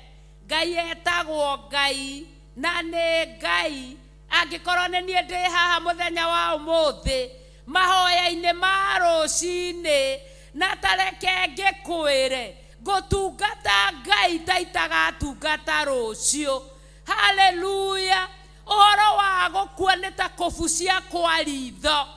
Ngai etagwo Ngai na nĩ Ngai. Angĩkorwo nĩ niĩ ndĩ haha mũthenya wa ũmũthĩ mahoya-inĩ ma rũcinĩ, na tareke ngĩkwĩre, ngũtungata Ngai ta itagatungata rũciũ. Haleluya! Ũhoro wa gũkua nĩ ta kũbucia kwa ritho.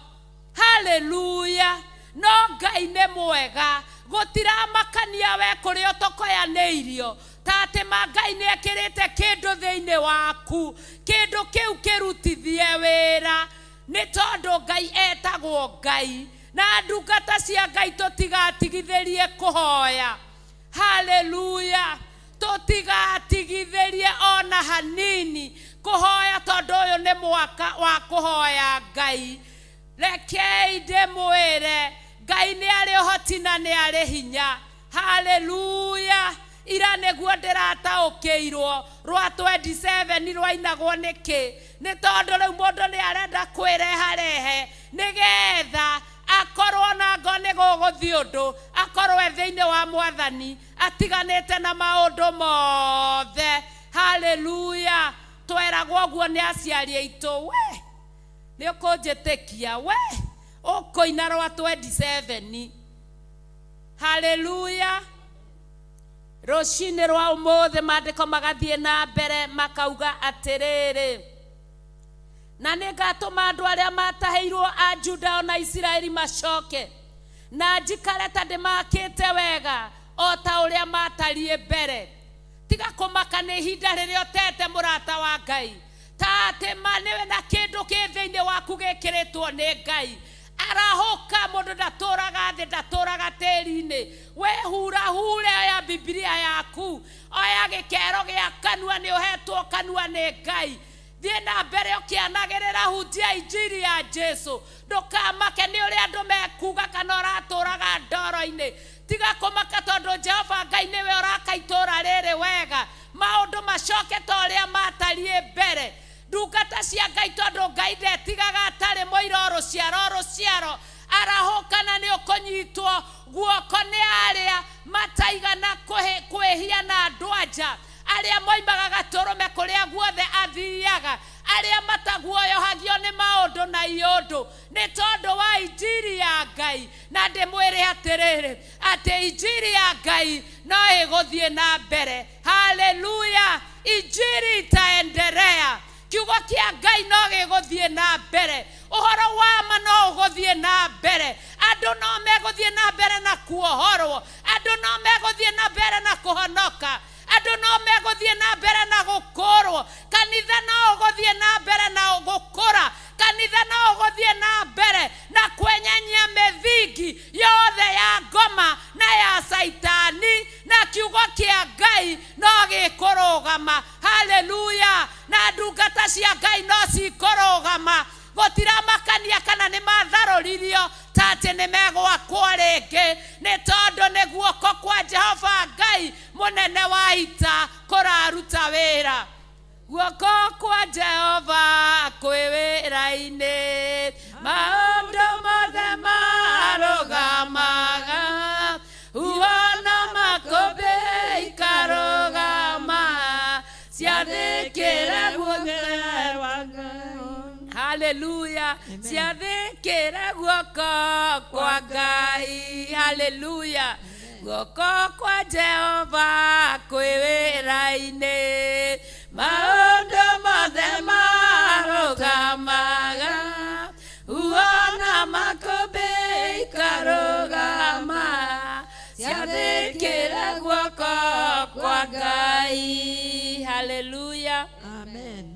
Haleluya! No Ngai nĩ mwega, gũtiramakania we kũrĩa ũtokoyanĩirio, ta atĩ ma Ngai nĩ ekĩrĩte kĩndũ thĩinĩ waku, kĩndũ kĩu kĩrutithie wĩra, nĩ tondũ Ngai etagwo Ngai. Na ndungata cia Ngai tũtigatigithĩrie kũhoya. Haleluya! Tũtigatigithĩrie ona hanini kũhoya, tondũ ũyũ nĩ mwaka wa kũhoya Ngai. Rekei ndĩmwĩre, Ngai nĩ arĩ ũhoti na nĩ arĩ hinya. Haleluya! Ira nĩguo ndĩrataũkĩirwo rwa 27 rwainagwo nĩkĩ, nĩ tondũ rĩu mũndũ nĩ arenda kwĩreharehe nĩgetha akorwo na ngo nĩ gũgũthiĩ ũndũ, akorwo e thĩinĩ wa mwathani atiganĩte na maũndũ mothe. Haleluya! Tweragwo ũguo nĩ aciari aitũ, we nĩ ũkũnjĩtĩkia, we ũkũina rwa 27. Haleluya! Rũcinĩ rwa ũmũthĩ maandĩko magathiĩ na mbere makauga atĩrĩrĩ, na nĩngatũma andũ arĩa matahĩirwo a Juda ona Isiraeli macoke, na njikare ta ndĩmakĩte wega o ta ũrĩa matariĩ mbere. Tiga kũmaka nĩ ihinda rĩrĩa ũtete mũrata wa Ngai, ta atĩ ma nĩwe na kĩndũ kĩ thĩinĩ waku gĩkĩrĩtwo nĩ Ngai. Arahũka, mũndũ ndatũraga thĩ, ndatũraga tĩri-inĩ. Wĩhurahure, oya Bibilia yaku, oya gĩkero gĩa kanua, nĩ ũhetwo kanua nĩ Ngai. Thiĩ na mbere ũkĩanagĩrĩra, hunjia injiri ya Jesu. Ndũkamake nĩ ũrĩa andũ mekuga kana ũratũraga ndoro-inĩ. Tiga kũmaka tondũ Jehova Ngai nĩwe ũraka itũũra rĩrĩ wega, maũndũ macoke ta ũrĩa matariĩ mbere. Ndungata cia Ngai, tondũ Ngai ndetigaga atarĩ mũira o rũciaro o rũciaro, arahũka na nĩ ũkũnyitwo guoko nĩ arĩa mataigana kwĩhia na andũ anja, arĩa moimaga gatũrũme kũrĩa guothe athiaga, arĩa mataguoyohagio nĩ maũndũ na iũndũ, nĩ tondũ wa injiri ya Ngai. Na ndĩmwĩre atĩrĩrĩ, atĩ injiri ya Ngai no ĩgũthiĩ na mbere. Haleluya! Injiri itaendelea. Kiugo kĩa Ngai no gĩgũthiĩ na mbere, ũhoro wa ma no ũgũthiĩ na mbere, andũ no megũthiĩ na mbere na kuohorwo, andũ no megũthiĩ na mbere na kũhonoka, andũ no megũthiĩ na mbere na gũkũrwo, kanitha no ũgũthiĩ na mbere na gũkũra, kanitha no ũgũthiĩ na mbere na kwenyenyia mĩthingi yothe ya ngoma na ya caitani, na kiugo kĩa Ngai no gĩkũrũgama. Haleluya! Na ndungata cia Ngai no cikũrũgama, gũtiramakania kana nĩ matharũririo ta atĩ nĩ megwakwo rĩngĩ, nĩ tondũ nĩ guoko kwa Jehova Ngai Mũnene wa ita kũraruta wĩra. Guoko kwa Jehova kwĩ wĩra-inĩ, maũndũ mothe marũgamaga, huho na makũmbĩ ikarũgama, ciathĩkĩre guoko wa Ngai. Haleluya. Amen. Ciathĩkĩre guoko kwa Ngai. Haleluya. Guoko kwa Jehova kwĩ wĩra-inĩ, maũndũ mothe marũgamaga, huho na makũmbĩ ikarũgama, ciathĩkĩre guoko kwa Ngai. Haleluya. Amen.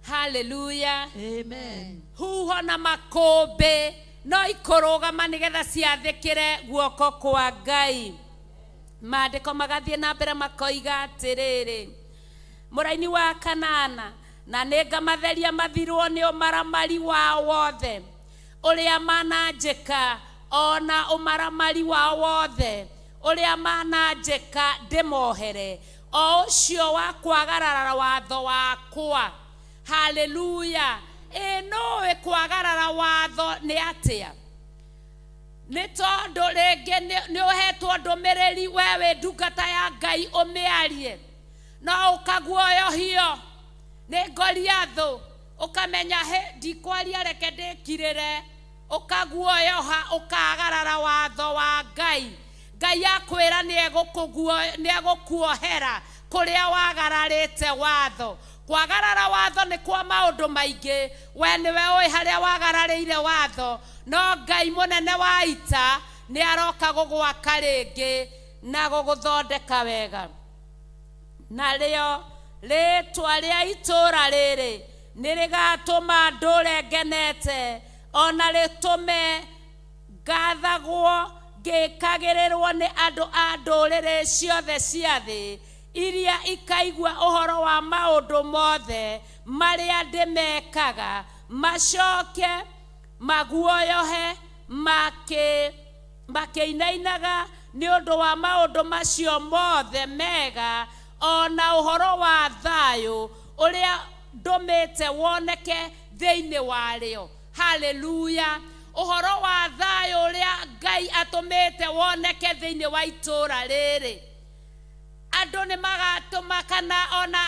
Haleluya. Amen. Huho na makũmbĩ no ikũrũgama nĩgetha ciathĩkĩre guoko kwa Ngai. Maandĩko magathiĩ na mbere makoiga atĩrĩrĩ, mũraini wa kanana, na nĩngamatheria mathirwo nĩ ũmaramari wao wothe ũrĩa mananjĩka, ona ũmaramari wao wothe ũrĩa mananjĩka ndĩmohere, o ũcio wa kwagarara watho wakwa. Haleluya. Ĩ nũĩ kwagarara watho nĩ atĩa? Nĩ tondũ rĩngĩ nĩ ũhetwo ndũmĩrĩri we wĩ ndungata ya Ngai ũmĩarie, no ũkaguoyohio nĩ Goliathũ, ũkamenya he ndikwaria, reke ndĩkirĩre, ũkaguoyoha, ũkagarara watho wa Ngai. Ngai akwĩra nĩ egũkuohera kũrĩa wagararĩte watho. Kwagarara watho nĩ kwa maũndũ maingĩ, we nĩwe ũĩ harĩa wagararĩire watho, no Ngai mũnene wa ita nĩ aroka gũgwaka rĩngĩ na gũgũthondeka wega. Narĩo rĩtwa rĩa itũũra rĩrĩ nĩ rĩgatũma ndũre ngenete, ona rĩtũme ngathagwo ngĩkagĩrĩrwo nĩ andũ a ndũrĩrĩ ciothe cia thĩ iria ikaigua ũhoro wa maũndũ mothe marĩa ndĩmekaga, macoke maguoyohe makĩinainaga nĩ ũndũ wa maũndũ macio mothe mega, ona ũhoro wa thayũ ũrĩa ndũmĩte woneke thĩinĩ warĩo. Haleluya. Ũhoro wa thayũ ũrĩa Ngai atũmĩte woneke thĩinĩ wa itũũra rĩrĩ, andũ nĩ magatũma kana ona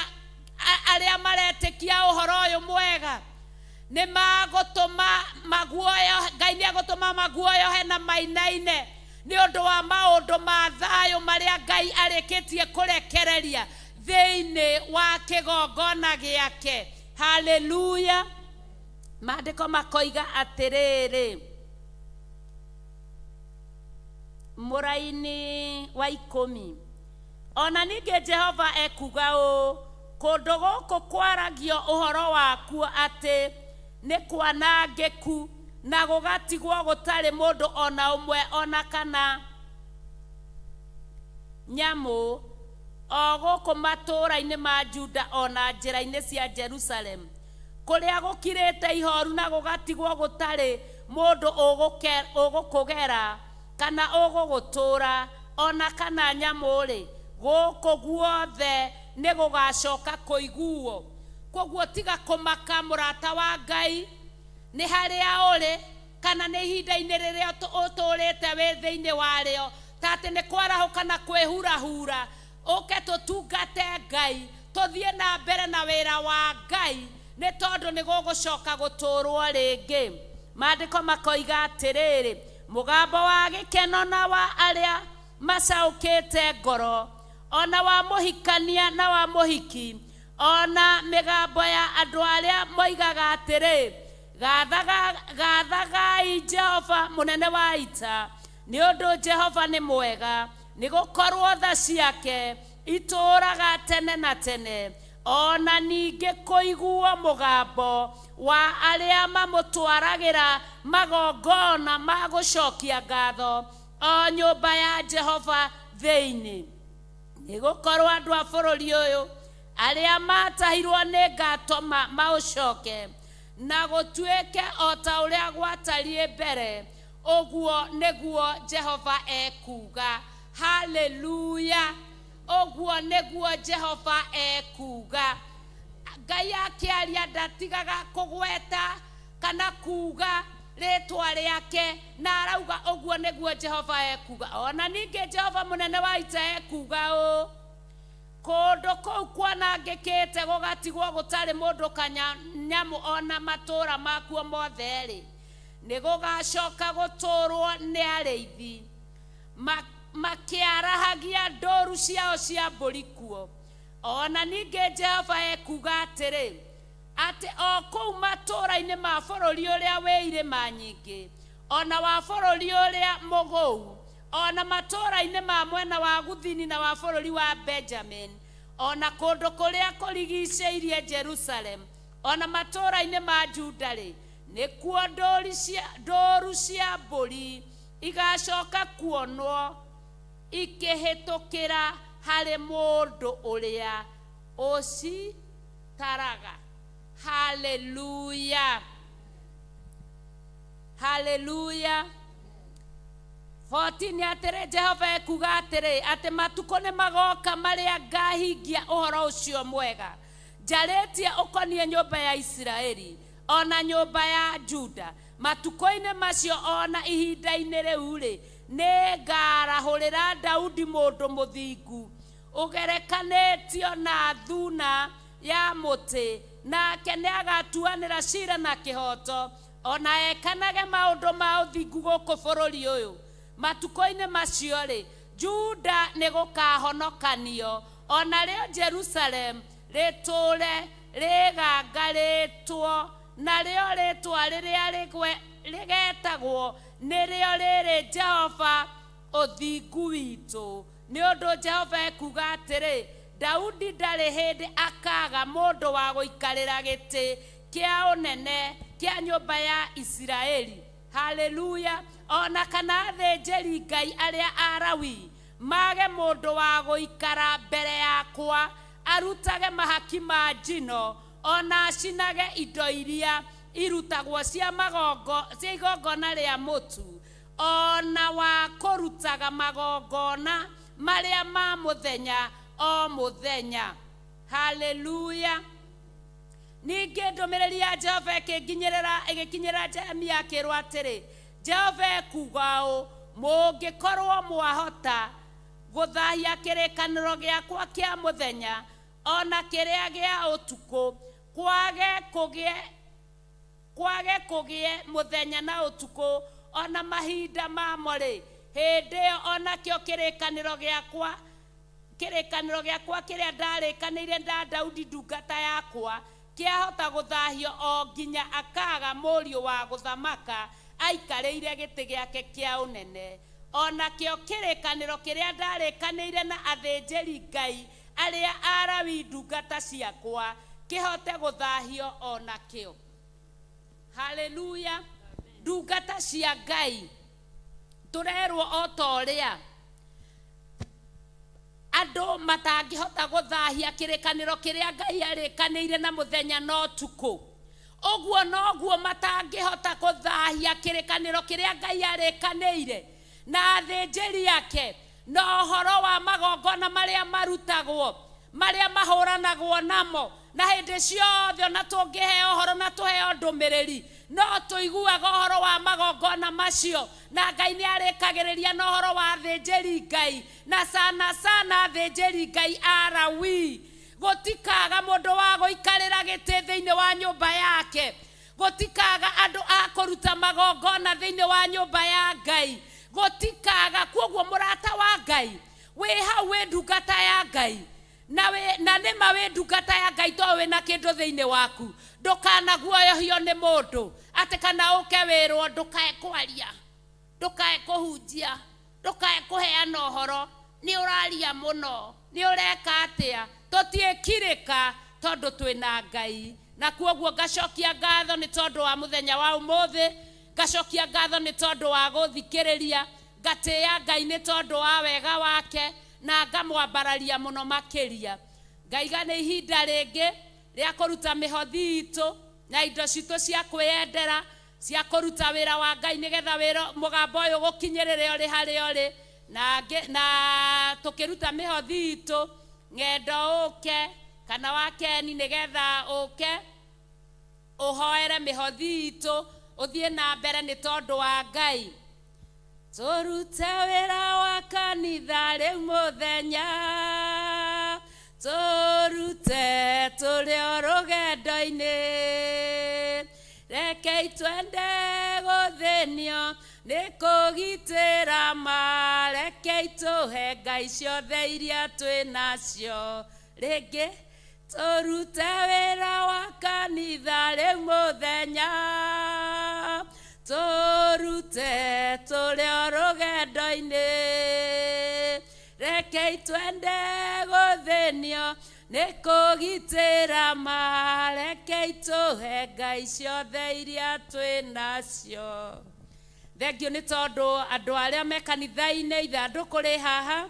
arĩa maretĩkia ũhoro ũyũ mwega nĩ magũtũma maguoyo, Ngai nĩ egũtũma maguoyohe na mainaine nĩ ũndũ wa maũndũ ma thayũ marĩa Ngai arĩkĩtie kũrekereria thĩinĩ wa kĩgongona gĩake. Haleluya. Maandĩko makoiga atĩrĩrĩ, mũraini wa 10, ona ningĩ Jehova ekuga ũũ, kũndũ gũkũ kwaragio ũhoro wakuo atĩ nĩ kwanangĩku na gũgatigwo gũtarĩ mũndũ ona ũmwe ona kana nyamũ, o gũkũ matũũra-inĩ ma Juda ona njĩra-inĩ cia Jerusalemu, kũrĩa gũkirĩte ihoru na gũgatigwo gũtarĩ mũndũ ũgũkũgera kana ũgũgũtũũra ona kana nyamũ-rĩ, gũkũ guothe nĩ gũgacoka kũiguo. Koguo tiga kũmaka mũrata wa Ngai nĩ harĩa ũrĩ kana nĩ ihinda-inĩ rĩrĩa ũtũũrĩte wĩ thĩinĩ warĩo, ta atĩ nĩ kwarahũka na kwĩhurahura, ũke tũtungate Ngai, tũthiĩ na mbere na wĩra wa Ngai, nĩ tondũ nĩ gũgũcoka gũtũũrwo rĩngĩ. Maandĩko makoiga atĩrĩrĩ, mũgambo wa gĩkeno na wa arĩa macaũkĩte ngoro, ona wa mũhikania na wa mũhiki, ona mĩgambo ya andũ arĩa moigaga atĩrĩ, gathagai Jehova mũnene wa ita, nĩ ũndũ Jehova nĩ mwega, nĩ gũkorwo tha ciake itũũraga tene na tene. Ona ningĩ kũiguo mũgambo wa arĩa mamũtwaragĩra magongona ma gũcokia ngatho o nyũmba ya Jehova thĩinĩ. Nĩ gũkorwo andũ a bũrũri ũyũ arĩa matahirwo nĩ ngatũma maũcoke na gũtuĩke o ta ũrĩa gwatariĩ mbere, ũguo nĩguo Jehova ekuga. Haleluya. Ũguo nĩguo Jehova ekuuga. Ngai akĩaria ndatigaga kũgweta kana kuuga rĩtwa rĩake, na arauga ũguo nĩguo Jehova ekuuga. Ona ningĩ Jehova mũnene wa ita ekuuga ũũ, kũndũ kũu kwanangĩkĩte gũgatigwo gũtarĩ mũndũ kana nyamũ ona matũũra makuo mothe-rĩ, nĩ gũgacoka gũtũũrwo nĩ arĩithi makĩarahagia ndũũru ciao cia mbũri kuo. Ona ningĩ Jehova ekuuga atĩrĩ, atĩ o kũu matũũra-inĩ ma bũrũri ũrĩa wĩ irĩma nyingĩ, ona wa bũrũri ũrĩa mũgũu, ona matũũra-inĩ ma mwena wa guthini na wa bũrũri wa Benjamin, ona kũndũ kũrĩa kũrigicĩirie Jerusalem, ona matũũra-inĩ ma Juda-rĩ, nĩkuo ndũũru cia mbũri igacoka kuonwo ikĩhĩtũkĩra harĩ mũndũ ũrĩa ũcitaraga. Haleluya. Haleluya. 14 atĩrĩ, Jehova ekuuga atĩrĩ, atĩ matukũ nĩ magoka marĩa ngahingia ũhoro ũcio mwega njarĩtie ũkoniĩ nyũmba ya Isiraeli ona nyũmba ya Juda. Matukũ-inĩ macio ona ihinda-inĩ rĩu-rĩ, nĩ ngarahũrĩra Daudi mũndũ mũthingu ũgerekanĩtio na thuna ya mũtĩ, nake nĩ agatuanĩra cira na kĩhooto, ona ekanage maũndũ ma ũthingu gũkũ bũrũri ũyũ. Matukũ-inĩ macio-rĩ, Juda nĩ gũkahonokanio, ona rĩo Jerusalem rĩtũũre rĩgangarĩtwo, narĩo rĩtwa rĩrĩa rĩgetagwo nĩrĩo rĩrĩ Jehova ũthingu witũ. Nĩ ũndũ Jehova ekuuga atĩrĩ, Daudi ndarĩ hĩndĩ akaga mũndũ wa gũikarĩra gĩtĩ kĩa ũnene kĩa nyũmba ya Isiraeli. Haleluya. Ona kana athĩnjĩri Ngai arĩa Alawi mage mũndũ wa gũikara mbere yakwa arutage mahaki ma njino, ona acinage indo iria irutagwo cia magongo cia igongona rĩa mũtu, ona wa kũrutaga magongona marĩa ma mũthenya o mũthenya. Haleluya. Ningĩ ndũmĩrĩri ya Jehova ĩgĩkinyĩrĩra Jeremia akĩrwo atĩrĩ, Jehova ekuuga ũũ, mũngĩkorwo mwahota gũthahia kĩrĩkanĩro gĩakwa kĩa mũthenya ona kĩrĩa gĩa ũtukũ, kwage kũgĩe mũthenya na ũtukũ ona mahinda mamo-rĩ, hĩndĩ ĩyo onakĩo kĩrĩkanĩro gĩakwa kĩrĩa ndarĩkanĩire na Daudi ndungata yakwa kĩahota gũthahio o nginya akaga mũriũ wa gũthamaka aikarĩire gĩtĩ gĩake kĩa ũnene. Onakĩo kĩrĩkanĩro kĩrĩa ndarĩkanĩire na athĩnjĩri Ngai arĩa Alawi ndungata ciakwa kĩhote gũthahio onakĩo. Haleluya. Ndungata cia Ngai tũrerwo o ta ũrĩa andũ matangĩhota gũthahia kĩrĩkanĩro kĩrĩa Ngai arĩkanĩire na mũthenya na ũtukũ, ũguo noguo matangĩhota gũthahia kĩrĩkanĩro kĩrĩa Ngai arĩkanĩire na athĩnjĩri ake na ũhoro wa magongona marĩa marutagwo, marĩa mahũranagwo namo. Na hĩndĩ ciothe ona tũngĩheo ũhoro na tũheo ndũmĩrĩri, no tũiguaga ũhoro wa magongona macio, na Ngai nĩ arĩkagĩrĩria na ũhoro wa athĩnjĩri Ngai, na sana sana athĩnjĩri Ngai Alawi. Gũtikaga mũndũ wa gũikarĩra gĩtĩ thĩinĩ wa nyũmba yake, gũtikaga andũ a kũruta magongona thĩinĩ wa nyũmba ya Ngai, gũtikaga. Kwoguo mũrata wa Ngai, wĩ hau wĩ ndungata ya Ngai, na nĩma wĩ ndungata ya Ngai to wĩna kĩndũ thĩinĩ waku, ndũkanaguoyohio nĩ mũndũ atĩ kana ũke wĩrwo ndũkae kwaria, ndũkae kũhunjia, ndũkae kũheana ũhoro, nĩ ũraria mũno, nĩ ũreka atĩa. Tũtiĩkirĩka tondũ twĩna Ngai. Na kwoguo ngacokia ngatho nĩ tondũ wa mũthenya wa ũmũthĩ, ngacokia ngatho nĩ tondũ wa gũthikĩrĩria, ngatĩĩa Ngai nĩ tondũ wa wega wake, na ngamwambararia mũno makĩria. Ngaiga nĩ ihinda rĩngĩ rĩa kũruta mĩhothi itũ na indo citũ cia kwĩyendera cia kũruta wĩra wa Ngai, nĩgetha wĩra mũgambo ũyũ gũkinyĩrĩre ũrĩ harĩa ũrĩ. Na na tũkĩruta mĩhothi itũ ng'endo ũke kana wa Keni nĩgetha ũke ũhoere mĩhothi itũ ũthiĩ na mbere nĩ tondũ wa Ngai. Tũrute wĩra wa kanitha rĩu mũthenya, tũrute tũrĩ o rũgendo-inĩ, rekei twende gũthĩnio nĩ kũgitĩra ma, rekei tũhe Ngai ciothe iria twĩ nacio. Rĩngĩ tũrute wĩra wa kanitha rĩu mũthenya, tũrute tũrĩ o rũgendo-inĩ, rekei twende gũthĩnio nĩ kũgitĩra ma, rekei tũhe Ngai ciothe iria twĩ nacio. Thengio nĩ tondũ andũ arĩa me kanitha-inĩ ithandũkũ rĩ haha,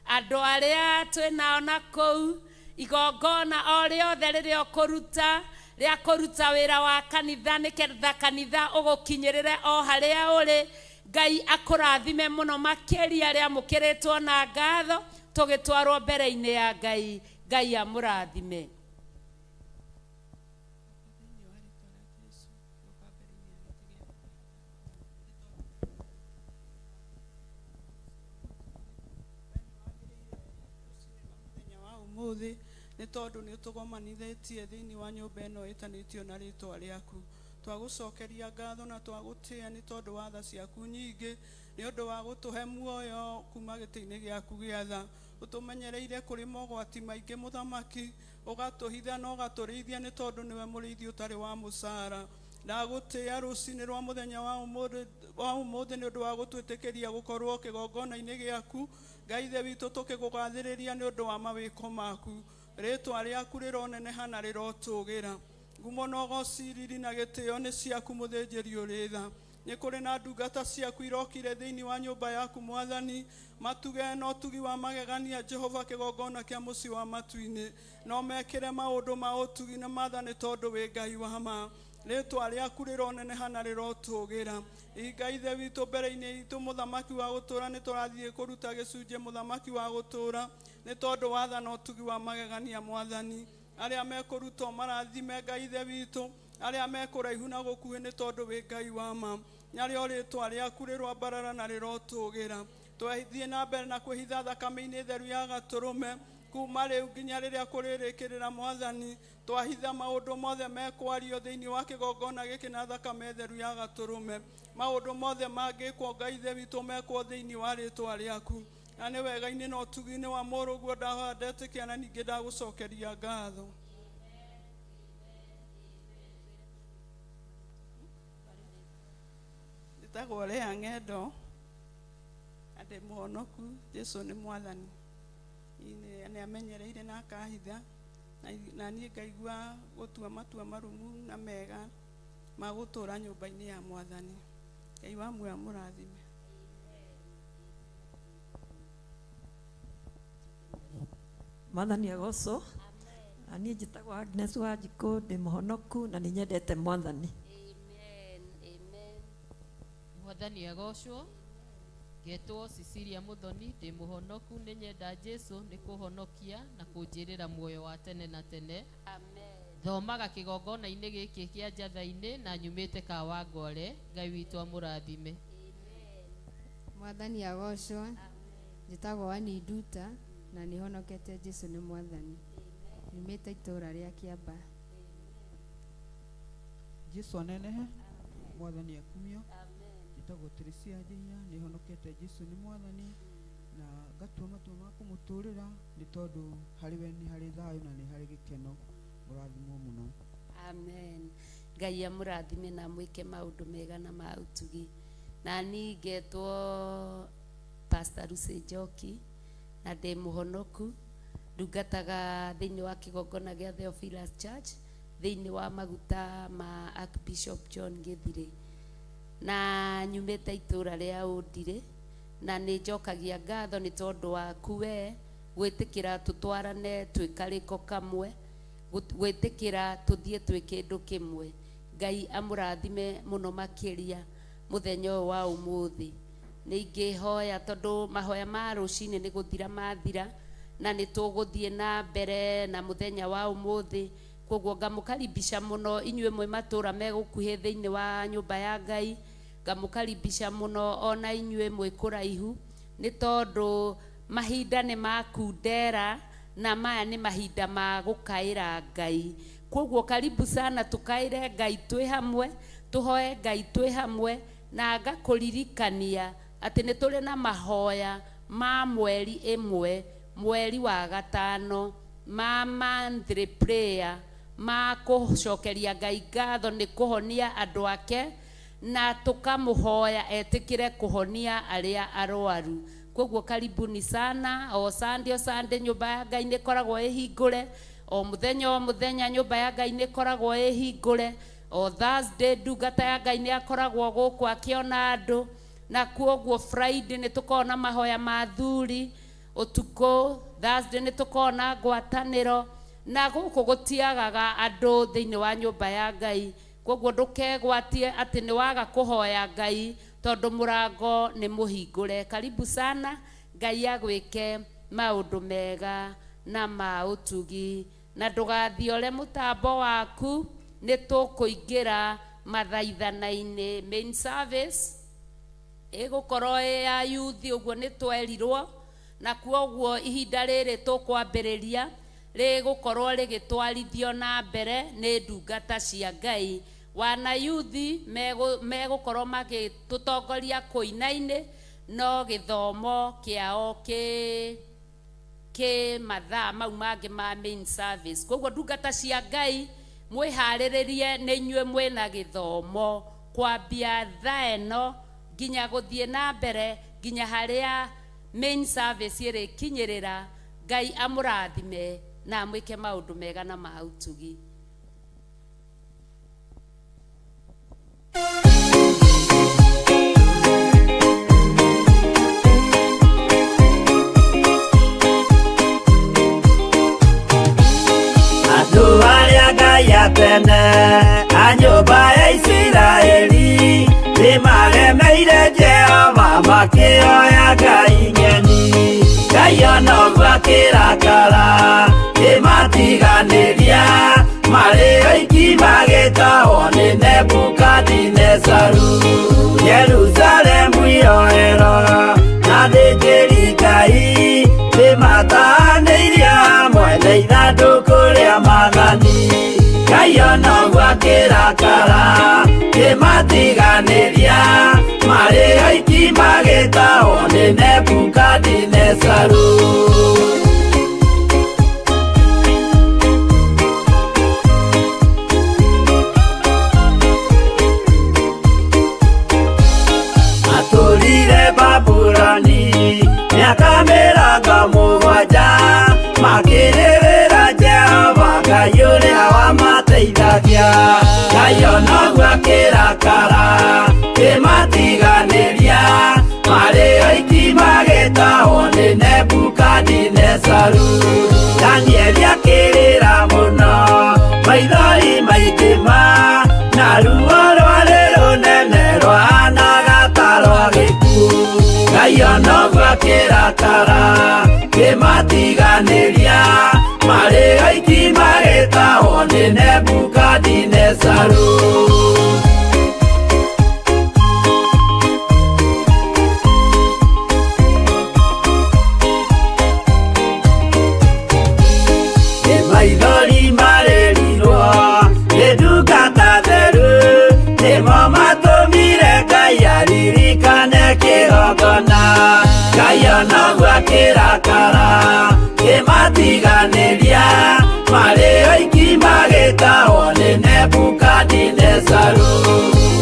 andũ arĩa twĩ nao na kũu, igongona o rĩothe rĩrĩa ũkũruta rĩa kũruta wĩra wa kanitha nĩgetha kanitha ũgũkinyĩrĩre o harĩa ũrĩ. Ngai akũrathime mũno makĩria rĩamũkĩrĩtwo na ngatho tũgĩtwarwo mbere-inĩ ya Ngai. Ngai amũrathime. Ũmũthĩ nĩ tondũ nĩ ũtũgomanithĩtie thĩinĩ wa nyũmba ĩno ĩtanĩtio na rĩtwa rĩaku. Twagũcokeria ngatho na twagũtĩĩa nĩ tondũ wa tha ciaku nyingĩ, nĩ ũndũ wa gũtũhe muoyo kuma gĩtĩ-inĩ gĩaku gĩa tha. Ũtũmenyereire kũrĩ mogwati maingĩ mũthamaki, ũgatũhitha na ũgatũrĩithia nĩ tondũ nĩwe mũrĩithi ũtarĩ wa mũcara. Ndagũtĩĩa rũcinĩ rwa mũthenya wa ũmũthĩ nĩ ũndũ wa gũtwĩtĩkĩria gũkorwo kĩgongona-inĩ gĩaku. Ngai Ithe witũ tũkĩgũgathĩrĩria nĩ ũndũ wa mawĩko maku. Rĩtwa rĩaku rĩroneneha na rĩrotũgĩra. Ngumo na ũgoci riri na gĩtĩo nĩ ciaku mũthĩnjĩri ũrĩ tha. Nĩ kũrĩ na ndungata ciaku irokire thĩinĩ wa nyũmba yaku mwathani, matuge na ũtugi wa magegania Jehova kĩgongona kĩa mũciĩ wa matu-inĩ. No mekĩre maũndũ ma ũtugi na maathani tondũ wĩ Ngai wa ma. Rĩtwa rĩaku rĩroneneha na rĩrotũgĩra. Ngai Ithe witũ mbere-inĩ itũ mũthamaki wa gũtũũra nĩ tũrathiĩ kũruta gĩcunjĩ mũthamaki wa gũtũũra nĩ tondũ wa tha na ũtugi wa magegania mwathani. Arĩa mekũrutwo marathime Ngai Ithe witũ, arĩa mekũraihu na gũkuhĩ nĩ tondũ wĩ Ngai wa ma. Narĩo rĩtwa rĩaku rĩroambarara na rĩrotũgĩra. Twathiĩ na mbere na kwĩhitha thakame-inĩ theru ya gatũrũme kuma rĩu nginya rĩrĩa kũrĩrĩkĩrĩra mwathani. Twahitha maũndũ mothe mekwario thĩinĩ wa kĩgongona gĩkĩ na thakame theru ya gatũrũme. Maũndũ mothe mangĩkwo Ngai Ithe witũ mekwo thĩinĩ wa rĩtwa rĩaku. Na nĩ wega-inĩ na ũtugi-inĩ wa mũrũguo ndahoya ndetĩkia na ningĩ ndagũcokeria ngatho. Njĩtagwo Lea Ng'endo na ndĩ mũhonoku. Jesũ nĩ mwathani. Nĩ amenyereire na akahitha na niĩ ngaigua gũtua matua marumu na mega ma gũtũũra nyũmba-inĩ ya mwathani. Ngai wa muoyo amũrathime. Mwathani agocwo. Na niĩ njĩtagwo Agnes Wanjikũ, ndĩ mũhonoku na nĩ nyendete mwathani. Amen, amen. Mwathani agocwo. Ngetwo Cecilia Muthoni, ndĩ mũhonoku, nĩ nyenda Jesu nĩ kũhonokia na kũnjĩrĩra muoyo wa tene na tene. Amen. Thomaga kĩgongona-inĩ gĩkĩ kĩa njatha-inĩ na nyumĩte Kawangware. Ngai witũ amũrathime. Mwathani agocwo. Njĩtagwo Annie Nduta na nĩ honokete Jesu nĩ mwathani. Nyumĩte itũũra rĩa Kĩamba. Jesu anenehe, mwathani akumio. Njĩtagwo Teresia Njihia, nĩ honokete Jesu nĩ mwathani na ngatua matua ma kũmũtũũrĩra nĩ tondũ harĩ we nĩ harĩ thayũ na nĩ harĩ gĩkeno. Mũrathimwo mũno. Amen. Ngai amũrathime na amwĩke maũndũ mega na ma ũtugi. Na niĩ ngetwo Pastor Lucy Njoki na ndĩ mũhonoku, ndungataga thĩinĩ wa kĩgongona gĩa Theophilus Church thĩinĩ wa maguta ma Archbishop John Gĩthirĩ, na nyumĩte itũũra rĩa Ũndirĩ, na nĩ njokagia ngatho nĩ tondũ waku we gwĩtĩkĩra tũtwarane twĩ karĩko kamwe, gwĩtĩkĩra tũthiĩ twĩ kĩndũ kĩmwe. Ngai amũrathime mũno makĩria mũthenya ũyũ wa ũmũthĩ. Nĩ ingĩhoya tondũ mahoya ma rũcinĩ nĩ gũthira mathira, na nĩ tũgũthiĩ na mbere na mũthenya wa ũmũthĩ. Koguo ngamũkaribisha mũno inyuĩ mwĩ matũra megũkuhĩ thĩinĩ wa nyũmba ya Ngai, ngamũkaribisha mũno ona inyuĩ mwĩ kũraihu, nĩ tondũ mahinda nĩ makundera na maya nĩ mahinda ma gũkaĩra Ngai. Koguo karibu sana tũkaĩre Ngai twĩ hamwe, tũhoe Ngai twĩ hamwe, na ngakũririkania atĩ nĩ tũrĩ na mahoya ma mweri ĩmwe, mweri wa gatano, ma monthly prayer, ma kũcokeria Ngai ngatho nĩ kũhonia andũ ake, na tũkamũhoya etĩkĩre kũhonia arĩa arwaru. Koguo karibuni sana, o Sunday o Sunday nyũmba ya Ngai nĩ ĩkoragwo ĩhingũre, o mũthenya o mũthenya nyũmba ya Ngai nĩ ĩkoragwo ĩhingũre, o Thursday ndungata ya Ngai nĩ akoragwo gũkũ akĩona andũ, na koguo Friday nĩ tũkoragwo na mahoya ma athuri ũtukũ, Thursday nĩ tũkoragwo na ngwatanĩro, na gũkũ gũtiagaga andũ thĩinĩ wa nyũmba ya Ngai. Koguo ndũkegwatie atĩ nĩ waga kũhoya Ngai tondũ mũrango nĩ mũhingũre. Karibu sana, Ngai agwĩke maũndũ mega na ma ũtugi, na ndũgathiore mũtambo waku, nĩ tũkũingĩra mathaithana-inĩ. Main service ĩgũkorwo ĩ ya youth, ũguo nĩ twerirwo, na kwoguo ihinda rĩrĩ tũkwambĩrĩria rĩgũkorwo rĩgĩtwarithio na mbere nĩ ndungata cia Ngai. Wana youth megũkorwo magĩtũtongoria kũina-inĩ, no gĩthomo kĩao kĩ mathaa mau mangĩ ma main service. Koguo ndungata cia Ngai mwĩharĩrĩrie, nĩ inyuĩ mwĩna gĩthomo kwambia thaa ĩno nginya gũthiĩ na mbere nginya harĩa main service ĩrĩkinyĩrĩra. Ngai amũrathime na amwĩke maũndũ mega na ma ũtugi. Andũ arĩa Ngai atene a nyũmba ya Isiraeli nĩmaremeire Jehova makĩoya ngai ng'eni. Ngai ona ũguo akĩrakara kĩmatiganĩria, marĩ oiki magĩtahwo nĩ Nebukadinezaru. Jerusalemu iroero na athĩnjĩri Ngai nĩmatahanĩirio hamwe na ithandũkũ rĩa maathani. Ngai ona ũguo akĩrakara kĩmatiganĩria, marĩ oiki magĩtahwo nĩ Nebukadinezaru. Matũrire Babuloni mĩaka mĩrongo mũgwanja, makĩrĩrĩra Jehova Ngai ũrĩa wamateithagia. Ngai ona ũguo akĩrakara kĩmatiganĩria, marĩ oiki magĩtahwo nĩ Nebukadinezaru. Danieli akĩrĩra mũno, maithori maingĩ ma, na ruo rwarĩ rũnene rwahanaga ta rwa gĩkuũ. Ngai ona ũguo akĩrakara kĩmatiganĩria, marĩ oiki magĩtahwo nĩ Nebukadinezaru. Nĩ maithori marĩrirwo nĩ ndungata theru, nĩmo matũmire Ngai aririkane kĩgongona. Ngai ona ũguo akĩrakara kĩmatiganĩria, marĩ oiki magĩtahwo nĩ Nebukadinezaru.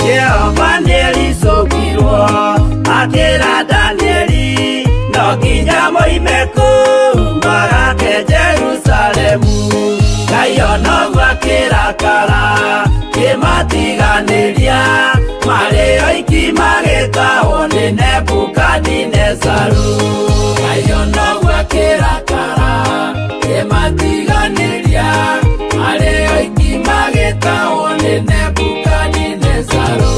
Jehova nĩericũkirwo akĩra Danieli, no nginya moime kũu magake Jerusalemu. Ngai ona ũguo akĩrakara kĩmatiganĩria, marĩ oiki magĩtahwo nĩ Nebukadinezaru. Ngai ona ũguo akĩrakara kĩmatiganĩria, marĩ oiki magĩtahwo nĩ Nebukadinezaru.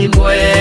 Ngai mwega.